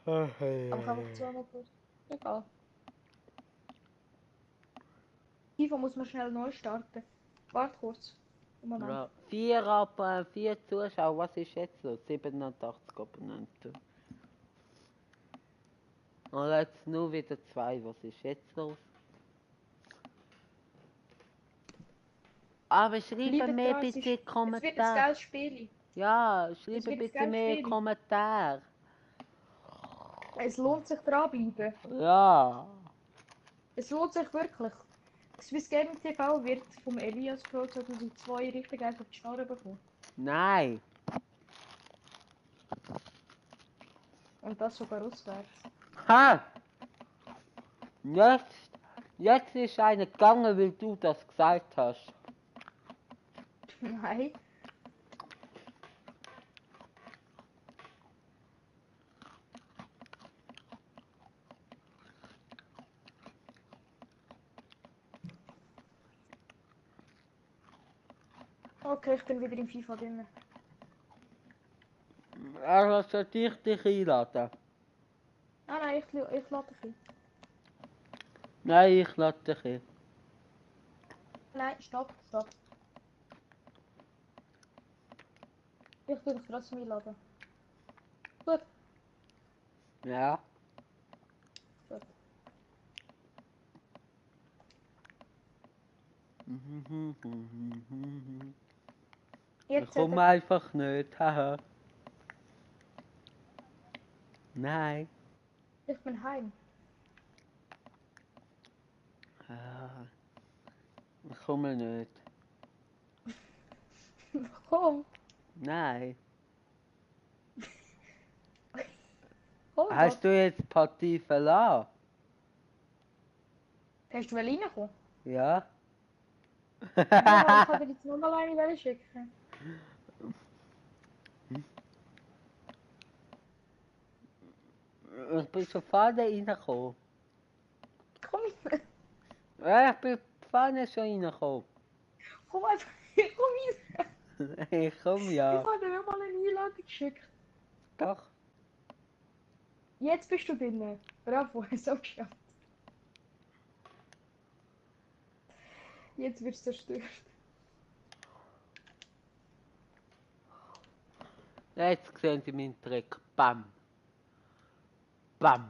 Aber ich habe mich zweimal gehört. Egal. FIFA muss man schnell neu starten. Warte kurz. Einen Moment. Ja, 4 Zuschauer, was ist jetzt los? 87 Abonnenten. Und jetzt nur wieder 2, was ist jetzt los? Aber schreibe Bleibt mehr dran, bitte es wird ein Kommentar. geiles Spiel. Ja, Es schreibe wird ein bitte geiles mehr Spiel. Kommentar. Es lohnt sich dranbleiben. Ja. Es lohnt sich wirklich. Swiss Gaming TV wird vom Elias Pro 2002 richtig eins auf die Schnarre bekommen. Nein. Und das sogar auswärts. Ha! Jetzt ist einer gegangen, weil du das gesagt hast. Nein. Okay, ich bin wieder im FIFA drin. Also sollte ich dich einladen? Ah nein, ich lade dich ein. Nein, ich lade dich ein. Nein, stopp. Ich will dich trotzdem einladen. Gut. Ja. Gut. Ich Jetzt komme einfach nicht. Haha. Nein. ich bin heim. Ah, ich komme nicht. Komm. Nein. Komm doch. Hast du jetzt die Partie verlassen? Hast du reinkommen? Ja. Ja, ich wollte dir jetzt nochmal eine schicken. Ich bin schon vorne reingekommen. Komm, Ja, ich bin vorne schon reingekommen. komm einfach. Komm rein. Ich komm Ich ja. habe dir mal eine Einladung geschickt. Doch. Jetzt bist du drin. Bravo, hast du auch geschafft. Jetzt wirst du zerstört. Jetzt sehen Sie meinen Trick. Bam. Bam.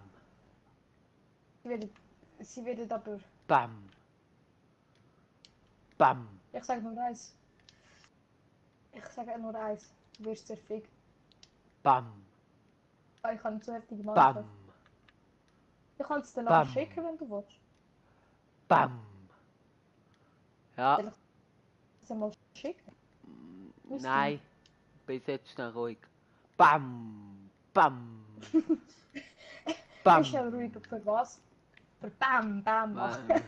Sie werden aber. Bam. Bam. Ich sage nur eins. Ich sage nur eins. Du wirst zerfickt. Bam. Ah, ich kann nicht so heftige Bam. Mannschaft. Ich kann es dir nachher Bam. schicken, wenn du willst. Bam. Ja. Soll ich es dir mal schicken? Nein. Bis jetzt schnell ruhig. Bam. Bam. Bam. Bist ja ruhig. Für was? Für Bam, Bam machen. Bam.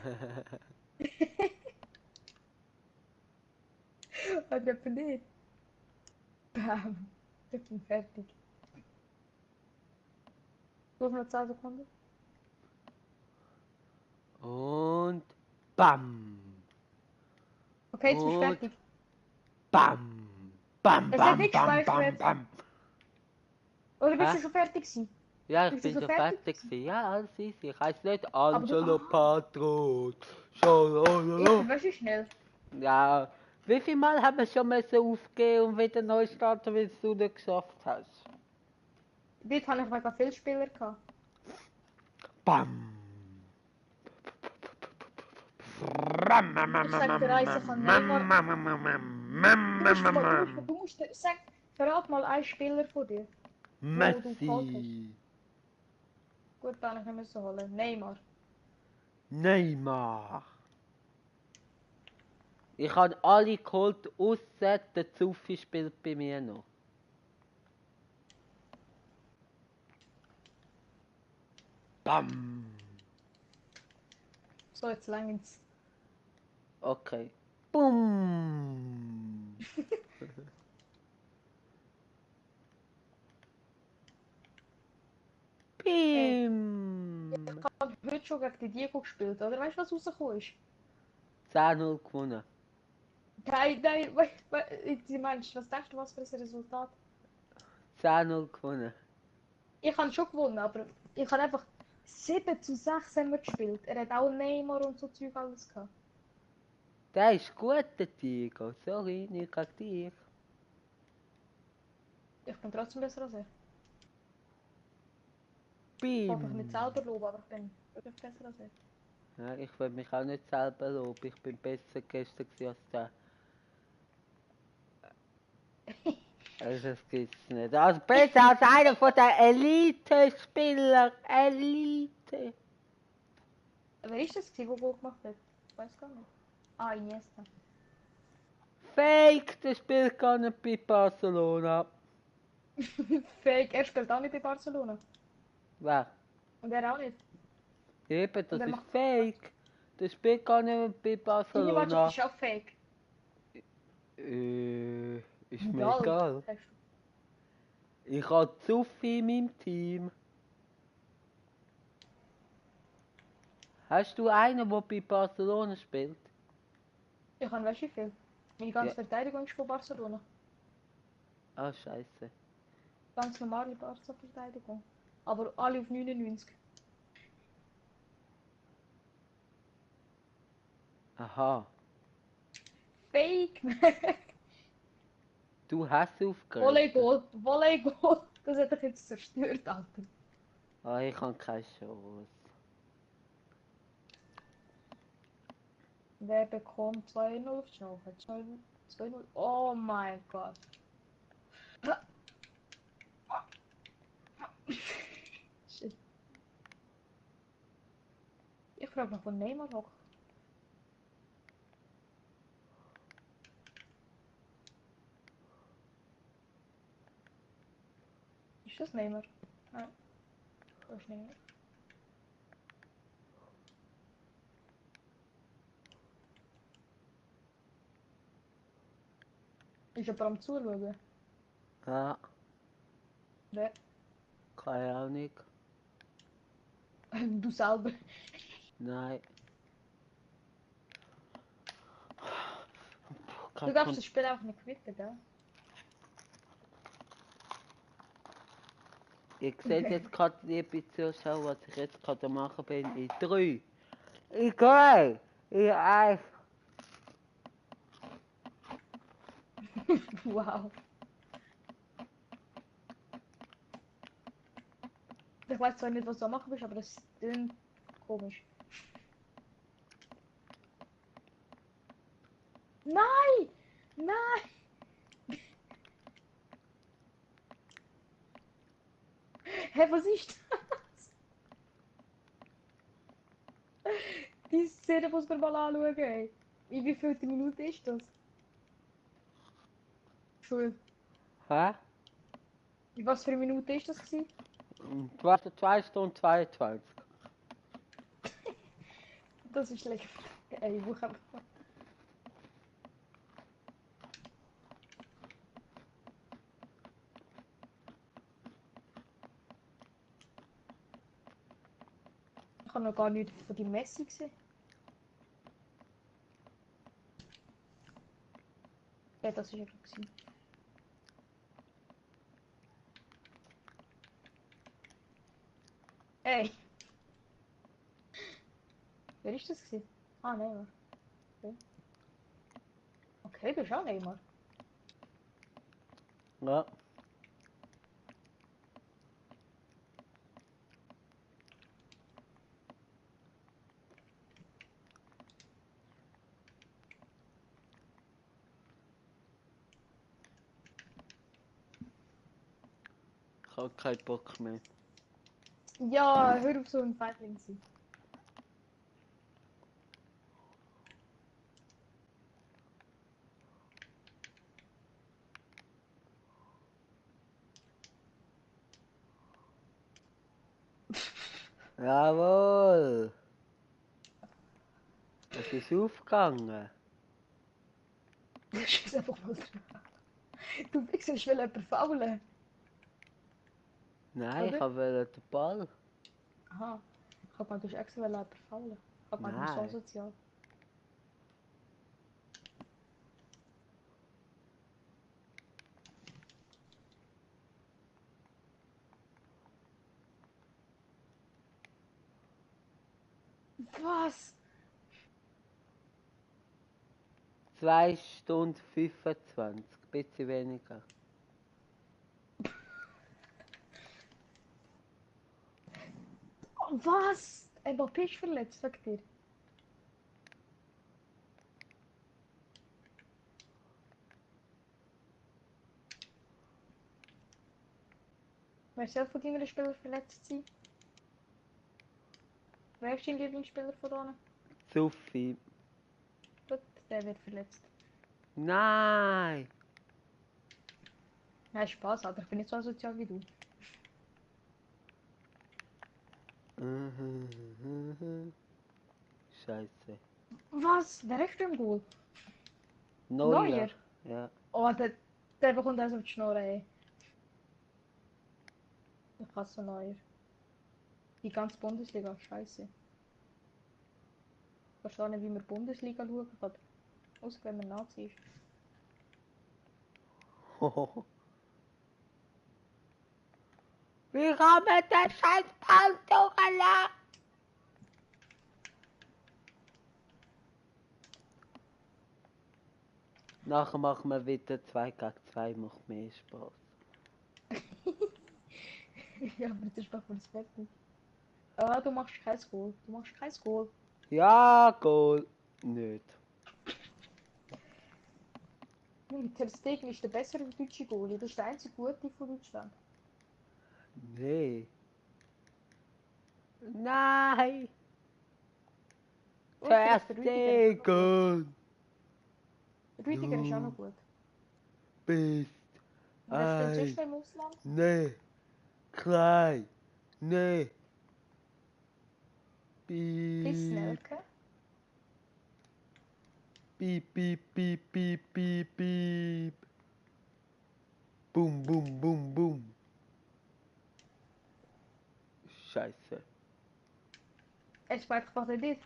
Und etwa nicht. Bam. Ich bin fertig. Nur noch 10 Sekunden. Und bam. Okay, jetzt bist du Und fertig. bam. Bam, Es hat bam, nicht bam, bam, gespeichert. bam. Oder bist Hä? du schon fertig gewesen? Ja, ich Bist du bin so so fertig? fertig gewesen. Ja, alles easy. Ich heiße nicht Aber du. Angelo Ah, Patron. ich Schalala. bin wirklich schnell. Ja, wie viel Mal haben wir schon müssen aufgeben und wieder neu starten, weil du nicht geschafft hast? Dort hatte ich mega viele Spieler gehabt. Bam. Ich sag dir eins, ich kann Neymar. Du musst sag, verrat mal einen Spieler von dir, wo du geholt hast. Messi. Gut, dann ich nicht müssen holen. Neymar. Neymar. Ich habe alle geholt, ausser der Zuffi spielt bei mir noch. Bam. So, jetzt längt's. Okay. Bumm. Bim. Ich habe heute schon gegen die Diego gespielt, oder? Weißt du, was rausgekommen ist? 10-0 gewonnen. Nein, Mensch, was denkst du, was für ein Resultat? 10-0 gewonnen. Ich habe schon gewonnen, aber ich habe einfach 7:6 haben wir gespielt. Er hat auch Neymar und so Zeug alles gehabt. Der ist gut, der Tiger. Sorry, nicht gegen dich. Ich bin trotzdem besser als er. Ich wollte mich nicht Bim. selber loben, aber ich bin wirklich besser als er. Ja, ich will mich auch nicht selber loben. Ich bin besser gestern gewesen als der. Also das gibt's nicht. Also besser als einer von den Elite-Spielern. Elite. Wer ist das, der Goal gemacht hat? Ich weiß gar nicht. Ah, Iniesta. Fake, der spielt gar nicht bei Barcelona. Fake, er spielt auch nicht bei Barcelona. Wer? Und er auch nicht. Eben, Und das er ist macht Fake. Der spielt gar nicht mehr bei deine Mannschaft Barcelona. ist auch fake. Ist Wie mir alt egal. hast du? Ich habe zu viel in meinem Team. Hast du einen, der bei Barcelona spielt? Ich kann weißt du wie viel? Meine ganze Ja. Verteidigung ist von Barcelona. Ah, scheiße. Ganz normale Barca-Verteidigung. Aber alle auf 99. Aha. Fake! Du hast aufgeregt. Volleyball, Volleyball. Das hat dich jetzt zerstört, Alter. Ah, ich habe keine Chance. Wer bekommt 2-0 auf die Schnauze? 2-0. Oh mein Gott. Shit. Ich frage mich, wo Neymar hockt. Ist das Neymar? Nein, das ist Neymar. Ist jemand am Zuschauen? Ja, Wer? keine Ahnung. Du selber. Nein. Du darfst das Spiel auch nicht quitten, gell? Ihr seht jetzt gerade, liebe Zuschauer, was ich jetzt gerade machen bin. In 3, in 2, in 1. Wow. Ich weiß zwar nicht, was du am machen bist, aber das klingt komisch. Nein! Nein! Hä, was ist das? Die Szene muss man mal anschauen, ey. In wie viel Minute ist das? Entschuldigung. Hä? In was für eine Minute ist das gewesen? Was? 2 Stunden 22. Das ist schlecht. Ey, wo kann man... Ich habe noch gar nichts von die Messi gesehen. Ja, das ist ja gewesen. Ey! Wer ist das gewesen? Ah, Neymar. Okay. Okay, du bist auch Neymar. Ja. Ich habe keinen Bock mehr. Ja, hör auf so ein Feigling zu sein. Jawohl. Es ist aufgegangen. Schieß einfach mal dran. Du Wichser, ich will jemanden faulen. Nein, Oder? ich wollte den Ball. Aha. Ich hab mal, du hast extra jemanden faulen. Ich hab mal, du bist so Nein. sozial. Was? 2 Stunden 25. Ein bisschen weniger. Was? Mbappé ist verletzt, sagt dir. Wer soll von deinen Spielern verletzt sein? Wer ist dein Lieblingsspieler von denen? Sophie. Gut, der wird verletzt. Nein! Ja, Spaß, Alter. Ich bin nicht so asozial wie du. Scheiße. Was? Wer ist im Goal? Neuer. Ja. Oh, der bekommt also auf die Schnur, ey. Ich hasse Neuer. Die ganze Bundesliga, scheiße. Ich verstehe nicht, wie man Bundesliga schauen kann. Außer wenn man Nazi ist. Wie kann man den scheiß Ball durchlassen? Nachher machen wir wieder 2 gegen 2, macht mehr Spaß. Ja, aber das ist doch fürs Wetten. Ah, du machst kein Goal. Du machst kein Goal. Ja, Goal. Nicht. Ter Stegen ist der bessere deutsche Goalie. Das ist der einzige gute von Deutschland. Nee. Nein! Und vielleicht der Rüdiger ist auch noch gut. Stegen! Der Rüdiger ist auch noch gut. Bist Wer spielt sonst ein noch im Ausland? ne klein ne Chris piep Nelke. piep piep piep piep piep piep boom boom boom boom. Scheiße. Er spielt einfach nicht.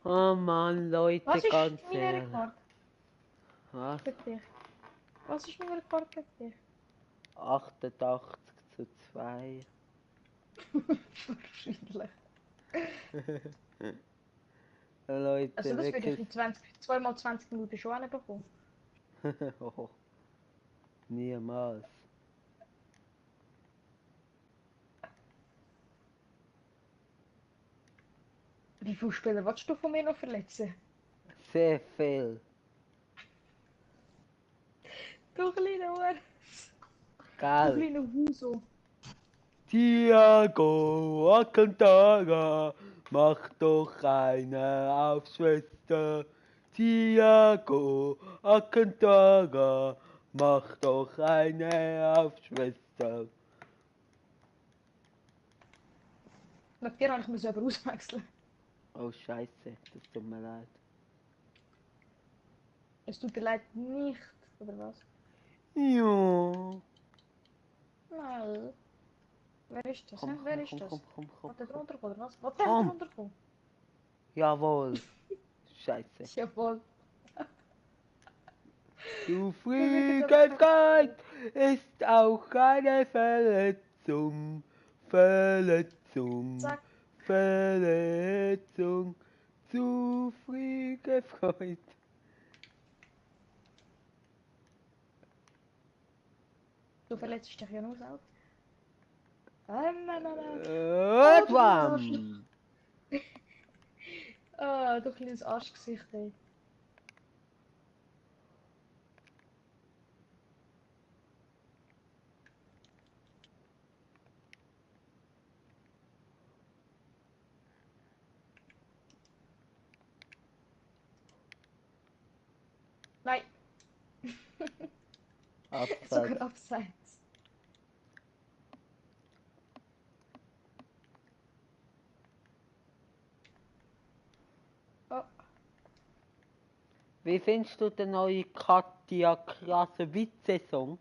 Oh Mann, Leute, Was ist ganz mein ehrlich. Rekord Was? für dich? Was ist mein Rekord für dich? 88:2. Wahrscheinlich. Leute, Also das würde ich wirklich. in 2 mal 20 Minuten schon hinbekommen. Niemals. Wie viele Spieler willst du von mir noch verletzen? Sehr viel. Du kleiner Urs. Du Geil. kleiner Huso. Thiago Alcantara, mach doch eine auf Schwester. Thiago Alcantara, mach doch eine auf Schwester. Mit dir habe ich mich selber auswechseln. Oh Scheiße, das tut mir leid. Es tut dir leid nicht, oder was? Ja. Nein. Wer ist das? Komm, Wer komm, ist komm, das? komm, komm, komm, Hat der komm. drunter gekommen, oder was? Was der Komm. drunter gekommen? Jawohl. Scheiße. Jawohl. Zufriedenheit ist auch eine Verletzung. Verletzung. Zack. Verletzung. Zufriedenheit. Du verletzt dich ja nur selbst. Nein. Oh, du kleines Arschloch. Wam. Ah, du kleines Arschgesicht, ey. Nein. Abseits. Sogar abseits. Oh, Wie findest du den neuen Katja krasse Witze-Song?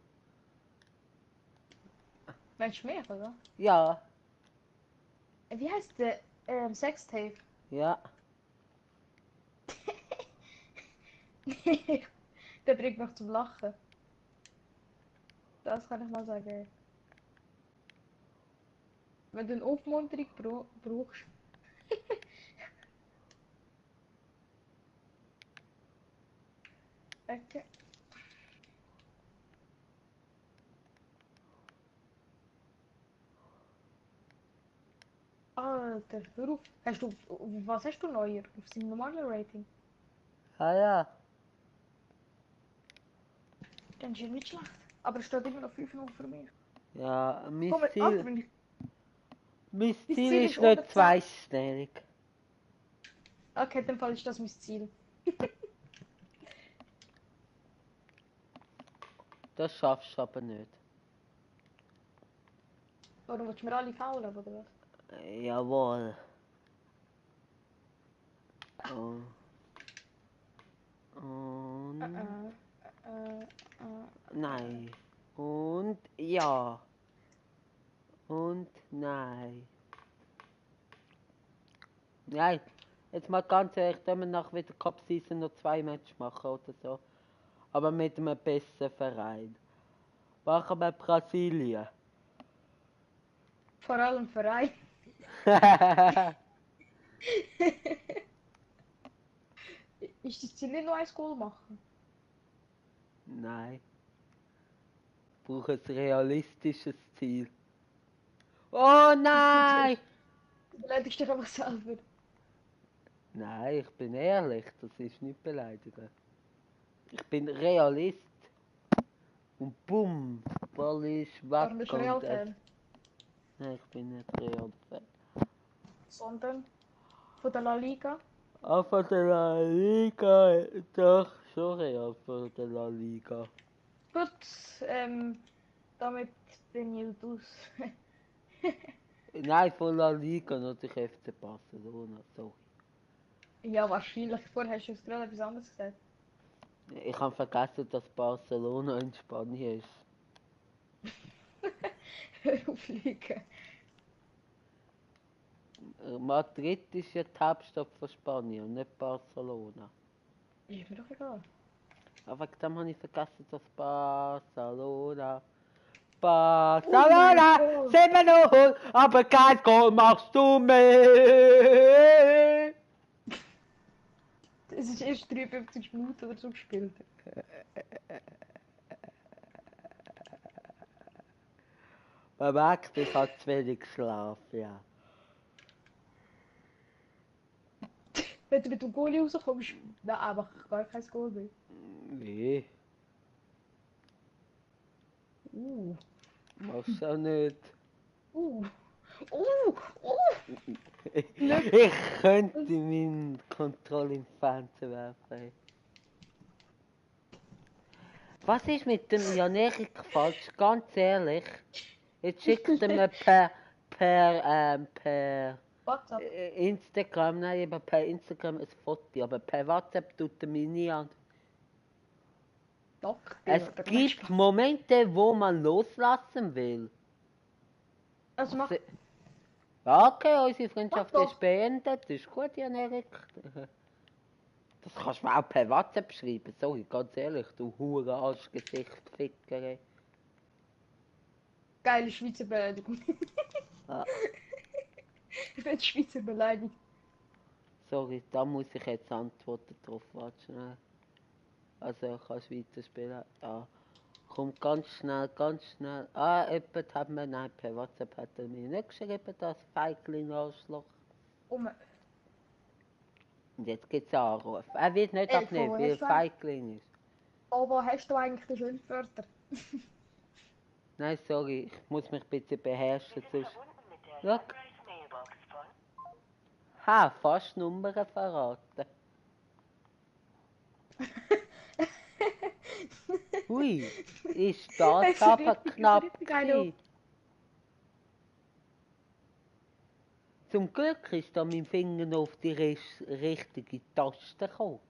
meinst du mich, oder? Ja, Wie heißt der Sextape? ja. Der bringt mich zum Lachen. Das kann ich mal sagen. Wenn du eine Aufmunterung brauchst. Okay. Alter, hör auf. Was hast du neuer? Auf seinem normalen Rating? Ja, ja. Dann ist ja nicht schlecht. Aber es steht immer noch 5-0 für mich. Ja, mein Komm, Alter, Ziel, wenn ich... mein Dein Ziel Ziel ist ist unter nicht 10. zweistellig. Okay, in dem Fall ist das mein Ziel. Das schaffst du aber nicht. Warum willst du mir alle faulen, oder was? Jawohl. Oh. Und nein. Und ja. Und nein. Nein. Jetzt mal ganz ehrlich, können wir nach wieder Cup Season noch 2 Matches machen oder so. Aber mit einem besseren Verein. Machen wir Brasilien. Vor allem Verein. Ist das Ziel nicht nur ein Goal machen? Nein. Ich brauche ein realistisches Ziel. Oh nein! Du beleidigst dich einfach selber. Nein, ich bin ehrlich, das ist nicht beleidigen. Ich bin Realist. Und bumm, Ball ist weg Warum bist du und Real-Fan? Nein, ich bin nicht Real-Fan. Sondern von der La Liga? Auch von der La Liga, doch, schon Real von der La Liga. Gut, damit bin ich aus. Nein, von La Liga, natürlich FC Barcelona, sorry. Ja, wahrscheinlich. Vorher hast du jetzt gerade etwas anderes gesagt. Ich habe vergessen, dass Barcelona in Spanien ist. Hör auf Lügen. Madrid ist ja die Hauptstadt von Spanien und nicht Barcelona. Ist mir doch egal. Aber wegen dem habe ich vergessen, dass Barcelona. Oh mein Barcelona! Gott. 7-0! Aber kein Goal machst du mehr! Es ist erst 53 Minuten oder so gespielt. Man merkt, ich habe zu wenig geschlafen, ja. Wenn du mit dem Goalie rauskommst, dann einfach gar kein Goal mehr. Nee, Uh, machst du auch nicht. uh, uh. Ich könnte meine Kontrolle im Fernsehen werfen. Was ist mit dem Jan-Erik falsch? Ganz ehrlich. Jetzt schickt er mir per WhatsApp. Instagram, nein, eben per Instagram ein Foto, aber per WhatsApp tut er mich nie an. Doch, Es Digga, der gibt Momente, wo man loslassen will. Also mach. Ja, okay, unsere Freundschaft Mach ist doch. beendet, ist gut, Jan-Erik. Das kannst du mir auch per WhatsApp schreiben, sorry, ganz ehrlich, du hure Arschgesicht, Ficker, ey. Geile Schweizer Beleidigung. Ah, Ich bin Schweizer beleidigt. sorry, da muss ich jetzt antworten drauf, warte schnell. Also, kannst weiterspielen. Ah, komm ganz schnell, ganz schnell. Ah, jemand hat mir, nein, per WhatsApp hat er mir nicht geschrieben, das Feigling Arschloch. Um Und jetzt gibt's einen Anruf. Er wird nicht 11 abnehmen, Uhr weil er hast du Feigling ist. aber hast du eigentlich den schönen Wörter? Nein, sorry, ich muss mich ein bisschen beherrschen, sonst... Schau. Ha, fast Nummern verraten. Hui, ist das Das ist aber richtig knapp geil. gewesen. Zum Glück ist da mein Finger noch auf die richtige Taste gekommen.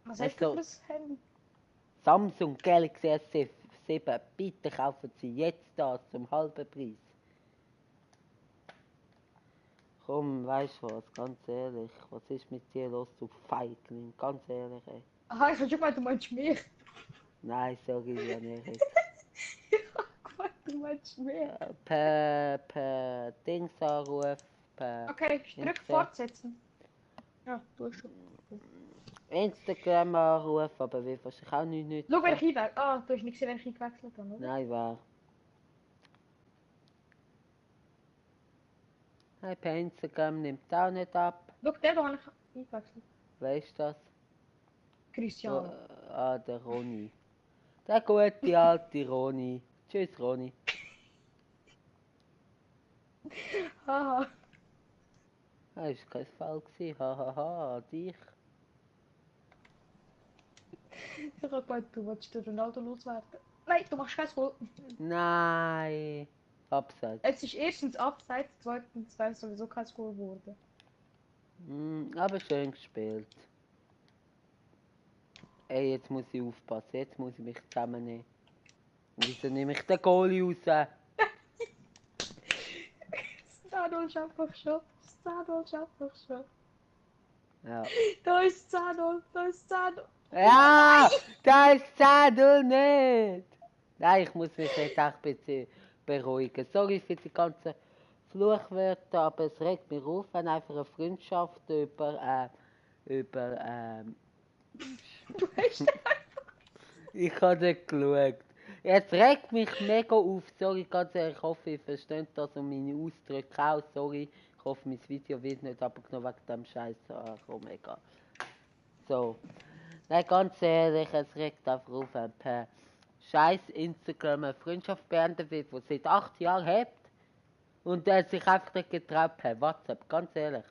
Was hast du für ein Handy? Samsung Galaxy S7, bitte kaufen Sie jetzt das zum halben Preis. Komm, weißt du was, ganz ehrlich, was ist mit dir los, du Feigling, ganz ehrlich, ey. Aha, ich hab schon gemeint, du meinst mich. Nein, sorry, Jan-Erik. Ich hab gemeint, du meinst mich. Per Dingsanruf, per Okay, drück fortsetzen. Ja, du hast schon. Instagram-Anruf, aber wie wahrscheinlich auch nicht Schau, wer nützen. ich einwechselt. Ah, du hast nicht gesehen, wer ich eingewechselt habe, oder? Nein, wer? Nein, per Instagram nimmt auch nicht ab. Schau, der habe ich eingewechselt. Weißt du das? Cristiano. Ah, der Ronny. Der gute alte Roni. Tschüss, Roni. Haha. Das war kein Fall. Hahaha, dich. Ich hab gemeint, du wolltest den Ronaldo loswerden. Nein, du machst kein Goal. Nein. Abseits. Es ist erstens abseits, zweitens wäre es sowieso kein Goal geworden. Aber schön gespielt. Ey, jetzt muss ich aufpassen. Jetzt muss ich mich zusammennehmen. Wieso nehme ich den Goalie raus? Zano ist einfach schon. Zano ist einfach schon. Ja. Da ist Zano, da ist Zano. Ja! Da ist Zadel nicht! Nein, ich muss mich jetzt auch ein bisschen beruhigen. Sorry für die ganzen Fluchwörter, aber es regt mich auf, wenn einfach eine Freundschaft über Du hast einfach. ich habe nicht geschaut. Jetzt regt mich mega auf, sorry, ganz ehrlich, ich hoffe, ihr versteht das und meine Ausdrücke auch, sorry. Ich hoffe, mein Video wird nicht abgenommen wegen dem Scheiß. Ach, oh mega. So. Nein, ganz ehrlich, es regt einfach auf, wenn per scheiß Instagram eine Freundschaft beendet wird, die seit 8 Jahren hat und der sich einfach nicht getraut per WhatsApp, ganz ehrlich.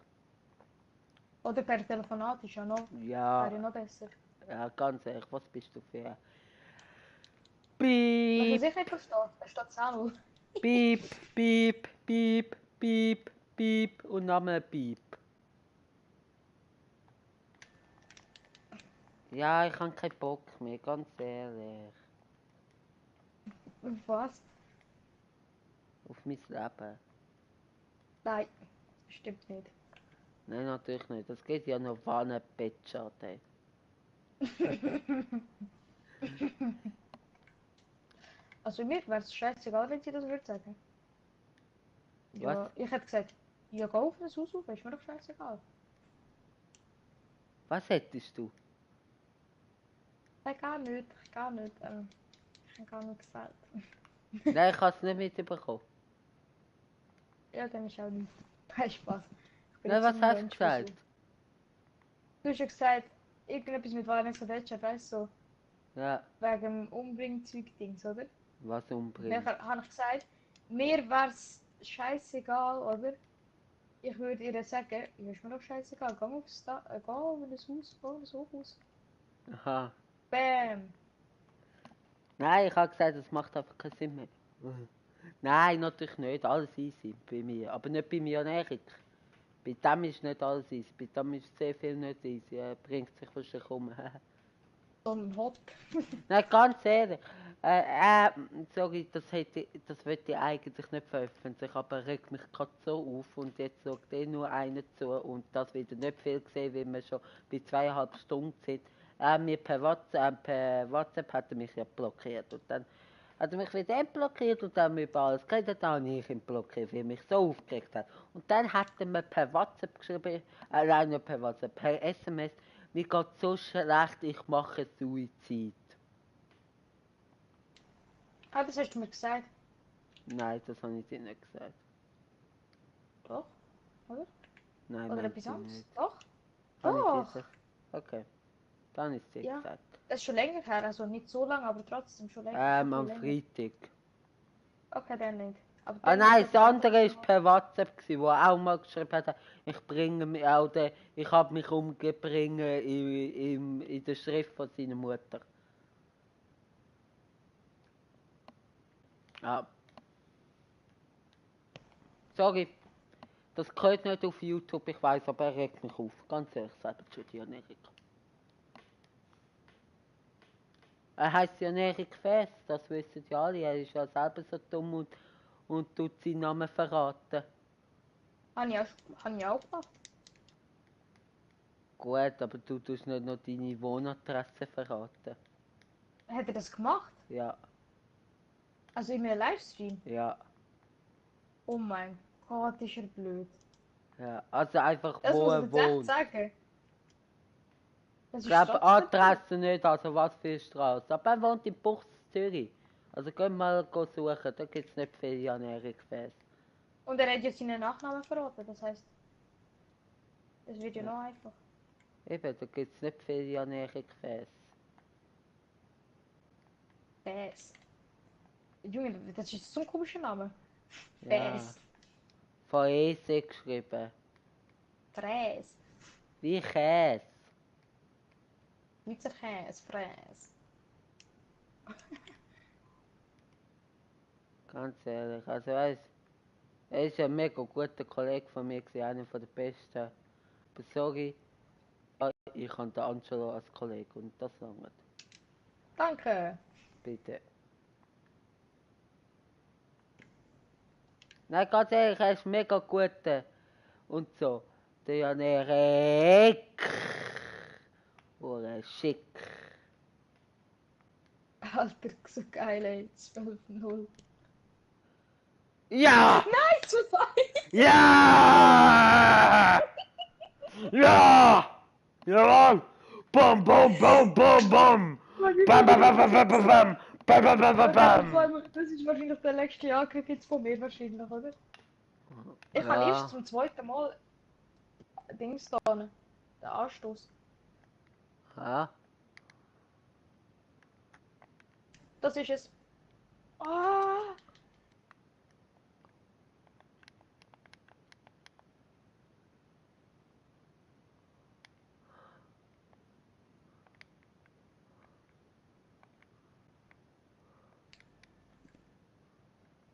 Oder per Telefonat ist ja noch. Wäre Ja, ja noch besser. ja, ganz ehrlich, was bist du für ein Was er Piep, sich nicht versteht, er steht Zano. Piep, Piep, Piep, Piep, Piep und nochmal Piep. Ja, ich habe keinen Bock mehr, ganz ehrlich. Was? Auf mein Leben. Nein, das stimmt nicht. Nein, natürlich nicht. Das geht ja noch wann Bettschaden. Also mir wäre es scheißegal, wenn sie das würde sagen. Was? Ja, ich hätte gesagt, ja, geh auf das Haus auf, ist mir doch scheißegal. Was hättest du? Nein, gar nicht, gar nicht. Ich habe gar nicht gesagt. Nein, ich habe es nicht mitbekommen. Ja, dann ist auch nicht. Kein Spaß. Ich bin Nein, jetzt was so ein hast du Mensch, der gesagt? so. Du hast ja gesagt, irgendetwas mit Vanessa Detschert, weißt du, so, Ja, wegen dem Umbringzeug-Dings, oder? was Und dann umbringen. habe ich gesagt, mir wäre es scheißegal, oder? Ich würde ihr sagen, ja, ist mir doch scheißegal, geh auf das Haus, geh auf das Hochhaus. Aha. Bam! Nein, ich habe gesagt, es macht einfach keinen Sinn mehr. Nein, natürlich nicht. Alles easy bei mir. Aber nicht bei mir und Erik. Bei dem ist nicht alles easy. Bei dem ist sehr viel nicht easy. Er bringt sich wahrscheinlich um. So ein Hot. Nein, ganz ehrlich. Sorry, das wollte ich eigentlich nicht veröffentlichen, aber er regt mich gerade so auf und jetzt sagt nur einer zu und das wieder nicht viel gesehen, weil wir schon bei 2,5 Stunden sind. Mir per WhatsApp hat er mich ja blockiert und dann hat er mich wieder entblockiert und dann über alles geredet, dann habe ich ihn blockiert, weil er mich so aufgeregt hat. Und dann hat er mir per WhatsApp geschrieben, nein, nicht per WhatsApp, per SMS, mir geht so schlecht, ich mache Suizid. Ah, das hast du mir gesagt. Nein, das habe ich dir nicht gesagt. Doch, oder? Nein, Oder meinte etwas ich anderes? nicht. Doch. Habe ich dir Doch. gesagt? Okay, dann ist es dir Ja. gesagt. Das ist schon länger her, also nicht so lange, aber trotzdem schon länger. Schon Am viel länger. Freitag. Okay, dann nicht. Aber Ah dann nein, hat das er andere einfach ist per WhatsApp gewesen, wo er auch mal geschrieben hat, ich bringe mich auch ich habe mich umgebracht in der Schrift von seiner Mutter. Ah, sorry, das gehört nicht auf YouTube, ich weiß, aber er regt mich auf. Ganz ehrlich, sagt er zu dir, Erik. Er heisst ja Erik Fest, das wissen ja alle, er ist ja selber so dumm und tut seinen Namen verraten. Habe ich auch gemacht. Gut, aber du tust nicht noch deine Wohnadresse verraten. Hat er das gemacht? Ja, Also in einem Livestream? ja, Oh mein Gott, ist er blöd. ja. Also einfach, Das wo muss ich er jetzt echt wohnt. sagen. Das Ich ist glaube, trotzdem blöd. Adresse nicht, also was für Straße. Aber er wohnt in Buchs, Zürich. Also gehen wir mal suchen, da gibt es nicht viel Jan-Erik Fest. Und er hat ja seinen Nachnamen verraten, das heißt, es wird ja Ja. noch einfach. Eben, da gibt es nicht viel Jan-Erik Fest. Fäs. Junge, das ist so ein komischer Name. Ja. Fäs. Fräse geschrieben. Fräs. Wie Käse. Schweizer Käse. Fräs. Ganz ehrlich. Also weißt, er ist ein mega guter Kollege von mir, gewesen, einer der besten. Aber sorry, ich habe den Angelo als Kollege und das langt. Danke. Bitte. Nein, ganz ehrlich, er ist mega gut. Und so. Der Janerik. Oder schick. Alter, so geil, ey. 12-0. Ja! Nein, 2-1. Ja! Ja! Jawohl! Bam, bam, bam, bam, bam! Bam, bam, bam, bam, bam, bam, bam! Bam, bam, bam, bam, bam! Das ist wahrscheinlich der letzte Angriff jetzt von mir wahrscheinlich, oder? Ich habe erst Ja, zum zweiten Mal Dings da, den Anstoß. ja. Das ist es. Ah!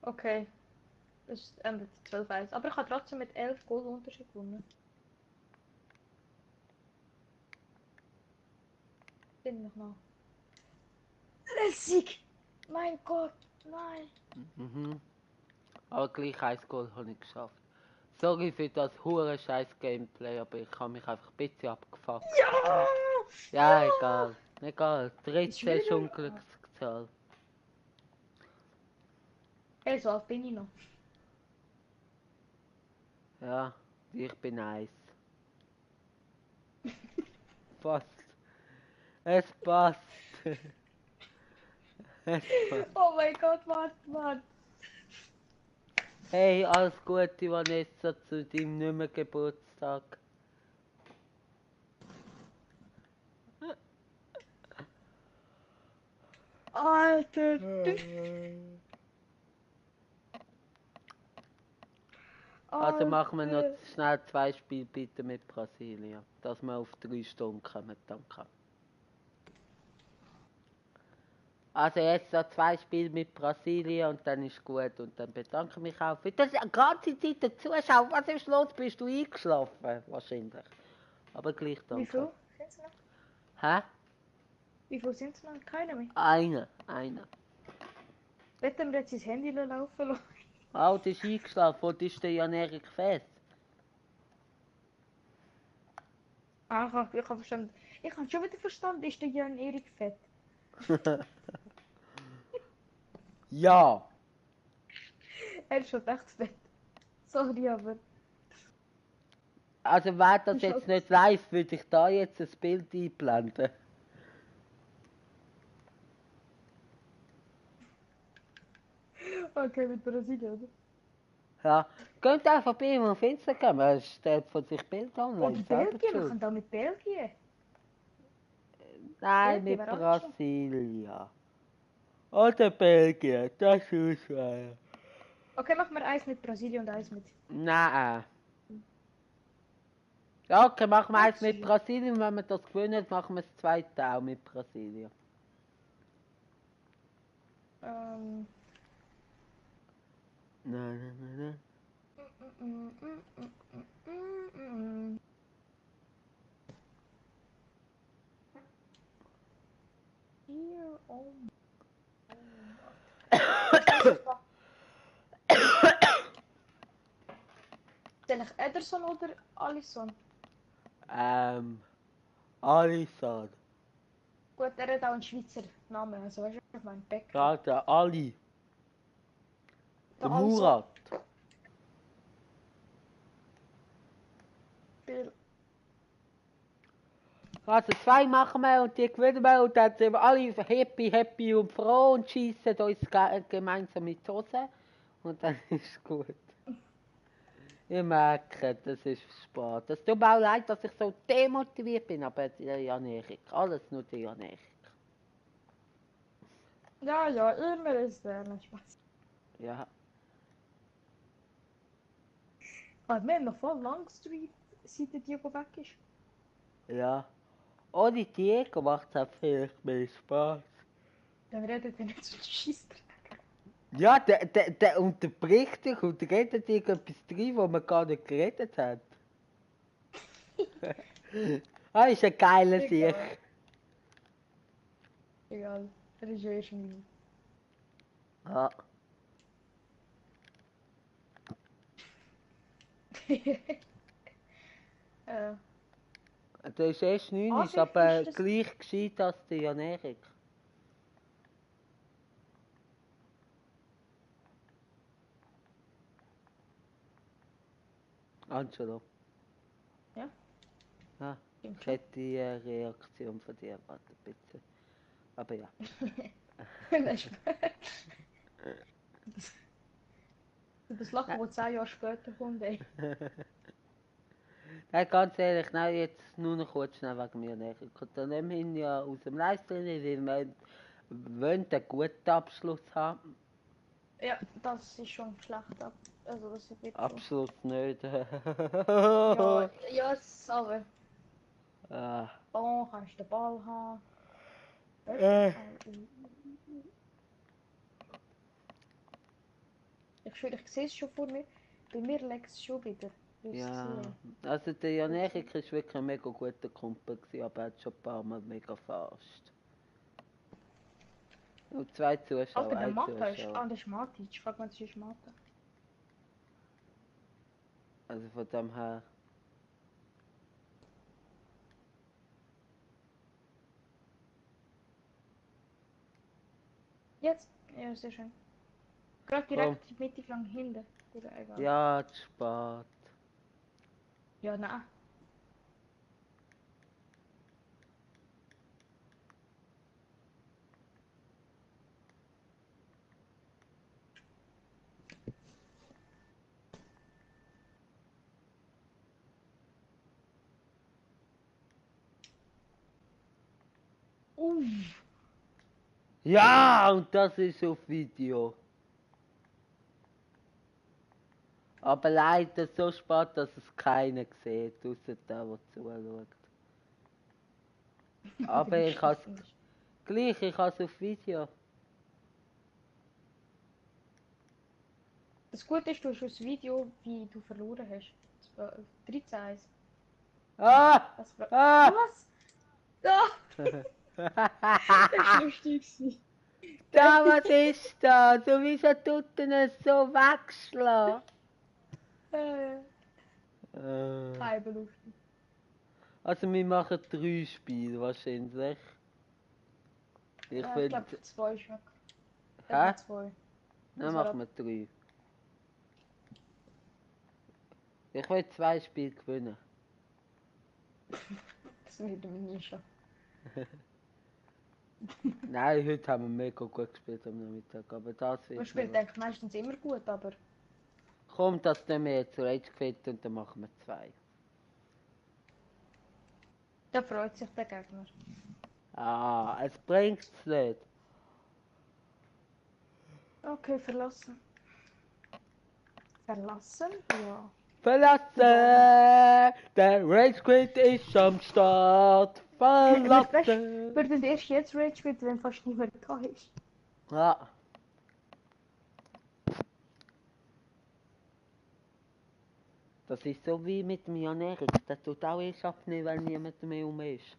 Okay, das endet 12-1. Aber ich habe trotzdem mit 11 Goal Unterschied gewonnen. Bin noch mal. Lässig! Mein Gott, nein! Mhm. Aber gleich ein Goal habe ich geschafft. Sorry für das hure scheiß Gameplay, aber ich habe mich einfach ein bisschen abgefuckt. Ja! Ja, Ja! egal. Egal. Ist 13 ist wieder. Unglückszahl. Hey, so alt bin ich noch. Ja, ich bin eins. Passt. Es passt. Es passt. Oh mein Gott, warte, warte. Hey, alles Gute, Vanessa, zu deinem nicht mehr Geburtstag. Alter. Also machen wir noch Alter. schnell 2 Spiele bitte mit Brasilien, dass wir auf 3 Stunden kommen. Danke. Also jetzt noch 2 Spiele mit Brasilien und dann ist gut und dann bedanke ich mich auch für das ganze Zeit der Zuschauer. Was ist los? Bist du eingeschlafen? Wahrscheinlich. Aber gleich Wie danke. viel sind es noch? Hä? Wie viel sind es noch? Keine mehr. Einer. Wetten wir jetzt sein Handy laufen lassen? Oh, der ist eingeschlafen. Wo ist der Jan-Erik Fest? Ah, ich habe verstanden. Ich habe schon wieder verstanden, ist der Jan Erik fett? Ja. Er ist schon echt fett. Sorry, aber. Also wäre das Ist jetzt halt- nicht live, würde ich da jetzt ein Bild einblenden. Okay, mit Brasilien, oder? Ja. Geht einfach bei ihm auf Instagram, er stellt von sich Bild online, Oder selber Belgien, wir schuld. können da mit Belgien. Nein, Belgien mit wäre auch schon. Brasilia. Oder Belgien, das ist auswählen. Okay, machen wir eins mit Brasilien und eins mit. Nein. Ja, okay, machen wir eins mit Brasilien. Brasilien, wenn wir das gewinnen, machen wir das zweite auch mit Brasilien. Ähm. Nein. mm, mm, mm, mm, mm, mm. Hier, oh mein Gott. Was muss ich machen? Soll ich Ederson oder Alisson? Alisson. Gut, er hat auch einen Schweizer Namen, also weißt du, ich meine Becker. Ja, der Ali. Der Der Alisson. Murat. Also 2 machen wir und die gewinnen wir und dann sind wir alle happy und froh und schießen uns gemeinsam mit die Hose. Und dann ist gut. Ich merke, das ist Sport. Es tut mir auch leid, dass ich so demotiviert bin, aber der Jan-Erik, alles nur der Jan-Erik. Ja, ja, immer ist nein, Spaß. Ja. Aber wir haben noch voll lang Street, seit der Diego weg ist. Ja. Ohne Diego macht es auch vielleicht mehr Spaß. Dann redet er nicht so Scheissdreck. Ja, der unterbricht dich und redet dir etwas drin, wo man gar nicht geredet hat. Ah, ist ein geiler Sieg. Egal. Egal. Er ist ja erst mein. Ja. äh, Der ist erst 9, ist Ansicht aber ist das. gleich gescheit als der Jan Erik. Angelo. Ja. Ja, Stimmt ich schon. hätte die Reaktion von dir erwartet, bitte. Aber ja. Nein, Spaß. Das Lachen, das 10 Jahre später kommt, ey. Nein, ganz ehrlich, nein, jetzt nur noch kurz schnell wegen mir näher. Und dann nehmen wir ihn ja aus dem Livestream, weil wir wollen einen guten Abschluss haben. Ja, das ist schon schlecht ab. Also das wird schon. Abschluss nicht. Ja, ja, aber Ah, Ball kannst du den Ball haben. äh, Ich schwöre, ich sehe es schon vor mir. Bei mir leckt es schon wieder. Wie ich es ja, sehe. also der Jan Erik ist wirklich ein mega guter Kumpel gewesen, aber er hat schon ein paar Mal mega verarscht. Und 2 Zuschauer, Alter, der ein Mata ist. Zuschauer. Ah, der ist Matic. Frag mal, das ist Mata. Also von dem her. Jetzt? Ja, sehr schön. Gerade Komm. direkt mittig lang hinten. Oder egal. Ja, zu spät. Ja, nein. Uff. Ja, und das ist auf Video. Aber leider so spät, dass es keiner sieht, außer der, der zuschaut. Aber ich has gleich, ich has auf Video. Das Gute ist, du hast das Video, wie du verloren hast. 13-1. Ah! Was? Ah! Was? Ah, das war lustig. Da, was ist das? Du wieso tut er es so wegschlagen? Keine lustig. Also wir machen 3 Spiele wahrscheinlich. Ich Ja, ich finde... glaube, 2 ist weg. Hä? 2. Dann Das war machen wir 3. Ich will 2 Spiele gewinnen. Das wird mir nie schaffen. Nein, heute haben wir mega gut gespielt am Nachmittag, aber das Man wird spielt noch... eigentlich meistens immer gut, aber Komm, das nehmen wir jetzt Rage Quit und dann machen wir 2. da freut sich der Gegner. Ah, es bringt's nicht. Okay, verlassen. Verlassen? Ja. Verlassen! Der Rage Quit ist am Start. Verlassen! Wir würden erst jetzt Rage Quit, wenn fast niemand da ist. Ja. Das ist so wie mit dem Jan Erik. Der tut auch erst abnehmen, wenn niemand mehr um ist.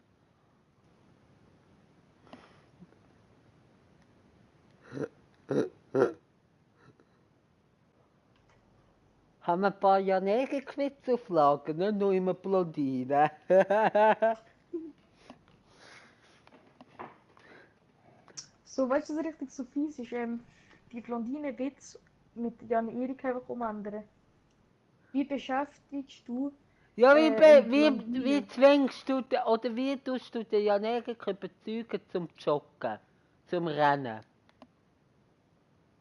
Haben wir ein paar Jan Erik-Witze auf Lager, nicht nur immer Blondine. So, weißt du, was richtig so fies ist? Die Blondine-Witz mit Jan Erik einfach umändern. Wie beschäftigst du Ja, eine wie Blondine? zwingst du, oder wie tust du den Jan Erik überzeugen zum Joggen, zum Rennen?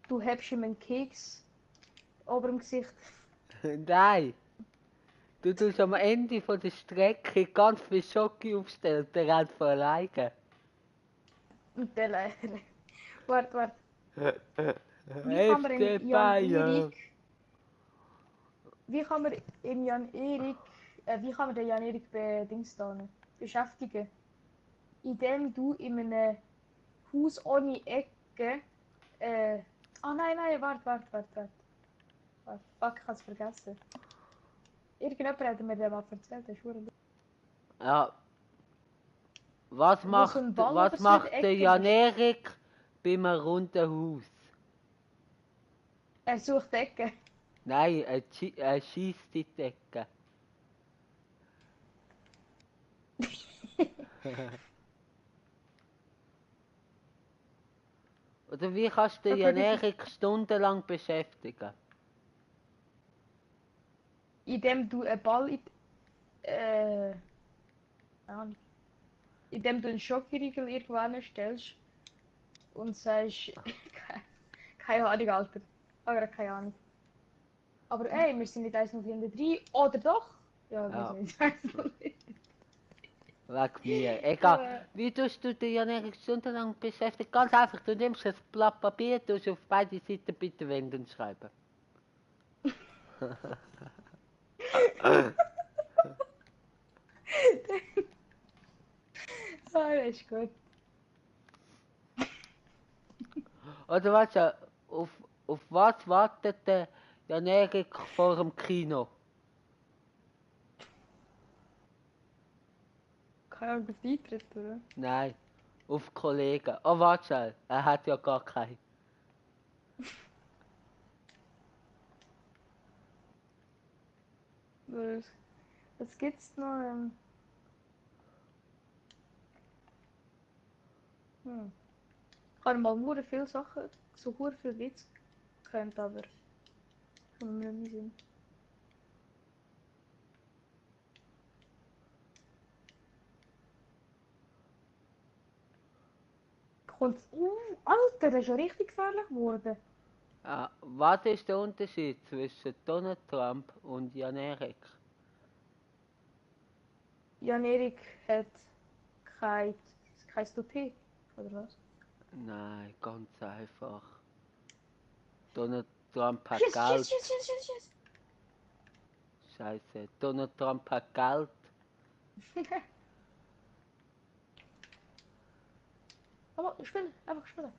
Du hebst ihm einen Keks ober dem Gesicht. Nein, du tust am Ende von der Strecke ganz viel Schocke aufstellen, der rennt von alleine. Und der Lehrer. Warte. FC Bayern. Wie kann man im Jan-Erik, wie kann man den Jan-Erik beschäftigen? Indem du in einem Haus ohne Ecke, nein, warte. Fuck, ich hab's vergessen. Irgendjemand hat mir den mal erzählt, das ist verdammt lustig. Ja. Was Wo so ein Ball oder so in der macht der Ecke Jan-Erik bei einem runden Haus? Er sucht die Ecke. Nein, er schießt in die Ecke. Oder wie kannst du den Jan-Erik stundenlang beschäftigen? Indem du einen Ball indem du einen Schokoriegel irgendwo anstellst und sagst, keine Ahnung, Alter. Aber keine Ahnung. Aber ey, wir sind nicht 1-0 hinter 3. Oder doch? Ja, wir sind nicht 1-0 hinter 3. Wegen mir. Egal. Wie tust du den Jan-Erik stundenlang beschäftigen? Ganz einfach, du nimmst ein Blatt Papier, tust auf beide Seiten bitte Wenden schreiben. Das ist gut. Oder weißt du, auf was wartet der Jan-Erik vor dem Kino? Keine Ahnung, auf Eintritt, oder? Nein, auf Kollegen. Oh, warte schnell, er hat ja gar keinen. Was gibt's noch? Ich habe mal nur viele Sachen, so viele Witze gekannt, aber kommen mir nicht mehr Sinn. Alter, das ist ja richtig gefährlich geworden. Was ist der Unterschied zwischen Donald Trump und Jan-Erik? Jan-Erik hat kein Tupé, oder was? Nein, ganz einfach. Donald Trump hat Schiss. Geld. Scheiße. Donald Trump hat Geld. Aber spielen, einfach spielen.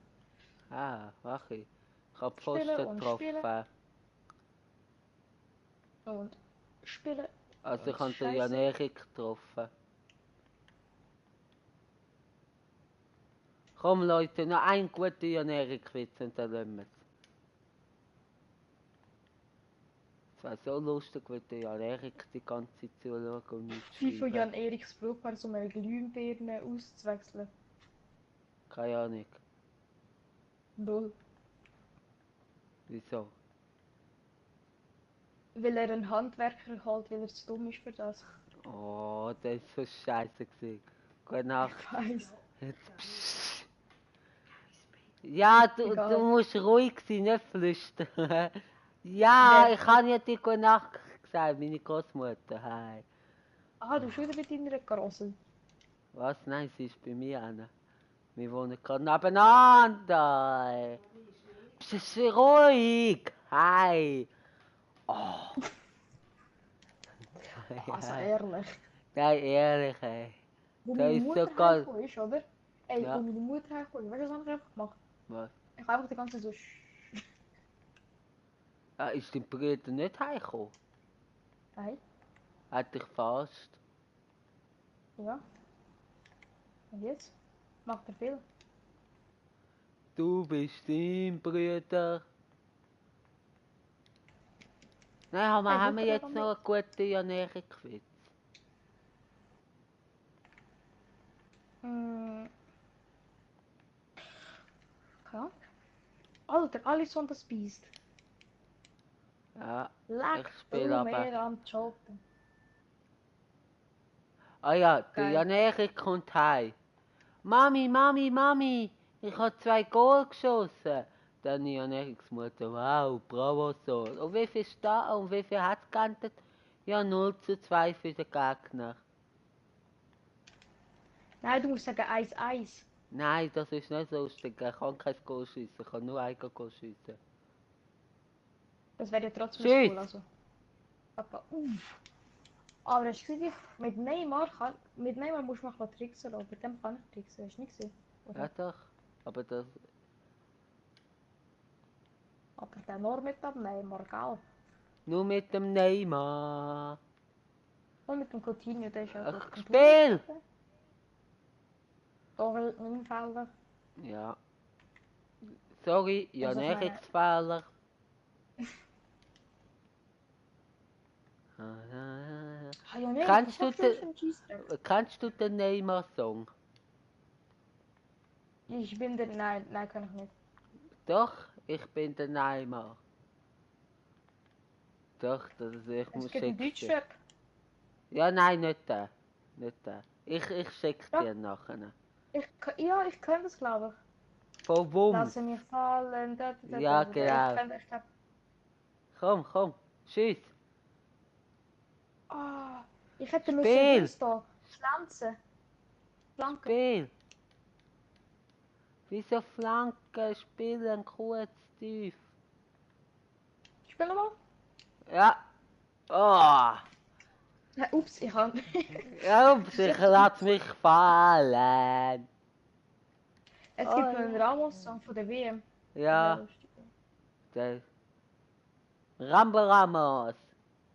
Mach ich. Ich hab Spielen Pfosten und getroffen. spielen. Und spielen. Also ich Und habe den Scheiße. Jan-Erik getroffen. Komm Leute, noch ein guter Jan-Erik-Witz und dann lassen wir es. Es wäre so lustig, wenn der Jan-Erik die ganze Zeit zuschauen und nicht Wie von schreiben. Jan-Eriks Brauchbar so eine Glühbirne auszuwechseln. Keine Ahnung. 0. Wieso? Weil er einen Handwerker holt, weil er zu dumm ist für das. Oh, das ist so scheiße gewesen. Gute Nacht. Ich weiss. Jetzt, pssst. Ja, du Egal. musst ruhig sein, nicht flüstern. Ja, Wer? ich habe ja die Gute Nacht gesagt, meine Großmutter. Hi. Du bist wieder mit deiner Grossen. Was? Nein, sie ist bei mir, Anna. Wir wohnen gerade nebeneinander. Psst, ruhig. Hi. Oh. Also ehrlich. Nein, ehrlich, ey. Wo Da meine ist Mutter sogar... hergekommen ist, oder? Ey, Ja. wo meine Mutter hergekommen ist, weißt du, was habe ich einfach gemacht? Was? Ich habe einfach die ganze Zeit so... Ist dein Bruder nicht heimgekommen? Hey, Hat dich verarscht? ja. Und jetzt? Macht er viel? Du bist dein Bruder. Nein, aber Hey, haben wir Mutter, jetzt noch einen guten Jan-Erik-Witz? Ja. Alter, Alison das Biest. Ja, Leck ich spiele aber... mehr am Choppen. Ah ja, der Geil. Jan-Erik kommt heim. Mami, ich habe 2 Goal geschossen. Dann Jan-Eriks Mutter, wow, bravo so. Und wie viel ist da und wie viel hat es geändert? Ja, 0:2 für den Gegner. Nein, du musst sagen 1-1. Nein, das ist nicht lustig. Er kann kein Goal schiessen, er kann nur ein Goal schiessen. Das wäre ja trotzdem Tschüss. cool, also. Aber, aber hast du gesehen, mit Neymar, mit Neymar musst du mal tricksen, aber mit dem kann ich tricksen, hast du nicht gesehen? Oder? Ja doch, aber das... Aber der nur mit dem Neymar, gell? Nur mit dem Neymar. Und mit dem Coutinho, der ist auch Ach, gut. Spiel! Torhüter-Fehler. Ja. Sorry, ja, Also ich meine, Nährungsfehler. ja nicht, Kennst was du machst du den, für einen Scheissdreck? kennst du den Neymar-Song? Ich bin der, nein, kann ich nicht. Doch, ich bin der Neymar. Doch, das ist, ich Es muss gibt einen schick's dir. Deutschrap. Ja, nein, nicht der. Nicht der. Ich schick's Ja. dir nachher. Ja, ich kann das, glaube ich. Von Wums. Lass mich fallen. Ja, genau. Ich glaube. Komm, tschüss. Ah, ich hätte Spiel. müssen da. Pflanzen. Flanken. Spiel. Wieso Flanken spielen kurz tief? Spiel nochmal. Ja. Oh. Ja, ups, ich kann. Ups, ich lass mich fallen. Es gibt noch einen Ramos-Song von der WM. Ja. Der Ramos.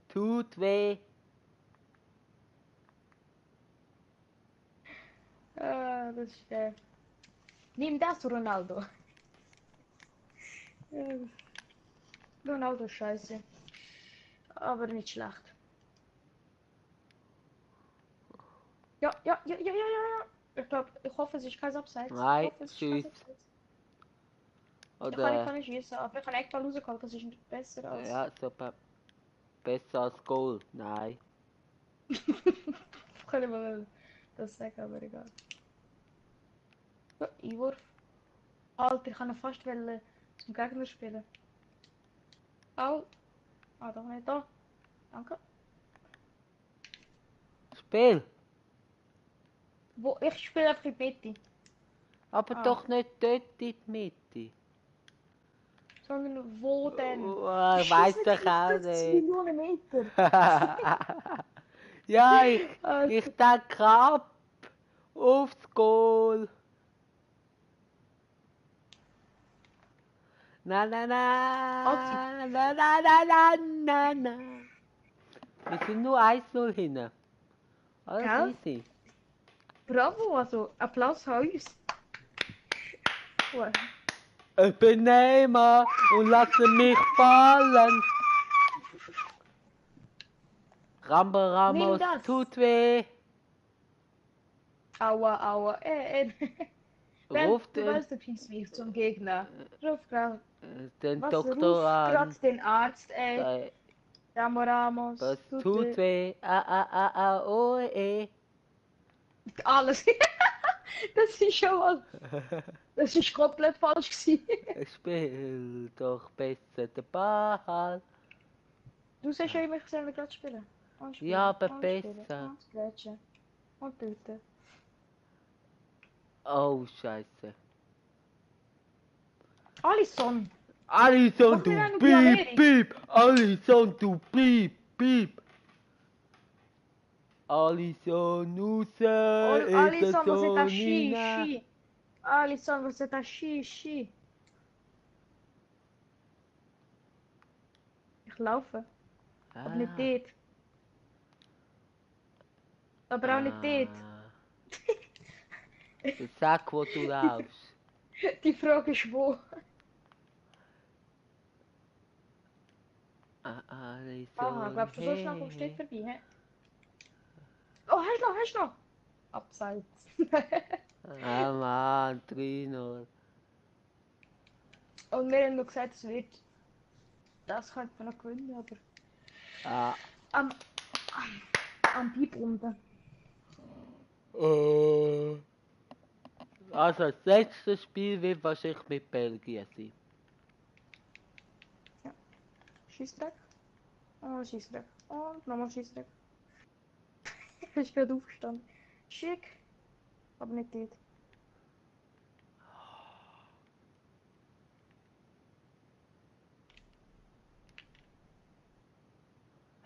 Tut weh. Ah, das ist nimm das, Ronaldo. Ronaldo ist scheiße. Aber nicht schlecht. Ja. Ich hoffe, es ist kein Abseits. Nein, Ich hoffe, es ist kein tschüss. Abseits. Oder, Ich kann nicht schießen, aber ich habe Eckball rausgeholt, das ist besser als... ja, super. Besser als Goal. Nein. Ich kann nicht mal das sagen, aber egal. Ja, Einwurf. Alter, ich kann ihn fast zum Gegner spielen. Au. Ah, doch nicht da. Danke. Spiel. Wo, ich spiele einfach in die Mitte. Aber Ah. doch nicht dort in die Mitte. Sondern wo denn? Oh, ich weiß doch auch 50 nicht. Millionen Meter. Ja, Alter. ich denke ab. Aufs Goal. Na na na. Na na na na na na. Wir sind nur 1-0 hinten. Alles Gell? easy. Bravo, also Applaus an uns. Wow. Ich bin Neymar und lasse mich fallen. Ramos, Nimm das. tut weh. Aua. Wenn Ruft du weißt, du schießt mich zum Gegner. Ruf grad. den Was Doktor ruf an. grad den Arzt, ey. Ramos. Das tut weh. Oh, Alles. Das ist schon mal. Das ist komplett falsch gewesen. Spiel doch besser den Ball. Du sagst ja immer, ich soll gerade spielen. Und spielen. Ja, aber und besser. Spielen. Und scratchen. Und töten. Oh, Scheiße. Alisson. Alisson, Mach mir du einen piep, Diabetik. piep. Alisson, du piep, piep. Alisson, raus, ist Alisson, so você tá rein. xixi. Alisson, você tá xixi. Ich laufe. Aber nicht dort. Aber auch nicht dort. Sag, wo du laufst. Die Frage ist wo. Alisson, Aha, glaubst du, so schnell kommst du nicht vorbei, hä? Oh, hast du noch? Abseits. Ah Mann, 3-0. Und wir haben noch gesagt, es wird. Das könnte man noch gewinnen, aber. Ah. Am Beibunden. Also, das letzte Spiel wird wahrscheinlich mit Belgien sein. Ja. Schießdreck. Und Schießdreck. Und nochmal Schießdreck. Ich bin gerade aufgestanden. Schick. Aber nicht dort.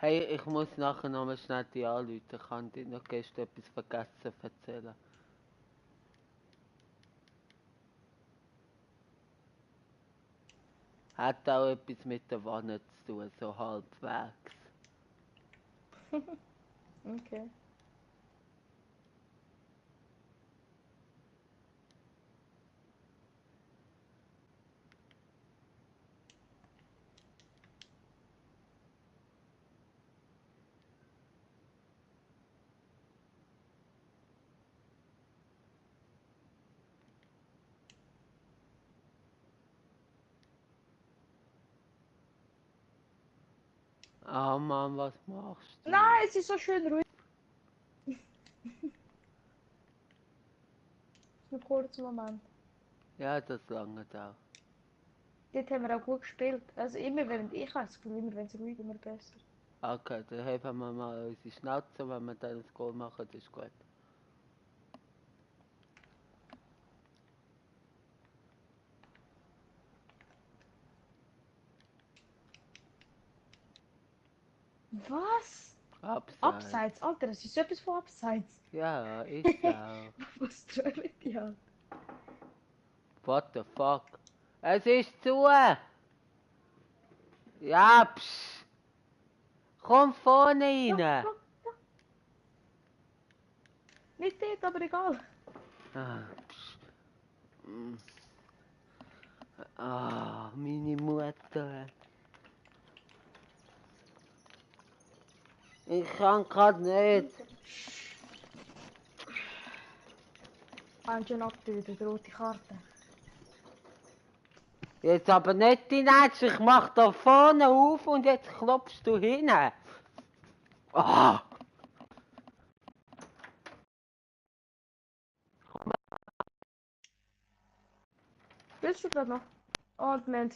Hey, ich muss nachher noch mal schnell die anrufen. Ich kann dir noch gestern etwas vergessen zu erzählen. Hat auch etwas mit der Wanne zu tun, so halbwegs. Okay. Ah Mann, was machst du? Nein, es ist so schön ruhig. Einen kurzen Moment. Ja, das lange auch. Dort haben wir auch gut gespielt. Also immer während ich habe das Gefühl, immer wenn es ruhig, immer besser. Okay, dann heben wir mal unsere Schnauze, wenn wir dann das Goal machen, das ist gut. Was? Abseits. Abseits? Alter, das ist so etwas von Abseits. Ja, ist auch. Was träumen die halt? What the fuck? Es ist zu! Ja, psch! Komm vorne rein! Ja. Nicht dort, aber egal. Ah, psch. Mm. Ah, meine Mutter. Ich kann grad nicht. Haben schon abgetötet, die rote Karte. Jetzt aber nicht die Netze, ich mach da vorne auf und jetzt klopfst du hin. Ah! Spielst du gerade noch? Und Moment.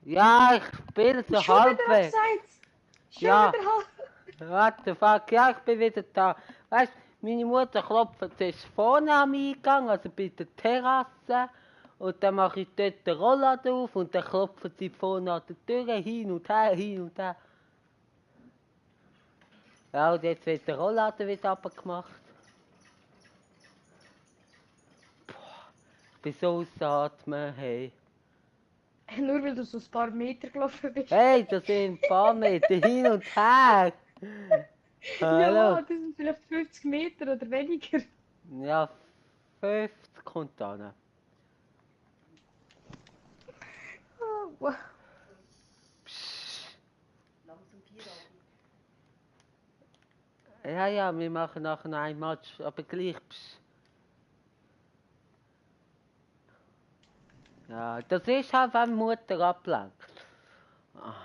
Ja, ich spiele so Schon wieder halbwegs. Abseits! Schon Ja. wieder halb. What the fuck, ja, ich bin wieder da. Weißt du, meine Mutter klopft zuerst vorne am Eingang, also bei der Terrasse. Und dann mache ich dort den Rollladen auf und dann klopfen sie vorne an der Tür hin und her, hin und her. Ja, und jetzt wird der Rollladen wieder abgemacht. Ich bin so ausatmen, hey. Nur weil du so ein paar Meter gelaufen bist. Hey, das sind ein paar Meter hin und her. Hallo. Ja, das sind vielleicht 50 Meter oder weniger. Ja, 50 kommt an. Ah, wow. Ja, ja, wir machen nachher noch ein Match, aber gleich. Ja, das ist halt, wenn die Mutter ablenkt. Ah.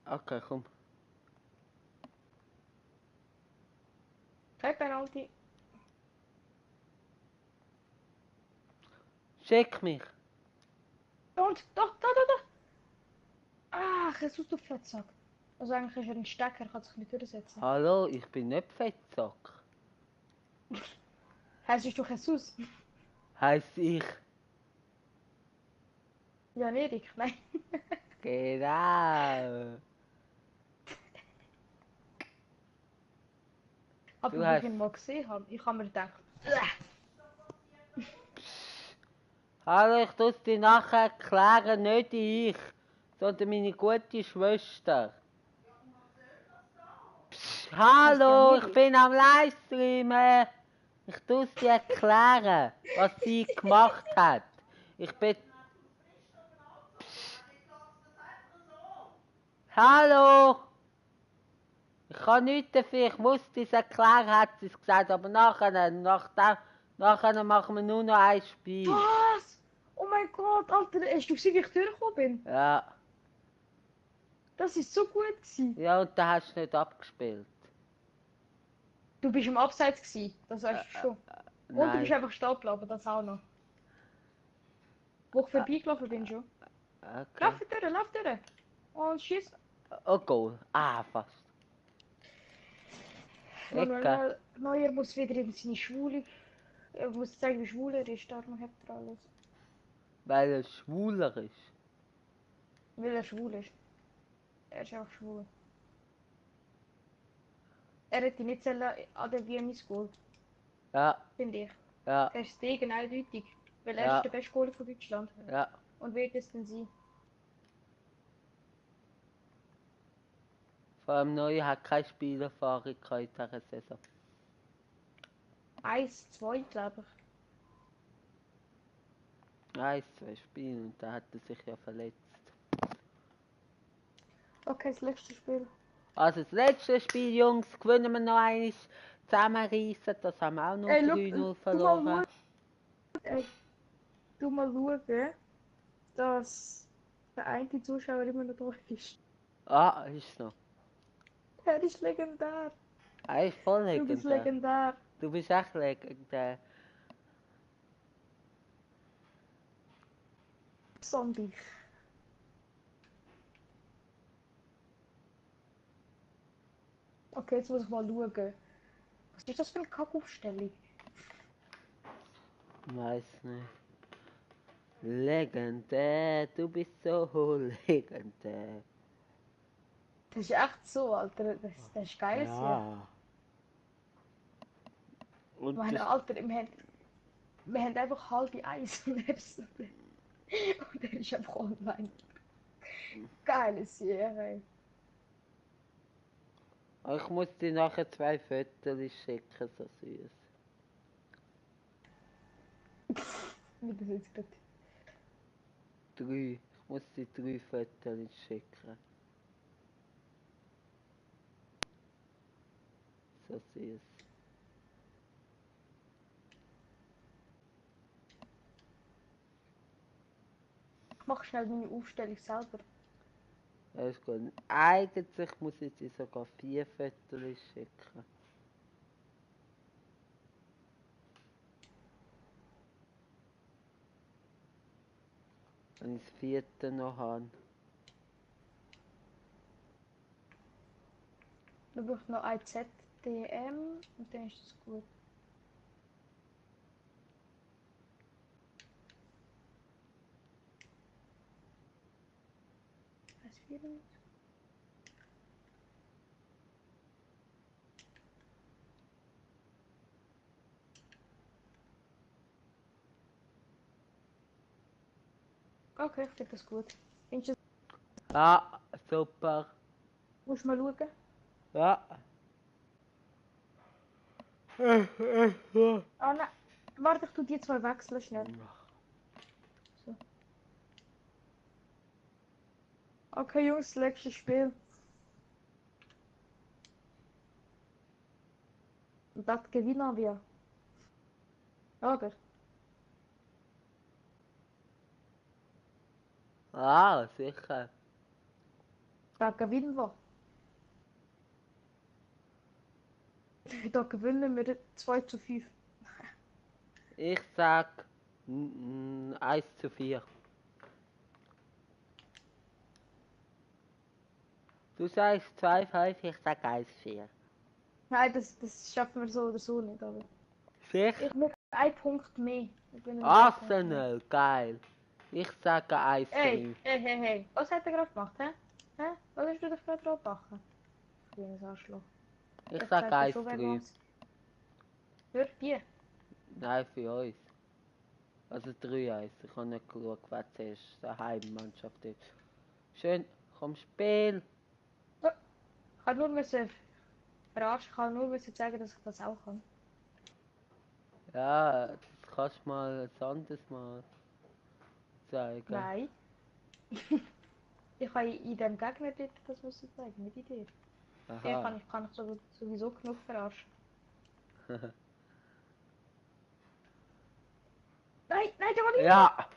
Okay, komm. Kein Penalty. Schick mich. Und, da. Ah, Jesus, du Fettsack. Also eigentlich ist er ein Stecker, kann sich nicht durchsetzen. Hallo, ich bin nicht Fettsack. Heißt du Jesus? Heißt ich. Ja, Erik, nein. Genau. Aber Du wo hast. ich ihn mal gesehen habe, ich habe mir gedacht, Hallo, ich tu's dir nachher erklären, nicht ich, sondern meine gute Schwester. heißt ja Hallo, ich Erik. bin am Livestreamen. Ich tu's dir erklären, was sie gemacht hat. Ich bin. Hallo! Ich kann nichts dafür, ich musste es erklären, hat sie es gesagt, aber nachher machen wir nur noch ein Spiel. Was? Oh mein Gott, Alter, hast du gesehen, wie ich durchgekommen bin? Ja, Das ist so gut gewesen. ja, und da hast du nicht abgespielt. Du bist im Abseits gewesen, das weißt du schon. Und du bist Nein. einfach stehen geblieben, das auch noch. Wo ich vorbeigelaufen bin schon. Okay. Lauf durch. Und schieß. Oh, Goal. Ah, fast. Ecke. Neuer muss wieder in seine Schwule. Er muss zeigen, wie schwul er ist, darum hat er alles. Weil er schwuler ist. Weil er schwul ist. Er ist einfach schwul. Er hätte nicht sollen an der VMI School, Ja, finde ich. ja, Er ist degen eindeutig. Weil er ja, ist der beste Goalie von Deutschland. ja. Und wird es denn sein? Vor allem Neu hat keine Spielerfahrung in dieser Saison. 1, 2, glaube ich. 1, 2 Spiele und da hat er sich ja verletzt. Okay, das letzte Spiel. Also das letzte Spiel, Jungs, gewinnen wir noch eins. Zusammenreißen, das haben wir auch noch Ey, 3-0 du verloren. mal schauen, du mal schauen, dass der eine Zuschauer immer noch da ist. Ah, ist noch. Er ist legendär. Er ist voll Du bist legendär. legendär. Du bist echt legendär. Zombie. Okay, jetzt muss ich mal schauen. Was ist das für eine Kackaufstellung? Weiß nicht. Legendär, du bist so legendär. Das ist echt so, Alter. Das ist geil. Ja. Und Meine das, Alter, wir haben einfach halbe Eis und er ist einfach online. Geiles Serie. ich muss dir nachher 2 Fotos schicken, so süß. Wie das jetzt gerade. 3. Ich muss dir 3 Fotos schicken. So süß. Ich mach schnell meine Aufstellung selber. Das ist gut. Eigentlich muss ich dir sogar 4 Fotos schicken. Wenn ich das 4. noch habe. Du brauchst noch ein ZDM und dann ist es gut. Was für ein? Okay, ich finde das gut. Findest du, Ja, super. musst du mal schauen? Ja. Ah nein, warte, ich tu die zwei wechseln schnell. So. Okay, Jungs, letztes Spiel. Und das gewinnen wir. Oder? Ah, sicher. Da gewinnen wir. Da gewinnen wir 2:5. Ich sag 1:4. Du sagst 2,5, ich sag 1,4. Nein, das schaffen wir so oder so nicht, aber. Sicher? Ich muss einen Punkt mehr. Ich bin einen Punkt mehr. Arsenal, geil. Ich sage Hey, 1,3. hey, hey, hey. Was hat er gerade gemacht, hä? Hä? Was hast du da gerade drauf machen? Kleines Arschloch. Ich Ich sag zeig dir schon, wer 1,3. was. Hör, Bier. Nein, für uns. Also 3-1. Ich habe nicht geschaut, wer zuerst die Heimmannschaft ist. Schön, komm, Spiel. Ich kann nur müssen verarschen, ich kann nur müssen sagen, dass ich das auch kann. Ja, das kannst du mal ein anderes Mal zeigen. Nein. Ich kann in dem Gegner dort das müssen zeigen, nicht in dir. Der Aha. kann ich sowieso genug verarschen. Nein, nein, der war nicht. Ja!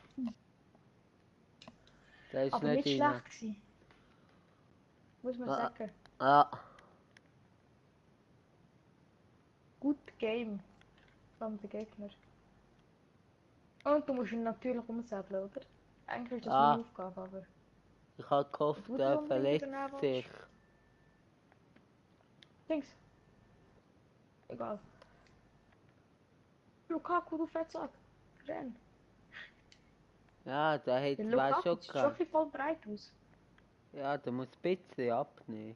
Der ist Aber nicht nicht rein. schlecht gewesen. Muss man Ah, sagen. Ja. Gut Game von den Gegner. Und du musst ihn natürlich umsäbeln, oder? Eigentlich ist das meine Ah, Aufgabe, aber. ich habe gehofft, Du der das unbedingt verletzt übernehmen sich. willst. Dings. Egal. Lukaku, du Fettsack. Renn. Ja, der Der hat, war Lukaku schon sieht schon krank. ein bisschen voll breit aus. Ja, du musst ein bisschen abnehmen.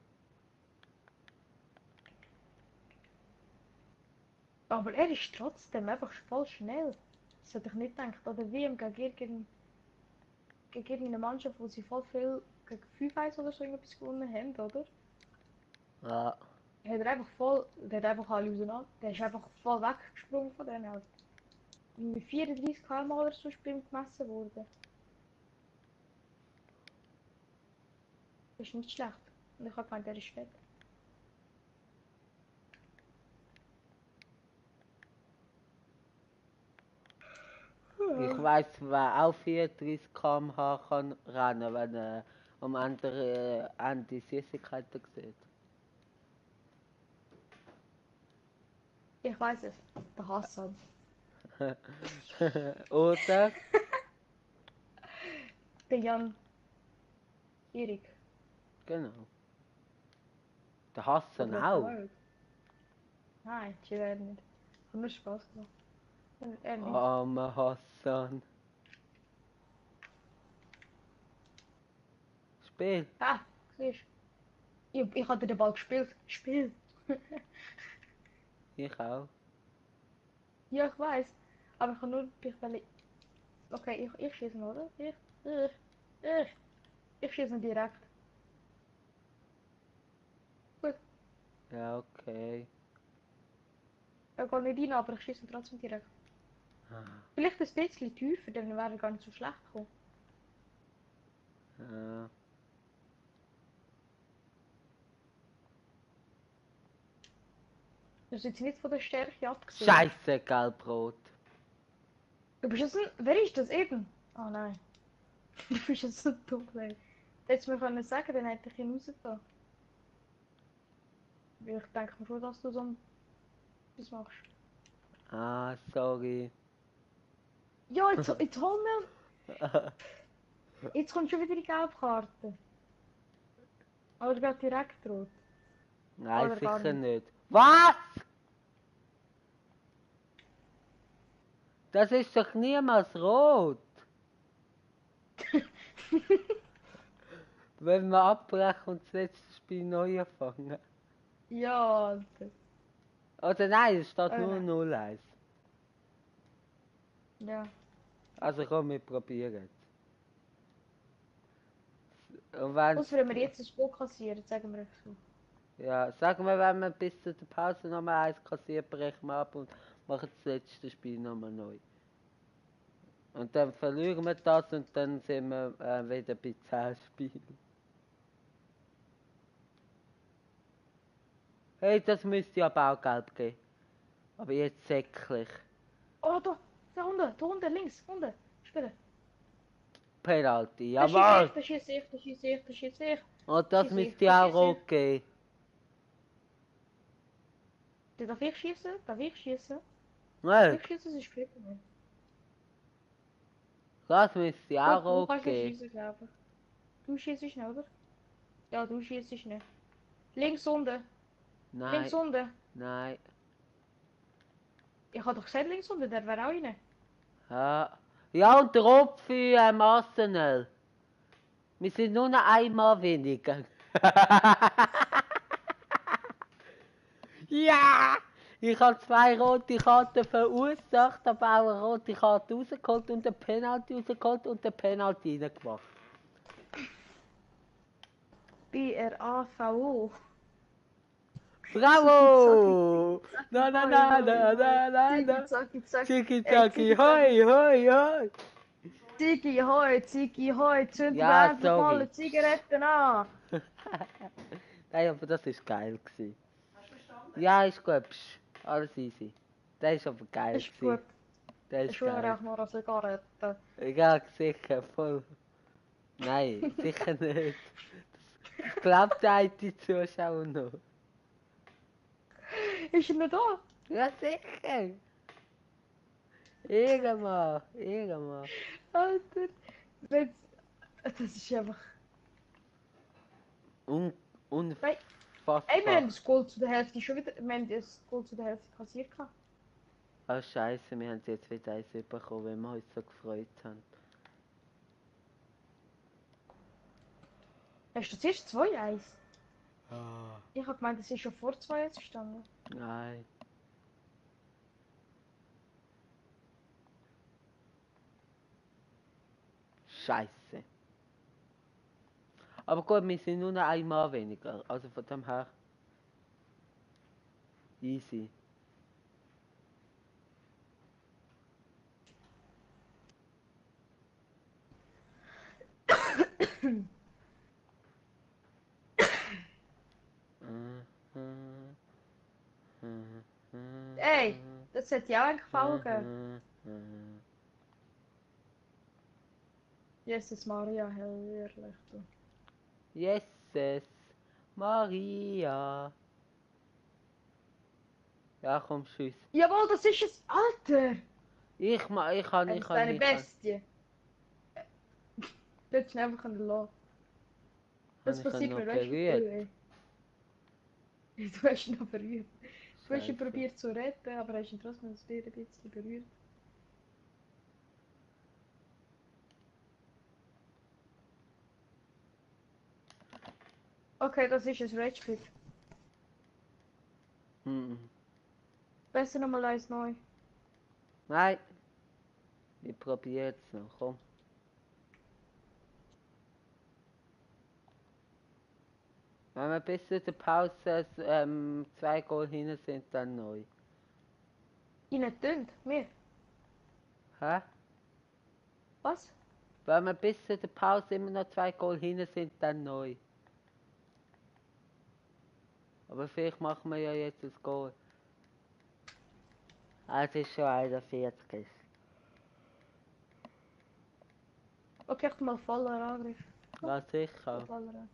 Aber er ist trotzdem einfach voll schnell. Das hätte ich nicht gedacht. Oder wie gegen irgendeine Mannschaft, wo sie voll viel gegen 5-1 oder so irgendwas gewonnen haben, oder? Ja. Der hat einfach alle auseinander. Der ist einfach voll weggesprungen von denen halt. Mit 34 km oder so ist bei ihm gemessen worden. Das ist nicht schlecht. Und ich habe gemeint, der ist fett. Ich weiss, wer auch 34 km/h kann rennen, wenn er am anderen Ende Süßigkeiten sieht. Ich weiß es. Der Hassan. Oder? Der Jan Erik. Genau. Der Hassan Oder auch. der Nein, die werden nicht. Ich habe nur Spaß gemacht. Er nicht. Armer Hassan. Spiel. Ah, siehst du. Ich hatte den Ball gespielt. Spiel. Ich auch. Ja, ich weiß. Aber ich kann nur. Okay, ich schieße, oder? Ich schieße direkt. Gut. Ja, okay. Er geht nicht rein, aber ich schieße trotzdem direkt. Ah, Vielleicht ein bisschen tiefer, dann wäre er gar nicht so schlecht gekommen. ja. Das ist jetzt nicht von der Stärke abgesehen. Scheiße, Gelbrot. Du bist jetzt ein. Wer ist das eben? Oh nein. Du bist jetzt so dumm, ey. Hättest du mir können sagen, dann hätte ich ihn rausgetan. Weil ich denke mir schon, dass du so etwas machst. Ah, sorry. Ja, jetzt hol mir. Jetzt kommt schon wieder die gelbe Karte. Oder geht direkt rot. Nein, Oder gar sicher nicht. nicht. Was? Das ist doch niemals rot. Wenn wir abbrechen und das letzte Spiel neu anfangen. Ja, Alter. Oder nein, es steht nur Nein. 0-1. Ja. Also komm, wir probieren es. Und wenn Außer wenn wir jetzt ein Spiel kassieren, sagen wir es so. ja, sagen wir, wenn wir bis zur Pause nochmal eins kassieren, brechen wir ab und machen das letzte Spiel nochmal neu. Und dann verlieren wir das und dann sind wir wieder bei 10 Spielen. Hey, das müsste aber auch gelb geben. Aber jetzt säcklich. Oh, da unten, links, unten. Spielen. Penalty, Da schieße ich, jawohl! da schieße ich, da schieße ich, da schieße ich. Und das Schieße ich, müsste da auch schieße ich. rot geben. Darf ich schießen? Darf ich schießen? Nein, Ich schieße, es ist Flippen. das müsste auch Gut, du rot kannst ja geben. schießen, glaube ich. Du schießt nicht, oder? Ja, du schießt nicht. Links unten. Nein, Links unten. nein. Ich habe doch gesagt links unten, der wäre auch rein. Ja. Ja, und der Rot für Arsenal. Wir sind nur noch einmal weniger. Ja! Ich habe 2 rote Karten verursacht, aber auch eine rote Karte rausgeholt und eine Penalty rausgeholt und eine Penalty reingemacht. BRAVO. Bravo! Na na na na na na na. Zicki, zack. Ziki zaki, hoi hoi hoi. Ziggy, hoi, zünden wir Ja, endlich mal sorry. eine Zigarette an. Nein, aber das ist geil gewesen. Ja, ist gut. Psch, alles easy. Das ist aber geil Ist gut. gewesen. Das Ich ist schwöre geil. auch noch eine Zigarette. Ja, sicher, voll. Nein, sicher nicht. Das glaubt die Zuschauer noch. Ist er nicht da? Ja, sicher. Irgendwann, irgendwann. Alter. Wenn- Das ist einfach. Un Nein. Ey, wir unfassbar. haben das Goal zu der Hälfte schon wieder. Wir haben das Goal zu der Hälfte kassiert. Oh Scheiße, wir haben jetzt wieder eins bekommen, weil wir uns so gefreut haben. Hast du zuerst 2-1? Ah. Ich habe gemeint, es ist schon vor 2-1 gestanden. Nein. Scheiße. Aber gut, wir sind nur noch einmal weniger. Also von dem her. Easy. Ey, das hat ja eigentlich folgen. Jesus Maria, herrlich. Du. Jesus, Maria. Ja, komm, tschüss. Jawohl, das ist es. Alter! Ich kann, Das ist eine Bestie. Du hättest ihn einfach lassen. Das Ich kann passiert noch mir, weißt du, berührt. Du hast ihn noch berührt. Du hast ihn Scheiße. probiert zu retten, aber hast ihn trotzdem ein bisschen berührt. Okay, das ist ein Rage Quit. Mhm. Besser nochmal eins neu. Nein. Ich probiere jetzt noch, komm. Wenn wir bis zu der Pause 2 Goal hinten sind, dann neu. Ihnen tönt, mir. Hä? Was? Wenn wir bis zu der Pause immer noch 2 Goal hinten sind, dann neu. Aber vielleicht machen wir ja jetzt das Goal. Es ist schon 41. Okay, ich mal voller Angriff. Ja, sicher. Voller Angriff.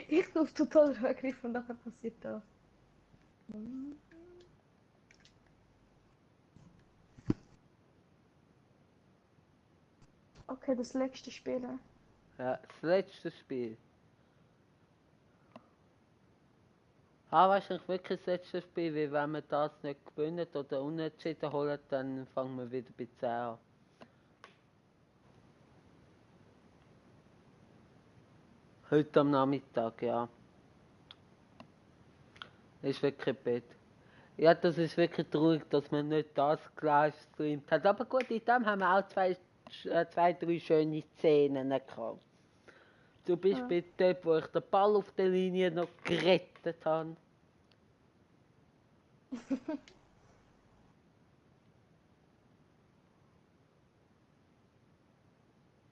Ich bin auf total Angriff und nachher passiert das. Okay, das letzte Spiel. Ja, das letzte Spiel. Wahrscheinlich wirklich das letzte Spiel, weil wenn wir das nicht gewinnen oder unentschieden holen, dann fangen wir wieder bei 10 an. Heute am Nachmittag, ja. Ist wirklich bett. Ja, das ist wirklich traurig, dass man nicht das gelivestreamt hat. Aber gut, in dem haben wir auch zwei, drei schöne Szenen gehabt. Zum Beispiel dort, wo ich den Ball auf der Linie noch gerettet habe.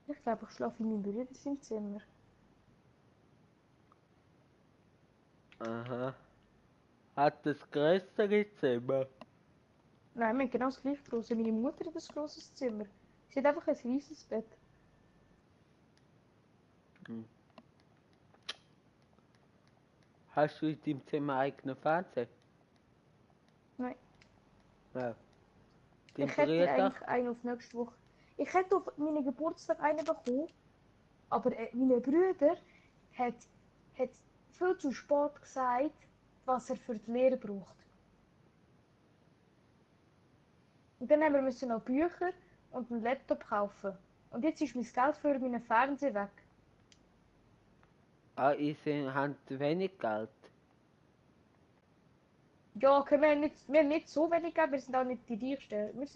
Ich glaube, ich schlafe in meinem Bruder im Zimmer. Aha. Hat das größere Zimmer? Nein, wir haben genau das gleiche große. Meine Mutter hat ein grosses Zimmer. Sie hat einfach ein riesiges Bett. Hm. Hast du in deinem Zimmer eigenen Fernseher? Nein. Ja. Dein Ich hätte Bruder? eigentlich einen auf nächste Woche. Ich hätte auf meinen Geburtstag einen bekommen, aber mein Bruder hat viel zu spät gesagt, was er für die Lehre braucht. Und dann müssen wir noch Bücher und einen Laptop kaufen. Und jetzt ist mein Geld für meinen Fernseher weg. Ich haben wenig Geld. Ja, okay, wir haben nicht so wenig Geld, wir sind auch nicht die Reichsten. Wir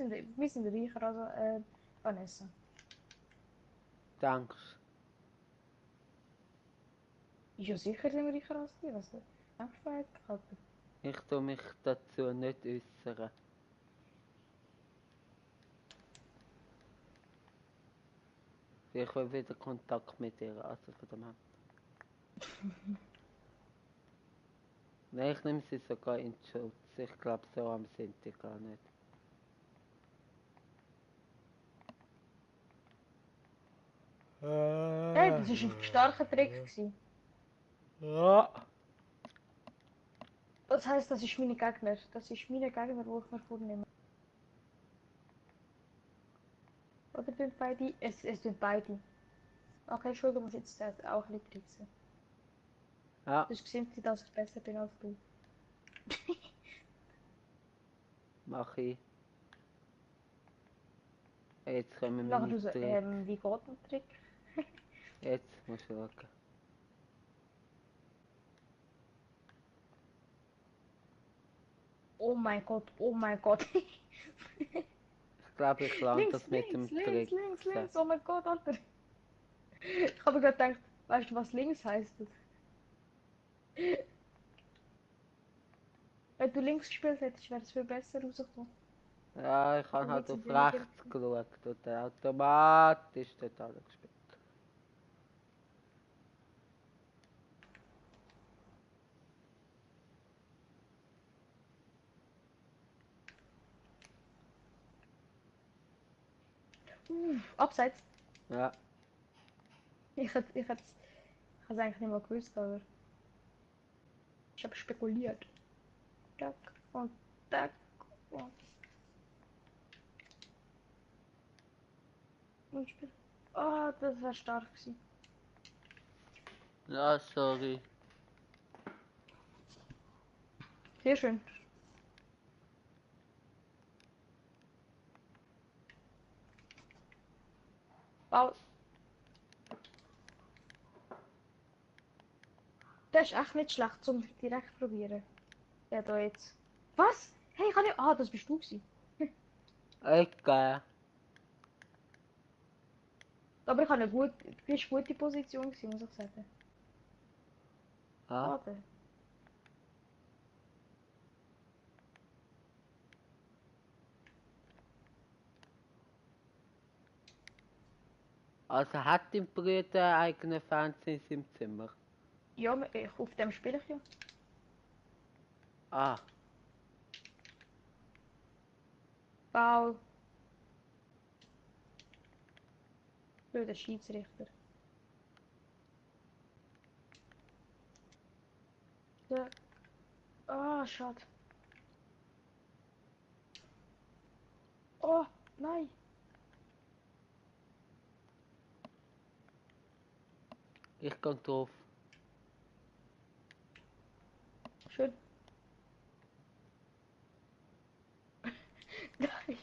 sind reicher als Vanessa. Danke. Ist ja sicher sind wir reicher als die, was denkst du eigentlich, Alter? Ich tue mich dazu nicht äußern. Ich will wieder Kontakt mit dir, also von dem her. Nein, ich nehme sie sogar in Schutz. Ich glaube, so arm sind die gar nicht. Hey, das war ein starker Trick gewesen. Ja. Das heisst, das ist meine Gegner. Das ist meine Gegner, die ich mir vornehme. Oder tun beide? Es tun beide. Okay, Entschuldigung, muss jetzt auch ein bisschen tricksen. Ja, Das stimmt, dass ich besser bin als du. mach ich. Jetzt kommen Nachher meine du so, Tricks. wie geht der Trick? Jetzt musst du schauen. Oh mein Gott, oh mein Gott. Ich glaube, ich lande Links, das mit dem links, Trick. links, links, links. Oh mein Gott, Alter. Ich habe gerade gedacht, weißt du, was links heißt? Wenn du links gespielt hättest, wäre es viel besser rausgekommen. Ja, ich habe Dann halt hätte auf sie direkt rechts geschaut und dann automatisch dort alle gespielt. Abseits. Ja, Ich hätte es eigentlich nicht mal gewusst, aber ich habe spekuliert. Tack und tack und Spiel. Oh, das war stark gewesen. ja, sorry. Sehr schön. Wow, das ist echt nicht schlecht zum direkt probieren. Ja, da jetzt. Was? Hey, ich kann nicht. Ah, das bist du gewesen. Egal. Aber ich habe eine gute Position gewesen, muss ich sagen. Ja. Schade. Also hat dein Bruder einen eigenen Fernseher in seinem Zimmer? Ja, auf dem spiele ich ja. Ah, Foul. Blöder Schiedsrichter. Ja. Ah, schade. Oh, nein. ich komm drauf. Schön. Nein.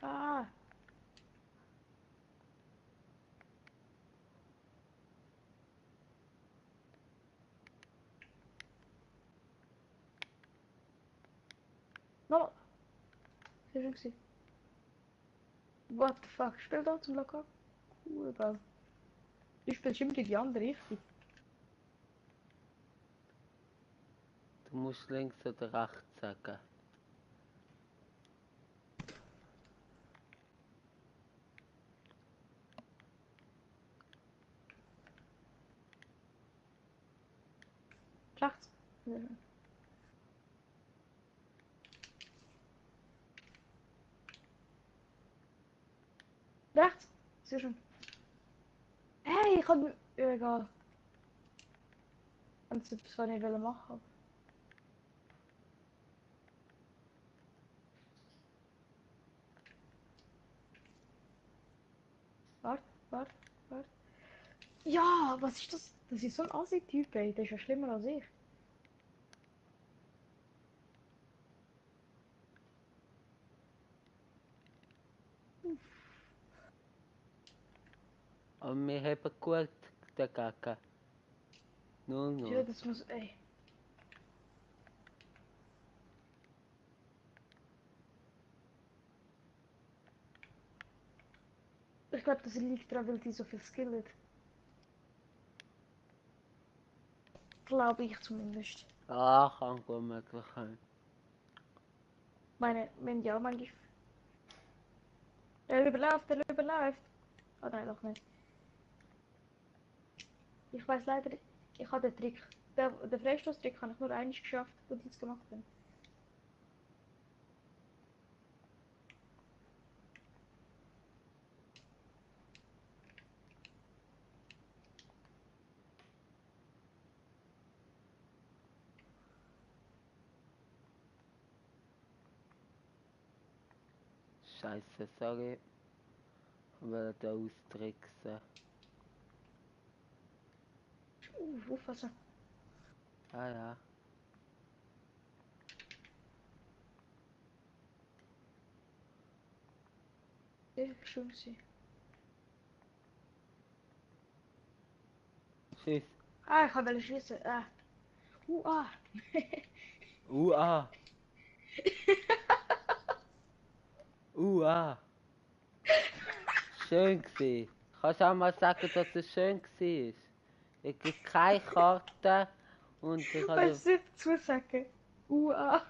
Ah. Nochmal. Sehr schön gewesen. What the fuck? Spiel da zum Locker. Cool, Ball. Du spielst immer in die andere Richtung. Du musst links oder rechts sagen. Rechts. Sehr schön. Rechts. Sehr schön. Hey, ich kann. Ja, egal. Und das war nicht machen. Warte, warte, warte. Ja, was ist das? Das ist so ein Assi-Typ, ey. Der ist ja schlimmer als ich. Aber wir haben gut dagegen. 0-0. Ja, das muss. Ey. Ich glaube, das liegt daran, weil die so viel Skill hat. Glaube ich zumindest. Ah, kann gut möglich sein. Meine, wenn ja, manchmal. Er überläuft, er überläuft. Oh nein, doch nicht. Ich weiß leider, ich habe den Trick. Den Freistoß-Trick habe ich nur einmal geschafft, wo ich es gemacht habe. Scheiße, sorry. Ich will da austricksen. Aufpassen. Ah ja. Das war schön gewesen. Tschüss. Ah, ich wollte schießen. Ah. Ah. Ah. Ah. Schön gewesen. Kannst du auch mal sagen, dass es schön war? Ich habe keine Karte und ich habe... Was soll ich dazu sagen? Ah.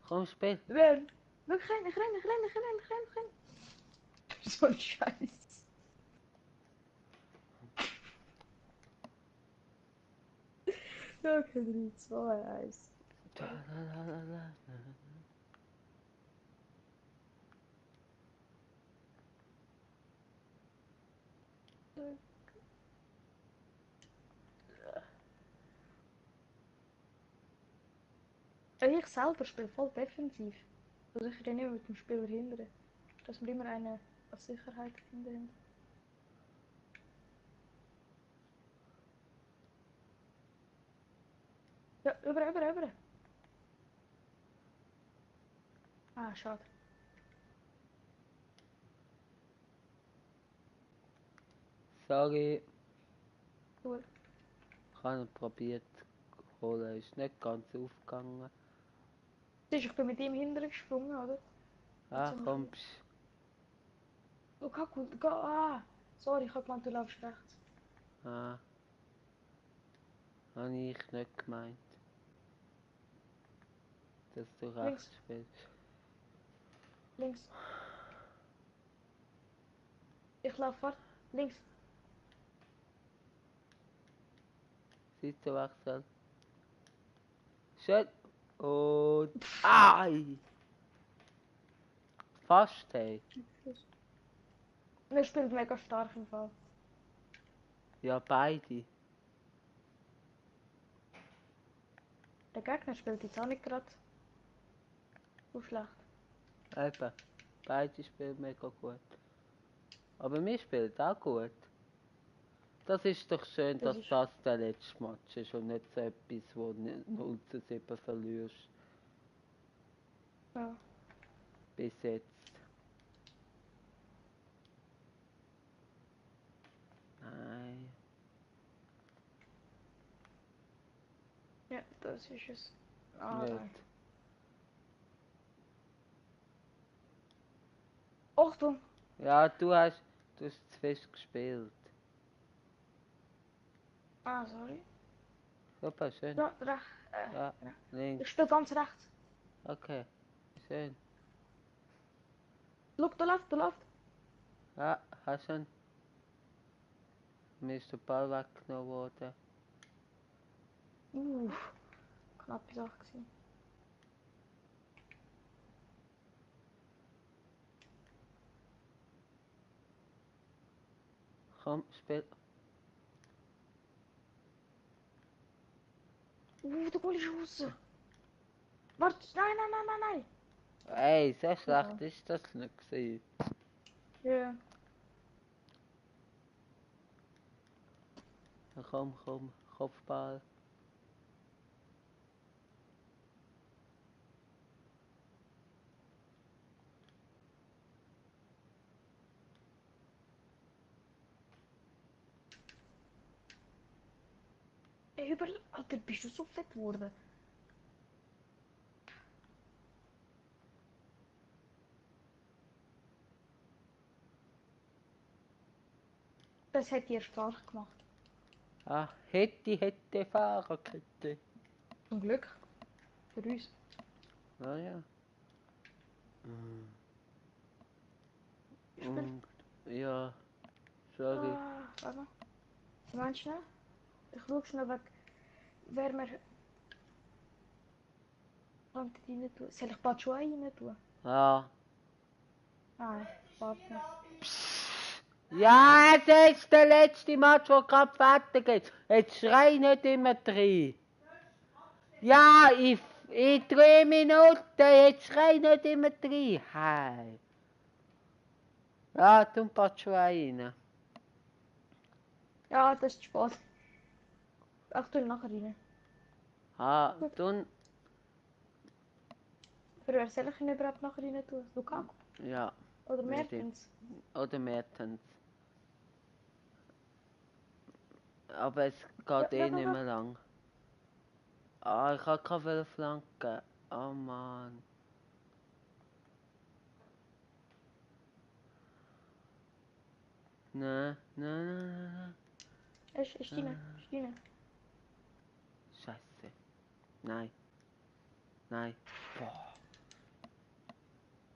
Komm, spiel. Wenn. Ich renn. So ein Scheiß. Okay, 3, 2, 1. Ich selber spiele voll defensiv. Also ich renne immer mit dem Spieler hindern. Dass wir immer eine als Sicherheit finden. Ja, über. Ah, schade. Sorry, Gut. ich habe ihn probiert zu holen. Ist nicht ganz aufgegangen. Siehst du, ich bin mit ihm hinterher gesprungen, oder? Ah, komm. Oh, gut. Ah! Sorry, ich hab gemeint, du laufst rechts. Ah, habe ich nicht gemeint, dass du Links, rechts spielst. links. Ich lauf fort. Links. Seitenwechsel. Schön. Und... Ai! Fast, hey. Wir spielen mega stark im Fall. Ja, beide. Der Gegner spielt jetzt auch nicht gerade so schlecht. Eben. Beide spielen mega gut. Aber wir spielen auch gut. Das ist doch schön, Das dass ist. das der letzte Match ist und nicht so etwas, wo du 0:7 verlierst. Ja. Bis jetzt. Nein. Ja, das ist es. Ah, Nicht. nein. Achtung! Ja, du hast zu fest gespielt. Ah, sorry. Super, schön. Ja, rechts. Ja, Ja. links. Ich spiele ganz rechts. Okay, schön. Look, da läuft. Ja, hast schon. Mir ist der Ball weggenommen worden. Knappe Sache gewesen. Komm, spiel. Der Goal ist raus. Warte, nein. Ey, so schlecht ist das nicht gewesen. Ja. Komm, Kopfball. Ey, Alter, bist du so fett geworden? Das hätte ihr stark gemacht. Ah, hätte Fahrerkette. Zum Glück. Für uns. Ah ja. Und, ja, sorry. Ah, warte mal. Moment schnell. Ich schau schnell weg. Wer mir... Kann ich rein tun? Soll ich Batshuayi rein tun? Ja. Nein, warte. Ja, es ist der letzte Match, der gerade fertig ist. Jetzt schrei nicht immer rein. Ja, in 3 Minuten, jetzt schrei nicht immer rein. Hey. Ja, tu ein paar Schuhe rein. Ja, das ist Spaß. Ach, tu ihn nachher rein. Ah, tu... Aber wer soll ich ihn überhaupt nachher rein tun? Lukaku? Ja, Oder Medi. Mertens? Oder Mertens. Aber es Ja, geht eh ja, nicht ja. mehr lang. Ah, ich habe keine Flanke. Oh Mann. Nein, nein, nein, nein, Ist deine. Ist deine. Scheiße. Nein. Nein. Boah.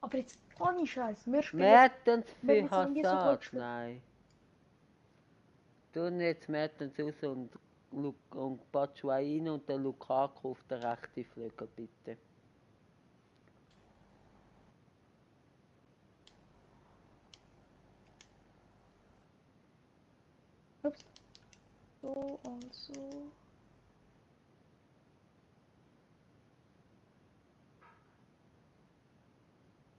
Aber jetzt ohne Scheiß. Wir spielen. Mertens Wir für haben so nie so gut Hazard. gespielt. Nein. Du jetzt Mertens raus und Batshuayi und der Lukaku auf der rechten Flügel, bitte. Ups. So und so.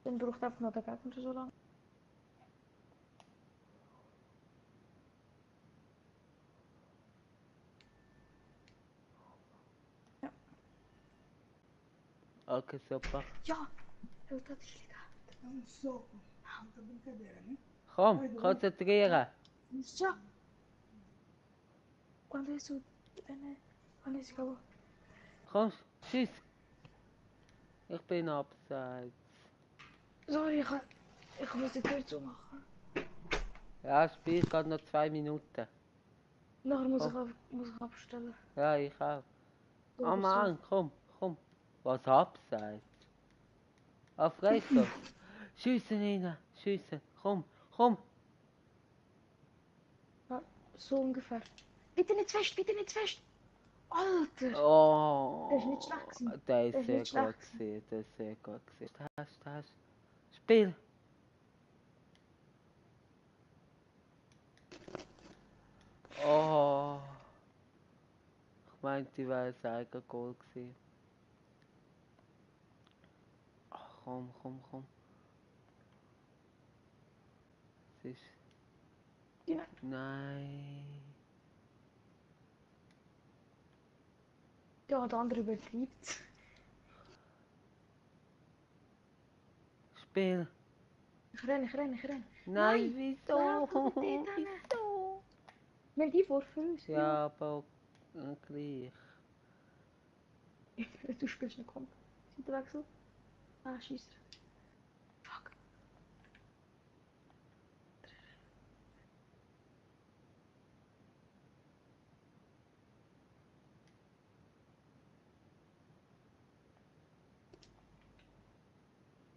Dann braucht einfach noch der Gegner so lange. Ja. Okay, super. Ja! Eu tô desligado. É um soco. Muita brincadeira, né? Komm, konzentrieren. Já! Quando isso. Quando isso acabou. Komm, schieß. Ich bin abseits. Sorry, ich muss die Tür zumachen. Ja, das Spiel geht noch 2 Minuten. Nachher muss Oh. muss ich abstellen. Ja, ich auch. Du Oh bist Mann, komm. Was abseits? Ah, Freistoß. Schiessen rein, schiessen. Komm. Ja, so ungefähr. Bitte nicht fest, bitte nicht fest! Alter! Oh. Das ist nicht schlecht gewesen. Der Das ist ist sehr nicht schlecht gut gewesen, der ist sehr gut gewesen. Das. Spiel. Oh. Ich meinte, die wäre ein Eigengoal gewesen. Ach, komm. Es ist... Ja. Nein. Ja, der andere übertreibt. Spiel. Ich renne. Nein, Nein, wieso? lauf doch nicht dort hin. Wieso? Wir haben die vor für uns. Ja, aber gleich. Du spielst nicht kommt. Seitenwechsel. Ah, scheiße. Fuck.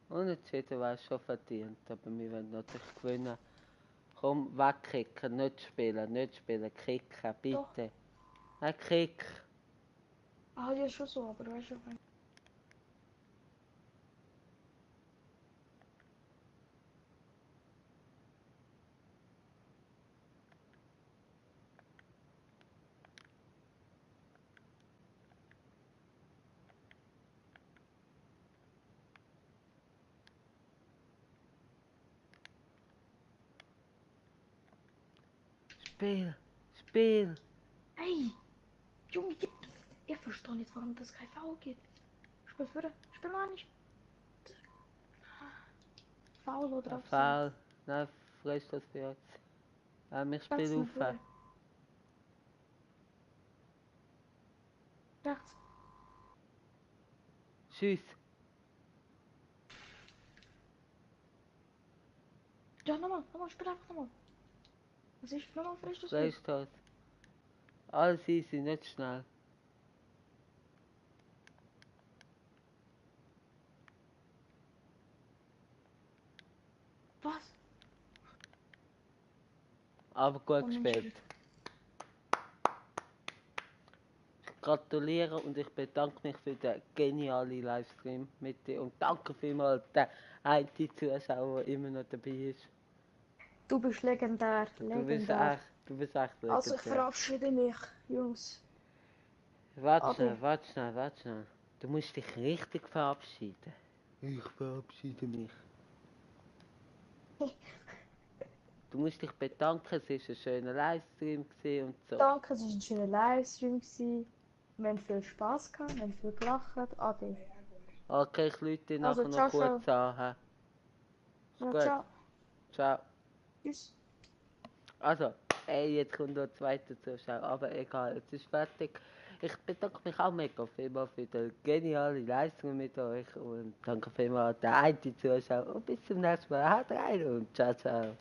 Unentschieden wäre schon verdient, aber wir wollen natürlich gewinnen. Komm, wegkicken, nicht spielen, kicken, bitte. Doch. Nein, kick. Ah, ja, schon so, aber weißt du, wenn... Spiel. Hey! Junge, ich verstehe nicht, warum das kein Foul gibt. Spiel noch nicht. Foul oder Abseits? Foul. Nein, Freistoß für uns. Wir spielen auf. Wechseln. Rechts. Tschüss. Ja, nochmal, spiel einfach nochmal. Was ist nochmal Freistoß? Freistoß. Alles easy, nicht schnell. Was? Aber gut Unentschieden. gespielt. Ich gratuliere und ich bedanke mich für den genialen Livestream mit dir. Und danke vielmals der eine Zuschauer, der immer noch dabei ist. Du bist legendär. Du bist echt legendär. Also ich verabschiede mich, Jungs. Warte schnell. Du musst dich richtig verabschieden. Ich verabschiede mich. Du musst dich bedanken, es war ein schöner Livestream gewesen und so. Danke, es war ein schöner Livestream. Wir haben viel Spaß gehabt, wir haben viel gelacht. Ade. Okay, ich rufe dich Also, nachher ciao, noch kurz an. hä? Ist Ja, gut. ciao. Ciao. Tschüss. Also, ey, jetzt kommt noch ein zweiter Zuschauer, aber egal, jetzt ist fertig. Ich bedanke mich auch mega vielmals für die geniale Leistung mit euch und danke vielmals an den einen Zuschauer und bis zum nächsten Mal. Haut rein und ciao, ciao.